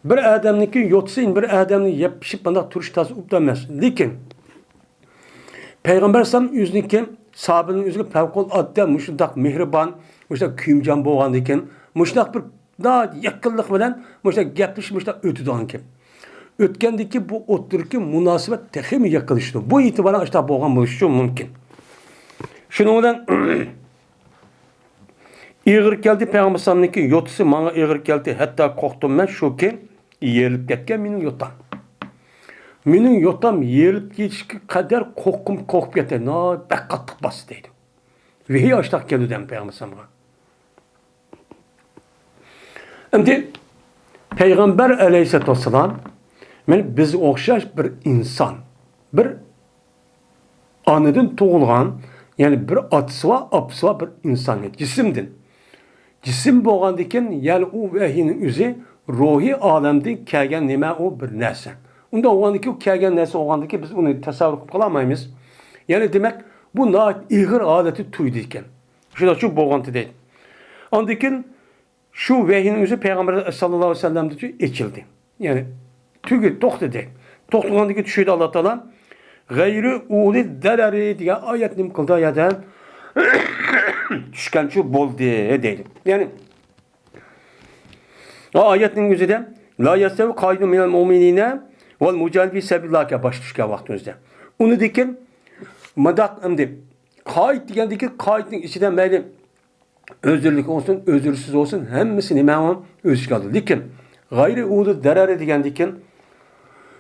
بىر ئادەمنىڭكى يوتىسى بىر ئادەمنى يېپىشىپ مۇنداق تۇرۇش تازا ئوبدان ئەمەس. لېكىن پەيغەمبەر ئەلەيھىسسالام ئۆزىنىڭكى ساھابىنىڭ ئۆزىگە پەۋقۇلئاددە مۇشۇنداق مېھرىبان، مۇشۇنداق كۆيۈمچان بولغاندىكىن، مۇشۇنداق بىر ناھايىتى يېقىنلىق بىلەن مۇشۇنداق گەپلىشىپ مۇشۇنداق ئۆتىدىغان گەپ. ئۆتكەندىكى بۇ ئوتتۇرىدىكى مۇناسىۋەت تېخىمۇ يېقىنلىشىدۇ. بۇ ئېتىبارەن ئاشۇنداق بولغان بولۇشى مۇمكىن. شۇنىڭ بىلەن ئېغىر كەلدى، پەيغەمبەر ئەلەيھىسسالامنىڭكى يوتىسى ماڭا ئېغىر كەلدى، ھەتتا قورقتۇم مەن، شۇكى، يېرىلىپ كەتكەن مېنىڭ يوتام. مېنىڭ يوتام يېرىلىپ كېتىشكە قەدەر قورققۇم قورقۇپ كەتتى. ناھايىتى بەك قاتتىق باستى دەيدۇ. ۋەھىي ئاشتاق كەلدى دەم پەيغەمبەر ئەلەيھىسسالامغا. ئەمدى پەيغەمبەر ئەلەيھىسسالاتۇ ۋەسسالام، مانا بىزگە ئوخشاش بىر ئىنسان، بىر ئانىدىن تۇغۇلغان، يەنى بىر ئاتىسى بار، ئاپىسى بار بىر ئىنسان، جىسىمدىن. جىسىم بولغاندىكىن، يەنى ئۇ ۋەھىينىڭ ئۆزى روھىي ئالەمدىن كەلگەن نېمە، ئۇ بىر نەرسە. ئۇنداق بولغاندىكىن، ئۇ كەلگەن نەرسە بولغاندىكىن، بىز ئۇنى تەسەۋۋۇر قىلىپ قالالمايمىز. يەنى دېمەك، بۇ ناھايىتى ئېغىر ھالەتتە تۇيدى ئىكەن. شۇنداق شۇ بولغانتى دەيدۇ. ئاندىن كېيىن شۇ ۋەھىينىڭ ئۆزى پەيغەمبەر ساللاللاھۇ ئەلەيھى ۋەسەللەمدىن ئېچىلدى. يەنى تۈگىدى، توختىدى. توختىغاندىن كېيىن چۈشىدۇ ئاللا تائالا. غەيرى ئۇلى دەرەرى دېگەن ئايەت نېمە قىلدى ئۇ يەردە؟ چۈشكەنچۇ بولدى دەيدۇ. يەنى ئۇ ئايەتنىڭ ئۆزىدە لا يەستەۋى قائىدۇ مىنەل مۇئمىنىنە ۋەل مۇجاھىدۇ فى سەبىلىللاھكە باش چۈشكەن ۋاقتىمىزدا. ئۇنىدىكىن مۇنداق ئەمدى قائىد دېگەندىكى قائىدنىڭ ئىچىدە مەيلى ئۆزۈرلۈك بولسۇن، ئۆزۈرسىز بولسۇن، ھەممىسى نېمە ئۇ ئۆز ئىچىگە ئالىدۇ. لېكىن غەيرى ئۇلى دەرەرى دېگەندىكىن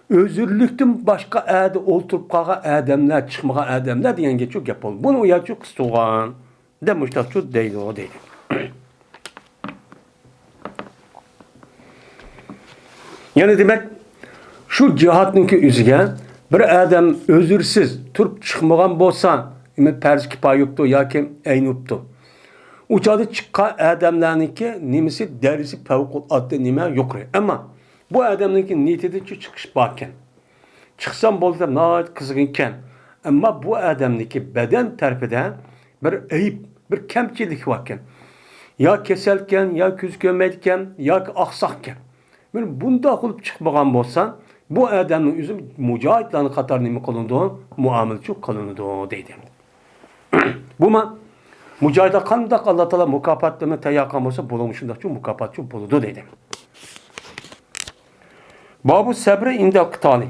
ئۆزۈرلۈكتىن باشقا ئەدە ئولتۇرۇپ قالغان ئادەملەر، چىقمىغان ئادەملەر دېگەنگىچۇ گەپ بولدى. بۇنى ئۇ يەرچۇ قىستۇرغان دەپ مۇشتاقچۇ دەيدۇ دەيدۇ. يەنى دېمەك، شۇ جىھادنىڭكى ئۆزىگە بىر ئادەم ئۆزۈرسىز تۇرۇپ چىقمىغان بولسا، دېمەك، پەرز كىپايە بوپتۇ ياكى ئەين بوپتۇ. ئۇ چاغدا چىققان ئادەملەرنىڭكى نېمىسى، دەرىجىسى پەۋقۇلئاددە نېمە يۇقىرى. ئەمما بۇ ئادەمنىڭكى نىيىتىدىچۇ چىقىش باركەن. چىقسام بولدى دەپ ناھايىتى قىزغىنكەن. ئەمما بۇ ئادەمنىڭكى بەدەن تەرىپىدە بىر ئەيىب، بىر كەمچىلىك باركەن. يا كېسەلكەن، يا كۆزى كۆرمەيدىكەن، ياكى ئاقساقكەن. مانا بۇنداق بولۇپ چىقمىغان بولسا، بۇ ئادەمنىڭ ئۆزى مۇجاھىدلارنىڭ قاتارىدا نېمە قىلىنىدۇ؟ مۇئامىلىچۇ قىلىنىدۇ دەيدۇ. بۇما مۇجاھىدلار قانداق ئاللا تائالا مۇكاپاتلىرىنى تەييار قىلغان بولسا، بۇلارمۇ شۇنداقچۇ مۇكاپاتچۇ بولىدۇ دەيدۇ. بابۇ سەبرى ئىندەل قىتالى.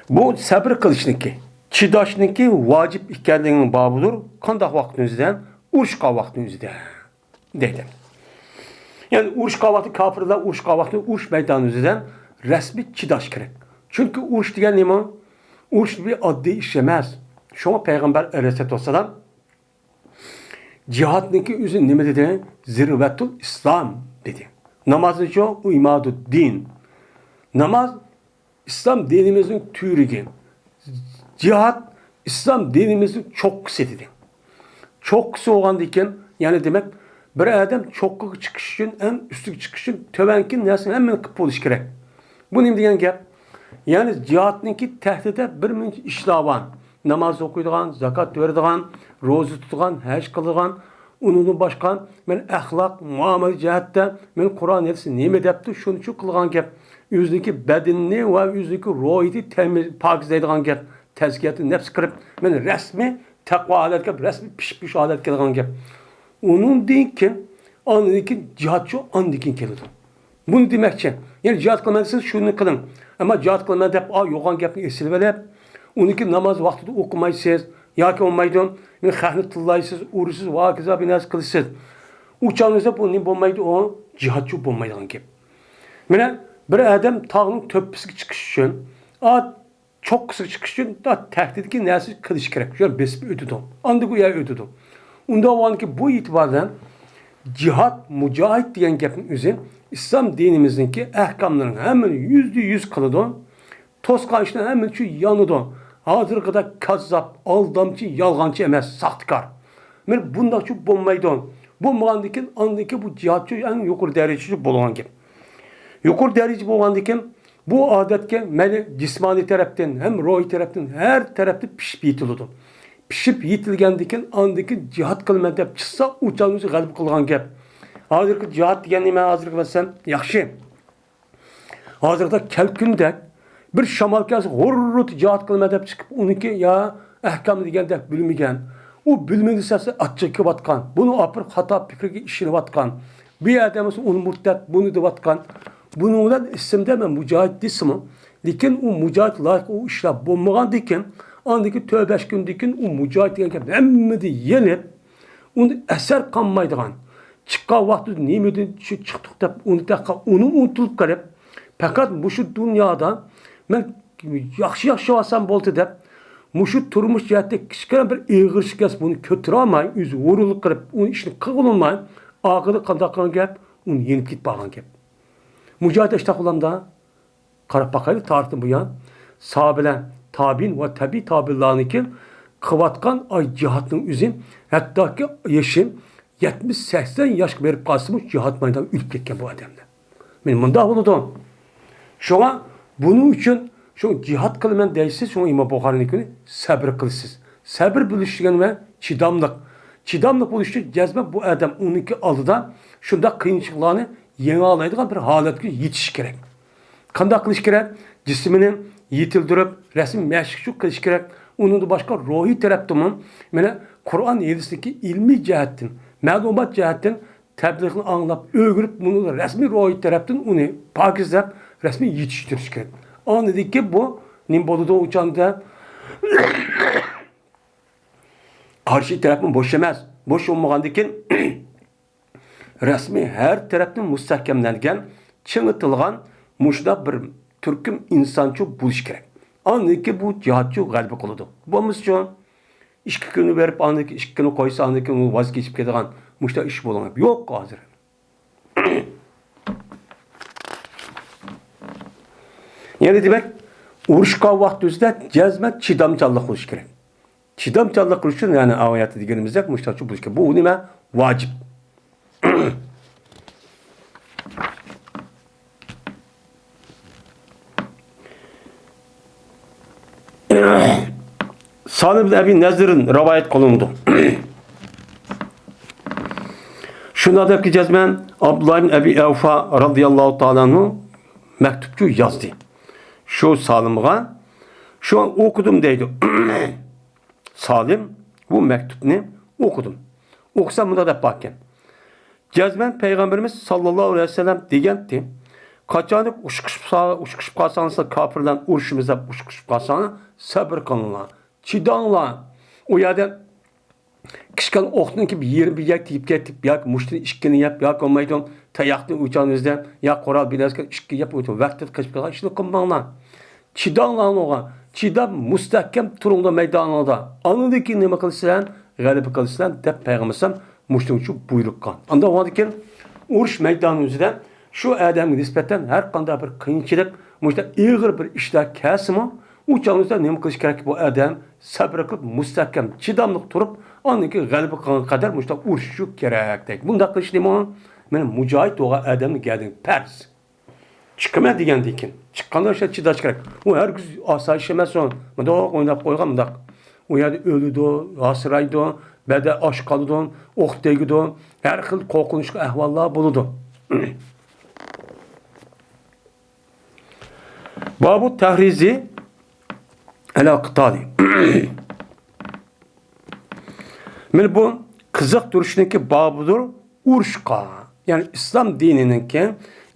بۇ سەبرى قىلىشنىڭكى، چىداشنىڭكى ۋاجىپ ئىكەنلىكىنىڭ بابىدۇر. قانداق ۋاقىتنىڭ ئۆزىدە؟ ئۇرۇشقان ۋاقىتنىڭ ئۆزىدە دەيدۇ. يەنى ئۇرۇشقان ۋاقتى، كاپىرلار ئۇرۇشقان ۋاقتى ئۇرۇش مەيدانى ئۆزىدە رەسمىي چىداش كېرەك. چۈنكى ئۇرۇش دېگەن نېمە؟ ئۇرۇش بىر ئاددىي ئىش ئەمەس. شۇڭا پەيغەمبەر ئەلەيھىسسالاتۇ ۋەسسالام جىھادنىڭكى ئۆزى نېمە دېدى؟ زىرۋەتۇل ئىسلام دېدى. نامازنىچۇ؟ ئۇ ئىمادۇددىن. ناماز ئىسلام دىنىمىزنىڭ تۈۋرۈكى. جىھاد ئىسلام دىنىمىزنىڭ چوققىسى دېدى. چوققىسى بولغاندىكىن، يەنى دېمەك، بىر ئادەم چوققىغا چىقىش ئۈچۈن، ئەڭ ئۈستىگە چىقىش ئۈچۈن تۆۋەنكى نەرسىنى ھەممىنى قىلىپ بولۇش كېرەك. بۇ نېمە دېگەن گەپ؟ يەنى جىھادنىڭكى تەھتىدە بىر مۇنچە ئىشلار بار. ناماز ئوقۇيدىغان، زاكات بېرىدىغان، روزا تۇتىدىغان، ھەج قىلىدىغان، ئۇنىڭدىن باشقا، مەن ئەخلاق، مۇئامىلە جەھەتتە، مەن قۇرئان ھەدىسى نېمە دەپتۇ، شۇنىچۇ قىلغان گەپ. ئۆزىنىڭكى بەدىنىنى ۋە ئۆزىنىڭكى روھىيىتى تەمىز، پاكىزلەيدىغان گەپ. تەزكىيەتۇ نەپس قىلىپ، مەن رەسمىي تەقۋا ھالەتكە، رەسمىي پىشىپ يۈرۈش ھالەتكە كېلىدىغان گەپ. ئۇنىڭدىن كېيىن، ئاندىن كېيىن جىھادچۇ ئاندىن كېيىن كېلىدۇ. بۇنى دېمەكچى. يەنى جىھاد قىلىمەن دېسىڭىز، شۇنى قىلىڭ. ئەمما جىھاد قىلىمەن دەپ، ئا، يوغان گەپنى ئېسىلىۋېلىپ، ئۇنىڭكى ناماز ۋاقتىدا ئوقۇمايسىز ياكى بولمايدۇ، يەنى خەقنى تىللايسىز، ئۇرىسىز، ۋاكىزا بىناسى قىلىسىز. ئۇ چاغنىڭىزدا بۇ نېمە بولمايدۇ؟ ئۇ جىھادچۇ بولمايدىغان گەپ. مانا بىر ئادەم تاغنىڭ تۆپىسىگە چىقىش ئۈچۈن، ئا، چوققىسىغا چىقىش ئۈچۈن تا تەھتىدىكى نەرسە قىلىش كېرەك. شۇ يەر بېسىپ ئۆتىدۇ. ئاندىن ئۇ يەر ئۆتىدۇ. ئۇنداق بولغاندىكىن بۇ ئېتىباردىن جىھاد، مۇجاھىد دېگەن گەپنىڭ ئۆزى ئىسلام دىنىمىزنىڭكى ئەھكاملىرىنىڭ ھەممىنى يۈزدە يۈز قىلىدۇ. توسقان ئىشنىڭ ھەممىسى شۇ يانىدۇ. ھازىرقىدەك كاززاپ، ئالدامچى، يالغانچى ئەمەس، ساختىكار. مانا بۇنداقچۇ بولمايدۇ. بولمىغاندىكىن ئاندىكىن بۇ جىھادچۇ ئەڭ يۇقىرى دەرىجىچۇ بولغان گەپ. يۇقىرى دەرىجە بولغاندىكىن بۇ ئادەتكە مەيلى جىسمانىي تەرەپتىن ھەم روھىي تەرەپتىن ھەر تەرەپتىن پىشىپ يېتىلىدۇ. پىشىپ يېتىلگەندىكىن ئاندىكىن جىھاد قىلىمەن دەپ چىقسا، ئۇ چاغنىڭ ئۆزى غەلىبە قىلغان گەپ. ھازىرقى جىھاد دېگەن نېمە؟ ھازىرقى مەسىلەن، ياخشى. ھازىردا كەلكۈندەك بىر شامال كەلسە، ھۇررۇت جىھاد قىلىمەن دەپ چىقىپ، ئۇنىڭكى يا ئەھكام دېگەندەك بىلمىگەن. ئۇ بىلمىدى دېسە ئاچچىقى كېلىۋاتقان. بۇنى ئاپىرىپ خاتا پىكىرگە ئىشىنىۋاتقان. بۇ ئادەم بولسا ئۇنى مۇرتەت، بۇنى دەۋاتقان. بۇنىڭ بىلەن ئېسىمدە مەن مۇجاھىد دېسىمۇ، لېكىن ئۇ مۇجاھىد لايىق ئۇ ئىشلار بولمىغاندىكىن، ئاندىن كېيىن تۆت-بەش كۈندىن كېيىن ئۇ مۇجاھىد دېگەن گەپ ھەممىدىن يېنىپ، ئۇندا ئەسەر قالمايدىغان، چىققان ۋاقتىدا نېمىدىن چۈ-، چىقتۇق دەپ ئۇنى تېخى ئۇنى ئۇنتۇلۇپ قېلىپ، پەقەت مۇشۇ دۇنيادا مەن ياخشى ياشىۋالسام بولدى دەپ، مۇشۇ تۇرمۇش جەھەتتە كىچىككىنە بىر ئېغىر شىكەست بۇنى كۆتۈرەلمەي، ئۆزى ھۇرۇنلۇق قىلىپ، ئۇ ئىشنى قىلغىلىماي، ئاخىرىدا قانداق قىلغان گەپ؟ ئۇنى يېنىپ كېتىپ قالغان گەپ. مۇجاھىد ئەشتاق بولامدا؟ قاراپ باقايلى، تارىختىن بۇيان ساھابىلەر، تابىئىن ۋە تەبىئىي تابىئىنلارنىڭكى قىلىۋاتقان ئاي جىھادنىڭ ئۆزى، ھەتتاكى يېشى يەتمىش، سەكسەن ياشقا بېرىپ قالسىمۇ، جىھاد مەيدانىدا ئۆلۈپ كەتكەن بۇ ئادەملەر. مانا مۇنداق بولىدۇ. شۇڭا بۇنىڭ ئۈچۈن شۇ جىھاد قىلىمەن دەيسىز، شۇڭا ئىمام بۇخارىنىڭكىنى سەبرى قىلىسىز. سەبرى بىلىش دېگەن ۋە چىداملىق. چىداملىق بولۇش ئۈچۈن جەزمەن بۇ ئادەم ئۇنىڭكى ئالدىدا شۇنداق قىيىنچىلىقلارنى يېڭالايدىغان بىر ھالەتكە يېتىشى كېرەك. قانداق قىلىش كېرەك؟ جىسمىنى يېتىلدۈرۈپ، رەسمىي مەشىق قىلىش كېرەك. ئۇنىڭدىن باشقا روھىي تەرەپتىمۇ، مانا، قۇرئان ھەدىستىكى ئىلمىي جەھەتتىن، مەلۇمات جەھەتتىن تەبلىغنى ئاڭلاپ، ئۆگىنىپ، بۇنى رەسمىي روھىي تەرەپتىن ئۇنى پاكىزلاپ، رەسمىي يېتىشتۈرۈش كېرەك. ئاندىن كېيىن بۇ نېمە بولىدۇ ئۇ چاغدا؟ قارشى تەرەپمۇ بوش ئەمەس. بوش بولمىغاندىن كېيىن رەسمىي ھەر تەرەپتىن مۇستەھكەملەنگەن، چىڭىتىلغان مۇشۇنداق بىر تۈركۈم ئىنسانچۇ بولۇشى كېرەك. ئاندىن كېيىن بۇ جىھادچۇ غەلىبە قىلىدۇ. بولمىسىچۇ ئىككى كۈنى بېرىپ، ئاندىن كېيىن ئىككى كۈنى قويسا، ئاندىن كېيىن ئۇ ۋاز كېچىپ كېتىدىغان مۇشۇنداق ئىش بولغان گەپ يوق ھازىر. يەنى دېمەك، ئۇرۇشقان ۋاقتى ئۆزىدە جەزمەن چىدامچانلىق بولۇشى كېرەك. چىدامچانلىق قىلىش ئۈچۈن، يەنى ئايەتتە دېگىنىمىزدەك مۇشۇنداق بولۇشى كېرەك. بۇ نېمە؟ ۋاجىپ. سالىم ئىبن ئەبى نەزىردىن رىۋايەت قىلىنىدۇ. شۇنداق دەپكى جەزمەن ئابدۇللا ئىبن ئەبى ئەۋفا رازىياللاھۇ تائالا ئەنھۇ مەكتۇپچۇ يازدى. شۇ سالىمغا، شۇ ئوقۇدۇم دەيدۇ. سالىم بۇ مەكتۇپنى ئوقۇدۇم. ئوقۇسام مۇنداق دەپ باركەن. جەزمەن پەيغەمبىرىمىز ساللاللاھۇ ئەلەيھى ۋەسەللەم دېگەنتى، قاچانكى ئۇچقۇشۇپ سا-، ئۇچقۇشۇپ قالساڭلار، كاپىرلار بىلەن ئۇرۇشىمىز دەپ ئۇچقۇشۇپ قالساڭلار، سەبرى قىلىڭلار، چىداڭلار. ئۇ يەردە كىچىككىنە ئوقنىڭكى بىر يېرىم بىر يەرگە تېگىپ كېتىپ، ياكى مۇشتىنى ئىككىنى يەپ، ياكى بولمايدۇ تاياقنى ئۇچانىڭىزدا، يا قورال بىلەسكەن ئىككى يەپ، ۋاقتىدا قېچىپ كېتىدىغان ئىشنى قىلماڭلار. چىداڭلار ئۇنىڭغا. چىداپ، مۇستەھكەم تۇرۇڭلار مەيدانىڭلاردا. ئاندىن كېيىن نېمە قىلىسىلەر؟ غەلىبە قىلىسىلەر، دەپ پەيغەمبەر ئەلەيھىسسالام مۇشۇنىڭ ئۈچۈن بۇيرۇق قىلغان. ئاندىن بولغاندىن كېيىن ئۇرۇش مەيدانى ئۆزىدە شۇ ئادەمگە نىسبەتەن ھەر قانداق بىر قىيىنچىلىق، مۇشۇنداق ئېغىر بىر ئىشلار كەلسىمۇ، ئۇ چاغدا نېمە قىلىش كېرەك؟ بۇ ئادەم سەبرى قىلىپ، مۇستەھكەم، چىداملىق تۇرۇپ، ئاندىن كېيىن غەلىبە قىلغانغا قەدەر مۇشۇنداق ئۇرۇشۇش كېرەك دەيدۇ. بۇنداق قىلىش نېمە؟ مانا مۇجاھىد بولغان ئادەمنىڭ گەدىنىگە پەرز. چىقىمەن دېگەندىن كېيىن، چىققاندا شۇ چىداش كېرەك. ئۇ ھەرگىز ئاسايىش ئەمەس ئۇ. مۇنداق ئويناپ قويغان مۇنداق. ئۇ يەردە ئۆلىدۇ، ھاسىرايدۇ، بەدەن ئاچ قالىدۇ، ئوق تېگىدۇ، ھەر خىل قورقۇنچلۇق ئەھۋاللار بولىدۇ. بابۇ تەھرىزى ئەلەل قىتالى. مانا بۇ قىزىقتۇرۇشنىڭكى بابىدۇر ئۇرۇشقا. يەنى ئىسلام دىنىنىڭكى،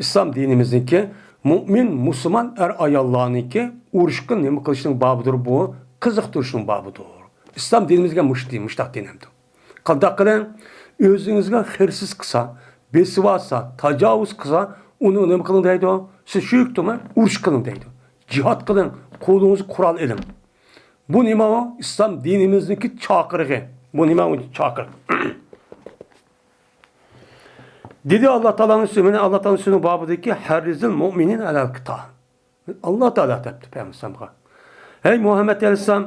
ئىسلام دىنىمىزنىڭكى مۇئمىن، مۇسۇلمان ئەر-ئاياللارنىڭكى ئۇرۇشقا نېمە قىلىشنىڭ بابىدۇر بۇ، قىزىقتۇرۇشنىڭ بابىدۇر. ئىسلام دىنىمىزگە مۇشۇ دىن، مۇشتاق دىن ھەمدۇ. قانداق قىلىڭ؟ ئۆزىڭىزگە ھىرسىز قىلسا، بېسىۋالسا، تاجاۋۇز قىلسا، ئۇنى نېمە قىلىڭ دەيدۇ؟ سىز شۇ يەردىمۇ ئۇرۇش قىلىڭ دەيدۇ. جىھاد قىلىڭ، قولىڭىزغا قورال ئېلىڭ. بۇ نېمە ئۇ؟ ئىسلام دىنىمىزنىڭكى چاقىرىقى. بۇ نېمە ئۇ چاقىرىق؟ دېدى ئاللا تائالانىڭ سۆزى، مانا ئاللا تائالانىڭ سۆزىنىڭ بابىدىكى ھەررىزىل مۇئمىنىن ئەلەل قىتال. ئاللا تائالا دەپتۇ پەيغەمبىرىمىزگە، ھەي مۇھەممەد ئەلەيھىسسالام،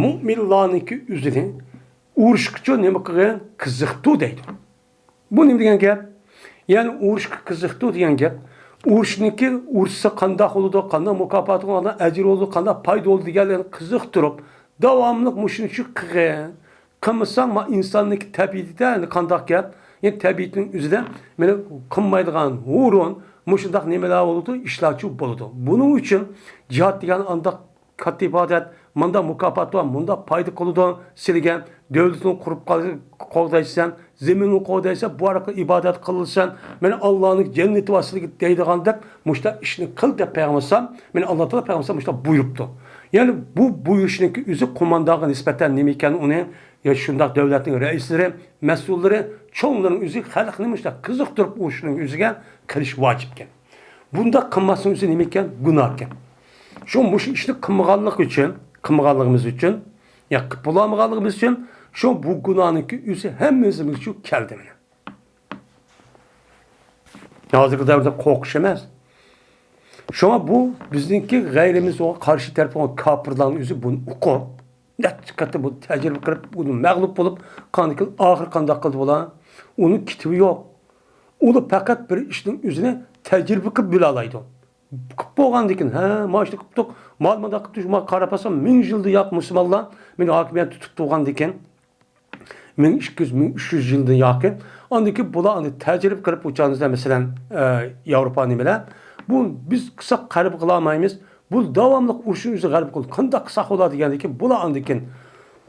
مۇئمىنلارنىڭكى ئۆزىنى ئۇرۇشقىچۇ نېمە قىلغىن؟ قىزىقتۇر دەيدۇ. بۇ نېمە دېگەن گەپ؟ يەنى ئۇرۇشقا قىزىقتۇر دېگەن گەپ، ئۇرۇشنىڭكى ئۇرۇشسا قانداق بولىدۇ، قانداق مۇكاپاتى بولىدۇ، قانداق ئەجرى بولىدۇ، قانداق پايدا بولىدۇ دېگەنلەرنى قىزىقتۇرۇپ، داۋاملىق مۇشۇنى شۇ قىلغىن. قىلمىساڭ، ما-، ئىنساننىڭكى تەبىئىتىدە ئەمدى قانداق گەپ؟ يەنى تەبىئىتىنىڭ ئۆزىدە مانا قىلمايدىغان ھۇرۇن مۇشۇنداق نېمىلەر بولىدۇ، ئىشلارچۇ بولىدۇ. بۇنىڭ ئۈچۈن جىھاد دېگەن ئانداق كاتتا ئىبادەت، مۇنداق مۇكاپات بار، مۇنداق پايدا قىلىدۇ سىلىگە، دۆلىتىنى قۇرۇپ قال-، قوغدايسەن، زېمىننى قوغدايسەن، بۇ ئارقىلىق ئىبادەت قىلىسەن، مانا ئاللانىڭ جەننىتى بار سىلىگە دەيدىغاندەك، مۇشۇنداق ئىشنى قىل دەپ پەيغەمبەر ئەلەيھىسسالام، مانا ئاللا تائالا پەيغەمبەر ئەلەيھىسسالام مۇشۇنداق بۇيرۇپتۇ. يەنى بۇ بۇيرۇشنىڭكى ئۆزى قوماندانغا نىسبەتەن نېمە ئىكەن، ئۇنى يا شۇنداق دۆلەتنىڭ رەئىسلىرى، مەسئۇللىرى، چوڭلىرىنىڭ ئۆزى خەلقنى مۇشۇنداق قىزىقتۇرۇپ ئۇ ئىشنىڭ ئۆزىگە قىلىش ۋاجىپكەن. بۇنداق قىلماسنىڭ ئۆزى نېمە ئىكەن؟ گۇناھ ئىكەن. شۇ مۇشۇ ئىشنى قىلمىغانلىق ئۈچۈن، قىلمىغانلىقىمىز ئۈچۈن، يا قىلىپ بولالمىغانلىقىمىز ئۈچۈن شۇ بۇ گۇناھنىڭكى ئۆزى ھەممىمىزگە شۇ كەلدى مانا. ھازىرقى دەۋردە قورقۇش ئەمەس. شۇڭا بۇ بىزنىڭكى غەيرىمىز بولغان، قارشى تەرەپ بولغان كاپىرلارنىڭ ئۆزى بۇنى ئۇقۇپ، نەچچە قېتىم بۇ تەجرىبە قىلىپ، بۇنى مەغلۇپ بولۇپ، قاندىكىن ئاخىرى قانداق قىلدى بۇلار؟ ئۇنىڭ كېتىۋى يوق. ئۇلار پەقەت بىر ئىشنىڭ ئۆزىنى تەجرىبە قىلىپ بىلالايدۇ. قىلىپ بولغاندىكىن، ھە، مانا شۇنى قىپتۇق، مانا مۇنداق قىپتۇق، مانا قاراپ باقسام، مىڭ يىلدىن ياق مۇسۇلمانلار مېنى ھاكىمىيەت تۇتۇپ تۇرغاندىكىن، مىڭ ئىككى يۈز، مىڭ ئۈچ يۈز يىلدىن ياقىن. ئاندىن كېيىن بۇلار ئەمدى تەجرىبە قىلىپ، ئۇ چاغدا مەسىلەن، ئە، ياۋروپا نېمىلەر، بۇ بىز قىلساق غەلىبە قىلالمايمىز، بۇ داۋاملىق ئۇرۇشنى ئۆزى غەلىبە قىلىدۇ، قانداق قىلساق بولىدۇ دېگەندىن كېيىن، بۇلار ئاندىن كېيىن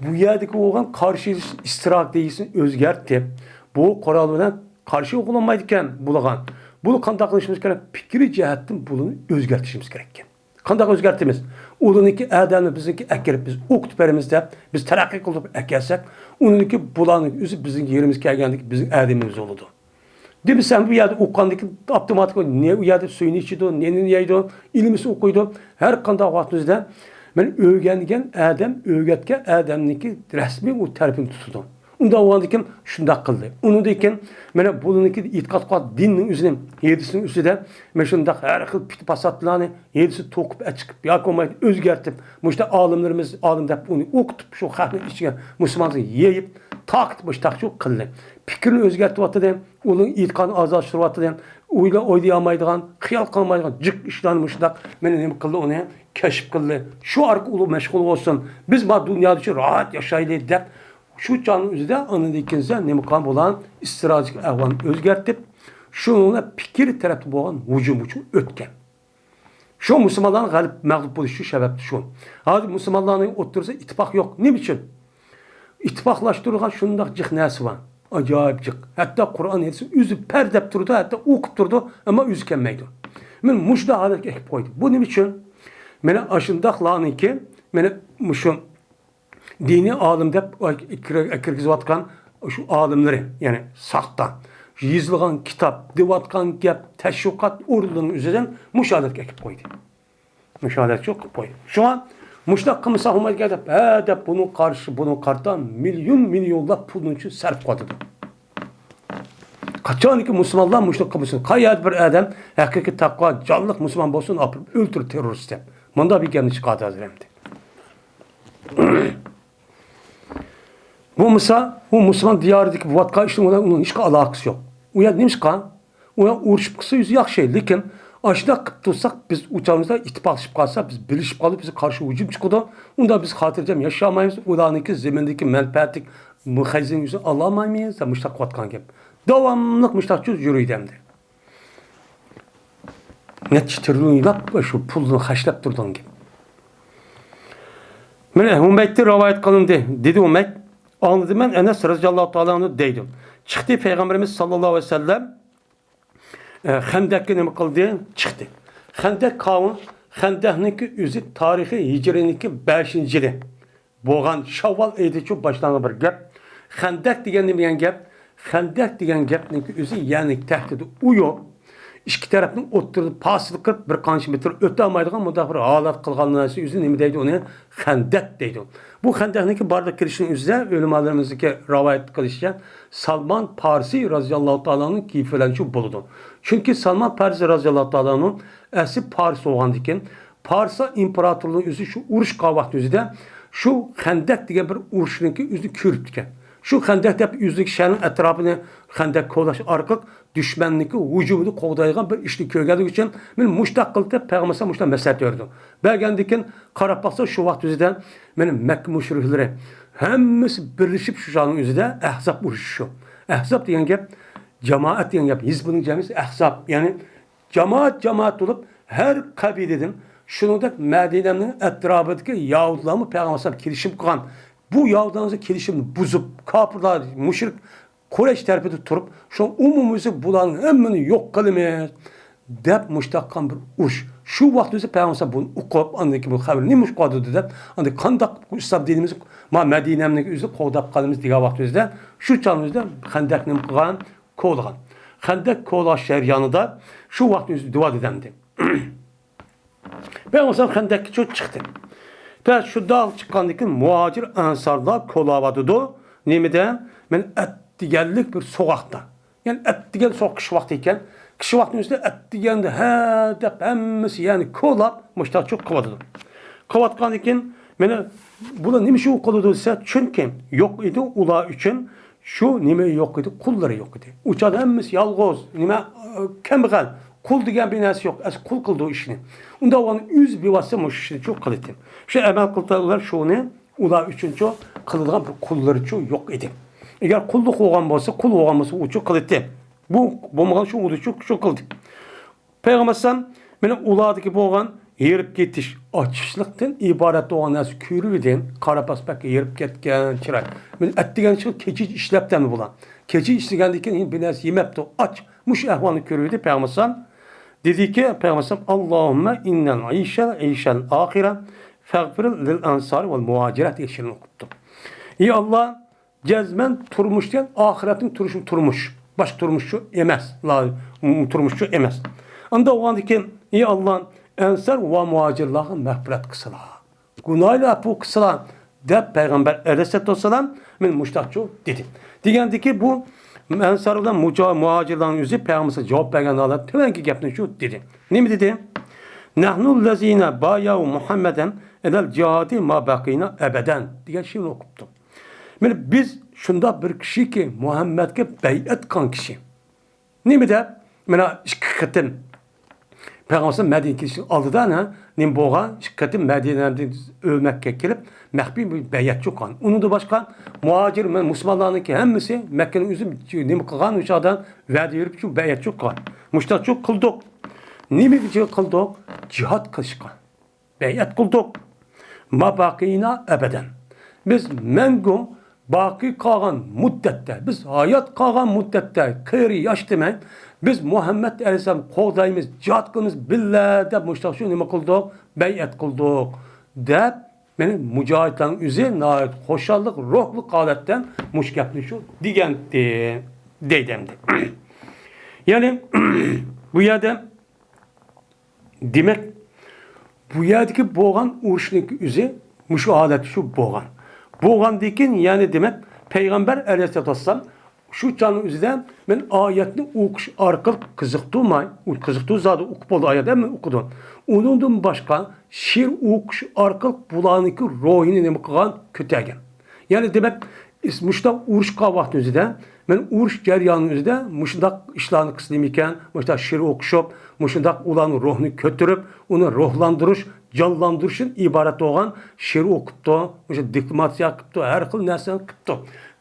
بۇ يەردىكى بولغان قارشى ئېلىش ئىستراتېگىيىسىنى ئۆزگەرتتى. بۇ قورال بىلەن قارشى ئۇرۇلمايدىكەن بۇلىغا. بۇنى قانداق قىلىشىمىز كېرەك؟ پىكرىي جەھەتتىن بۇنى ئۆزگەرتىشىمىز كېرەككەن. قانداق ئۆزگەرتىمىز؟ ئۇلارنىڭكى ئادەمنى بىزنىڭكى ئەكىرىپ، بىز ئوقۇتۇپ بېرىمىز دەپ، بىز تەرەققىي قىلدۇرۇپ ئەكەلسەك، ئۇنىڭكى بۇلارنىڭ ئۆزى بىزنىڭ يېرىمىز كەلگەندىكى بىزنىڭ ئادىمىمىز بولىدۇ. دېمىسەم، بۇ يەردە ئوقۇغاندىكىن ئاپتوماتىك نە ئۇ يەردە سۈيىنى ئىچىدۇ، نېنىنى يەيدۇ، ئىلمىسى ئوقۇيدۇ. ھەر قانداق ۋاقتىمىزدا مانا ئۆگەنگەن ئادەم، ئۆگەتكەن ئادەمنىڭكى رەسمىي ئۇ تەرىپىنى تۇتىدۇ. ئۇنداق بولغاندىكىن شۇنداق قىلدى. ئۇنىڭدىن كېيىن مانا بۇنىڭكى ئېتىقاد قىلغان دىننىڭ ئۆزىنى، ھەدىسنىڭ ئۆزىدە مانا شۇنداق ھەر خىل پىت-پاساتلارنى، ھەدىسى توقۇپ ئەچىقىپ ياكى بولمايدۇ ئۆزگەرتىپ، مۇشۇنداق ئالىملىرىمىز ئالىم دەپ ئۇنى ئوقۇتۇپ، شۇ خەقنىڭ ئىچىگە مۇسۇلمانلىقنى يېيىپ، تاقىتىپ مۇشۇنداق شۇ قىلدى. پىكرىنى ئۆزگەرتىۋاتىدۇ، ئۇنىڭ ئېتىقادىنى ئازادلاشتۇرۇۋاتىدۇ، ئويلا-، ئويلىيالمايدىغان، خىيال قىلالمايدىغان جىق ئىشلارنى مۇشۇنداق مانا نېمە قىلدى، ئۇنى كەشىپ قىلدى. شۇ ئارقىلىق ئۇلار مەشغۇل بولسۇن، بىز مانا دۇنيادا شۇ راھەت ياشايلى دەپ، شۇ چاغنىڭ ئۆزىدە ئاندىن كېيىن نېمە قىلغان بۇلار؟ ئىستراتېگىك ئەھۋالنى ئۆزگەرتىپ، شۇنىڭ بىلەن پىكىر تەرەپتە بولغان ھۇجۇم ئۈچۈن ئۆتكەن. شۇ مۇسۇلمانلارنىڭ غەلىبە مەغلۇپ بولۇشى سەۋەبتە شۇ. ھازىر مۇسۇلمانلارنىڭ ئوتتۇرىسىدا ئىتتىپاق يوق. نېمە ئۈچۈن؟ ئىتتىپاقلاشتۇرىدىغان شۇنداق جىق نەرسە بار. ئاجايىپ جىق. ھەتتا قۇرئان ھەدىسنى ئۆزى پەر دەپ تۇرىدۇ، ھەتتا ئوقۇپ تۇرىدۇ، ئەمما ئۆزى كەلمەيدۇ. مانا مۇشۇنداق ھالەتكە ئەكىپ قويدى. بۇ نېمە ئۈچۈن؟ مانا ئاشۇنداقلارنىڭكى، مانا مۇشۇ دىنىي ئالىم دەپ كىرگۈزۈۋاتقان شۇ ئالىملىرى، يەنى ساختا، يېزىلغان كىتاب، دەۋاتقان گەپ، تەشۋىقات ئورۇنلىرىنىڭ ئۆزىدىن مۇشۇ ھالەتكە ئەكىپ قويدى. مۇشۇ ھالەتكە قىلىپ قويدى. شۇڭا مۇشۇنداق قىلمىساق بولمايدىكەن دەپ، ھە دەپ، بۇنىڭغا قارشى، بۇنىڭغا قارىتا مىليون، مىليونلاپ پۇلنىڭ ئۈچۈن سەرپ قىلىۋاتىدۇ. قاچانكى مۇسۇلمانلار مۇشۇنداق قىلمىسۇن، قايەردە بىر ئادەم ھەقىقىي تەقۋا جانلىق مۇسۇلمان بولسۇن، ئاپىرىپ ئۆلتۈر تېررورىست دەپ. مۇنداق بىر گەپنى چىقاردى ھازىر ئەمدى. بولمىسا، ئۇ مۇسۇلمان دىيارىدىكى بولۇۋاتقان ئىشنىڭ بىلەن ئۇنىڭ ھېچقانداق ئالاقىسى يوق. ئۇ يەردە نېمىشقا؟ ئۇ يەردە ئۇرۇشۇپ قىلسا ئۆزى ياخشى، لېكىن ئاشۇنداق قىلىپ تۇرساق، بىز ئۇ چاغىمىزدا ئىتتىپاقلىشىپ قالسا، بىز بىرلىشىپ قالىپ، بىزگە قارشى ھۇجۇم چىقىدۇ. ئۇندا بىز خاتىرجەم ياشىيالمايمىز. ئۇلارنىڭكى زېمىندىكى مەنپەئەتلىك مۇخەززىنىڭ ئۆزىنى ئالالمايمىز دەپ مۇشۇنداق قىلىۋاتقان گەپ. داۋاملىق مۇشۇنداق يۈرىدۇ ئەمدى. نەچچە تىرىليون يىللاپ شۇ پۇلنى خەجلەپ تۇرىدىغان گەپ. مانا ھۇمەيدتىن رىۋايەت قىلىندى، دېدى ھۇمەيد، ئاڭلىدىم مەن ئەنەس رەزىياللاھۇ تائالا ئەنھۇ دەيدۇ. چىقتى پەيغەمبىرىمىز ساللاللاھۇ ئەلەيھى ۋەسەللەم، ئە، خەندەككە نېمە قىلدى؟ چىقتى. خەندەك قاۋۇ-، خەندەكنىڭكى ئۆزى تارىخى ھىجرىينىڭكى بەشىنچى يىلى. بولغان شاۋۋال ئېيىدىچۇ باشلانغان بىر گەپ. خەندەك دېگەن نېمە دېگەن گەپ؟ خەندەك دېگەن گەپنىڭكى ئۆزى، يەنى تەھتىدە ئويۇپ، ئىككى تەرەپنىڭ ئوتتۇرىدا پاسىل قىلىپ، بىر قانچە مېتىر ئۆتەلمەيدىغان مۇنداق بىر ھالەت قىلغان نەرسە ئۆزى نېمە دەيدۇ؟ ئۇنى خەندەك دەيدۇ. بۇ خەندەكنىڭكى بارلىققا كېلىشىنىڭ ئۆزىدە ئۆلىمالىرىمىزنىڭكى رىۋايەت قىلىشىچە، سالمان پارسى رازىياللاھۇ تائالا ئەنھۇ كېيىپ بىلەن شۇ بولىدۇ. چۈنكى سالمان پارسى رازىياللاھۇ تائالا ئەنھۇ ئەسلى پارس بولغاندىكىن، پارسلار ئىمپېراتورلۇقىنىڭ ئۆزى شۇ ئۇرۇش قىلغان ۋاقتى ئۆزىدە شۇ خەندەك دېگەن بىر ئۇرۇشنىڭكى ئۆزىنى كۆرۈپتىكەن. شۇ خەندەك دەپ ئۆزىنىڭكى شەھەرنىڭ ئەتراپىنى خەندەك كولاش ئارقىلىق دۈشمەننىڭكى ھۇجۇمىنى قوغدايدىغان بىر ئىشنى كۆرگەنلىكى ئۈچۈن، مانا مۇشۇنداق قىل دەپ پەيغەمبەر ئەلەيھىسسالام مۇشۇنداق مەسلىھەت بېرىدۇ. بەرگەندىكىن قاراپ باقسا، شۇ ۋاقىت ئۆزىدە مانا مەككە مۇشرىكلىرى ھەممىسى بىرلىشىپ شۇ چاغنىڭ ئۆزىدە ئەھزاب ئۇرۇشى شۇ. ئەھزاب دېگەن گەپ، جامائەت دېگەن گەپ، ھىزبنىڭ جەمئىسى ئەھزاب، يەنى جامائەت، جامائەت بولۇپ، ھەر قەبىلىدىن، شۇنىڭدەك مەدىنەنىڭ ئەتراپىدىكى يەھۇدىيلارمۇ پەيغەمبەر ئەلەيھىسسالام كېلىشىم قىلغان. بۇ يەھۇدىيلارنىڭ كېلىشىمىنى بۇزۇپ، كاپىرلار، مۇشرىك قۇرەيش تەرىپىدە تۇرۇپ، شۇ ئومۇميۈزلۈك بۇلارنىڭ ھەممىنى يوق قىلىمىز دەپ مۇشتاق قىلغان بىر ئۇرۇش. شۇ ۋاقىت ئۆزى پەيغەمبەر بۇنى ئوقۇپ، ئاندىن كېيىن بۇ خەۋەر نېمە ئىش قىلىۋاتىدۇ دەپ، ئاندىن قانداق بۇ ئىسلام دىنىمىز ما مەدىنەمنىڭ ئۆزى قوغداپ قالىمىز دېگەن ۋاقىت ئۆزىدە، شۇ چاغنىڭ ئۆزىدە خەندەق نېمە قىلغان؟ كولىغان. خەندەك كولاش جەريانىدا شۇ ۋاقىتنى ئۆزى دېۋا دېدەمدى. پەيغەمبەر خەندەككە چىقتى. پەس شۇنداق چىققاندىن كېيىن مۇھاجىر ئەنسارلار كولاۋاتىدۇ. نېمىدە؟ مەن ئەتىگەنلىك بىر سوغۇقتا. يەنى ئەتىگەن سوغۇق قىش ۋاقتى ئىكەن. قىش ۋاقتىنىڭ ئۆزىدە ئەتىگەندە ھە دەپ ھەممىسى يەنى كولاپ مۇشتاق چوق قىلىۋاتىدۇ. قىلىۋاتقاندىن كېيىن مانا بۇلار نېمە ئۈچۈن قىلىدۇ دېسە، چۈنكى يوق ئىدى ئۇلار ئۈچۈن شۇ نېمە يوق ئىدى، قۇللىرى يوق ئىدى. ئۇ چاغدا ھەممىسى يالغۇز، نېمە، ئە، كەمبەغەل، قۇل دېگەن بىر نەرسە يوق، ئەس قۇل قىلىدۇ ئىشنى. ئۇنداق بولغاندا ئۆزى بىۋاسىتە مۇشۇ ئىشنى شۇ قىلىتتى. شۇ ئەمەل قىلىدىغانلار شۇنى ئۇلار ئۈچۈنچۇ قىلىدىغان بىر قۇللىرىچۇ يوق ئىدى. ئەگەر قۇللۇق بولغان بولسا، قۇل بولغان بولسا ئۇچۇ قىلىتتى. بۇ بولمىغان شۇ ئۇدۇچۇ شۇ قىلدى. پەيغەمبەر ئەلەيھىسسالام مانا ئۇلاردىكى بولغان ھېرىپ كېتىش، ئاچلىقتىن ئىبارەت بولغان نەرسە كۆرۈۋىدى. قارا پاسپەككە ھېرىپ كەتكەن چىراي. مانا ئەتىگەن چىقىپ كېچە ئىشلەپتەن بۇلار. كېچە ئىشلىگەندىن كېيىن بىر نەرسە يېمەپتۇ، ئاچ. مۇشۇ ئەھۋالنى كۆرۈۋىدى پەيغەمبەر ئەلەيھىسسالام. دېدىكى پەيغەمبەر ئەلەيھىسسالام، «ئاللاھۇممە ئىننەل ئەيشەل ئەيشەل ئاخىرە، فەغفىر لىل ئەنسار ۋەل مۇھاجىرە» دېگەن شېئىرنى ئوقۇپتۇ. ئى ئاللا، جەزمەن تۇرمۇش دېگەن ئاخىرەتنىڭ تۇرۇشى تۇرمۇش. باشقا تۇرمۇشچۇ ئەمەس. لا، تۇرمۇشچۇ ئەمەس. ئاندا ئۇغاندىكى، ئى ئاللا، ئەنسار ۋە مۇھاجىرلارغا مەغپىرەت قىلسىلا. گۇناھلار ئەپۇ قىلسىلا، دەپ پەيغەمبەر ئەلەيھىسسالاتۇ ۋەسسالام مەن مۇشتاقچۇ دېدى. دېگەندىكى بۇ ئەنسار بىلەن مۇجا-، مۇھاجىرلارنىڭ ئۆزى پەيغەمبەر جاۋاب بەرگەن ھالەت تۆۋەنكى گەپنى شۇ دېدى. نېمە دېدى؟ نەھنۇللەزىنە بايەئۇ مۇھەممەدەن ئەلەل جىھادى ما بەقىينا ئەبەدەن دېگەن شېئىرنى ئوقۇپتۇ. مانا بىز شۇنداق بىر كىشىكى، مۇھەممەدكە بەيئەت قىلغان كىشى. نېمە دەپ؟ مانا ئىككى قېتىم پەيغەمبەر مەدىنىگە كېلىشنىڭ ئالدىدا نە-، نېمە بولغان؟ ئىككى قېتىم مەدىنەدىن ئۆلمەككە كېلىپ، مەخپىي بىر بەيئەتچى قىلغان. ئۇنىڭدىن باشقا مۇھاجىر، مۇسۇلمانلارنىڭكى ھەممىسى مەككىنىڭ ئۆزى نېمە قىلغان؟ ئۇ چاغدا ۋەدە بېرىپ، شۇ بەيئەتچى قىلغان. مۇشتاقچۇ قىلدۇق. نېمىگە قىلدۇق؟ جىھاد قىلىشقا. بەيئەت قىلدۇق. ما باقىنا ئەبەدەن. بىز مەڭگۈ باقىي قالغان مۇددەتتە، بىز ھايات قالغان مۇددەتتە، قېرى ياش دېمەي، بىز مۇھەممەد ئەلەيھىسسالامنى قوغدايمىز، جىھاد قىلىمىز بىللە دەپ مۇشۇنداق شۇ نېمە قىلدۇق؟ بەيئەت قىلدۇق دەپ، مانا مۇجاھىدلارنىڭ ئۆزى ناھايىتى خۇشاللىق روھلۇق ھالەتتە مۇشۇ گەپنى شۇ دېگەنتى، دەيدۇ ئەمدى. يەنى بۇ يەردە دېمەك، بۇ يەردىكى بولغان ئۇرۇشنىڭ ئۆزى مۇشۇ ھالەتتە شۇ بولغان. بولغاندىن كېيىن، يەنى دېمەك، پەيغەمبەر ئەلەيھىسسالاتۇ ۋەسسالام شۇ چاغنىڭ ئۆزىدە مەن ئايەتنى ئوقۇش ئارقىلىق قىزىقتۇرماي، ئۇ قىزىقتۇرسا ئوقۇپ بولىدۇ، ئايەت ھەممە ئوقۇدۇ. ئۇنىڭدىن باشقا شېئىر ئوقۇش ئارقىلىق بۇلارنىڭكى روھىنى نېمە قىلغان؟ كۆتەرگەن. يەنى دېمەك، ئىس-، مۇشۇنداق ئۇرۇش قىلغان ۋاقىتنىڭ ئۆزىدە، مەن ئۇرۇش جەريانىنىڭ ئۆزىدە مۇشۇنداق ئىشلارنى قىلسا نېمىكەن، مۇشۇنداق شېئىر ئوقۇشۇپ، مۇشۇنداق ئۇلارنىڭ روھىنى كۆتۈرۈپ، ئۇنى روھلاندۇرۇش، جانلاندۇرۇشتىن ئىبارەت بولغان شېئىر ئوقۇپتۇ، مۇشۇ دېكلاماتسىيە قىپتۇ، ھەر خىل نەرسىنى قىپتۇ.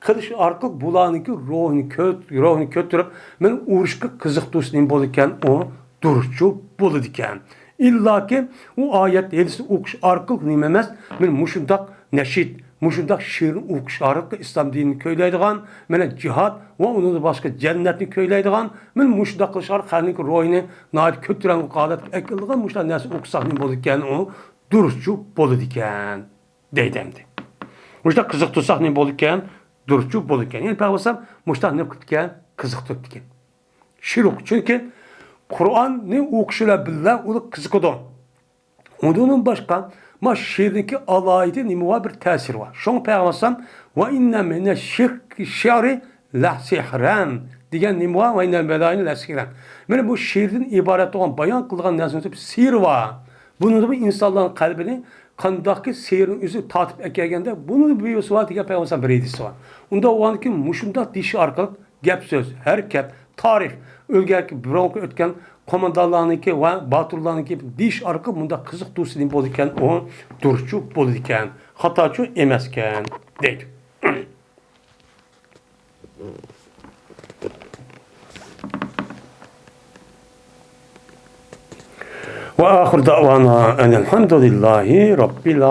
قىلىش ئارقىلىق بۇلارنىڭكى روھىنى كۆت-، روھىنى كۆتۈرۈپ، مەن ئۇرۇشقا قىزىقتۇرسا نېمە بولىدىكەن ئۇ؟ دۇرۇسچۇ بولىدىكەن. ئىللاكى ئۇ ئايەت ھەدىسنى ئوقۇش ئارقىلىق نېمە ئەمەس، مەن مۇشۇنداق نەشىد، مۇشۇنداق شېئىرنى ئوقۇش ئارقىلىق ئىسلام دىنىنى كۆيلەيدىغان، مانا جىھاد ۋە ئۇنىڭدىن باشقا جەننەتنى كۆيلەيدىغان، مانا مۇشۇنداق قىلىش ئارقىلىق خەلقنىڭ روھىنى ناھايىتى كۆتۈرەڭگۈ ھالەتكە ئەكېلىدىغان مۇشۇنداق نەرسە ئوقۇساق نېمە بولىدىكەن ئۇ؟ دۇرۇسچۇ بولىدىكەن، دەيدۇ ئەمدى. مۇشۇنداق قىزىقتۇرساق نېمە بولىدىكەن؟ دۇرۇسچۇ بولىدىكەن. يەنى پەيغەمبەر ئەلەيھىسسالام مۇشۇنداق نېمە قىپتىكەن؟ قىزىقتۇرۇپتىكەن. شېئىر ئوقۇ. چۈنكى قۇرئاننى ئوقۇش بىلەن بىللە ئۇ قىزىقىدۇ. ئۇنىڭدىن باشقا، ما شېئىرنىڭكى ئالاھىدە نېمە بار؟ بىر تەسىرى بار. شۇڭا پەيغەمبەر ئەلەيھىسسالام، «ۋە ئىننە مىنە شىركى شىئرى لەسىھرەن» دېگەن نېمە بار؟ «ۋە ئىننە مىنە لەسىھرەن». مانا بۇ شېئىردىن ئىبارەت بولغان، بايان قىلغان نەرسىنىڭ سىرى بار. بۇنىڭدا ئىنسانلارنىڭ قەلبىنى قانداقكى سېھىرنىڭ ئۆزى تارتىپ ئەكەلگەندە، بۇنىڭ بىر يولى بار دېگەن پەيغەمبەر بىر ھەدىسى بار. ئۇنداق بولغاندىكىن مۇشۇنداق دېيىش ئارقىلىق گەپ سۆز، ھەرىكەت، تارىخ، ئىلگىرىكى بۇرۇنقى ئۆتكەن قوماندانلارنىڭكى ۋە باتۇرلارنىڭكى دېيىش ئارقىلىق مۇنداق قىزىقتۇرسا نېمە بولىدىكەن، ئۇ دۇرۇسچۇ بولىدىكەن، خاتاچۇ ئەمەسكەن دەيدۇ. وآخر دعوانا أن الحمد لله رب العالمين.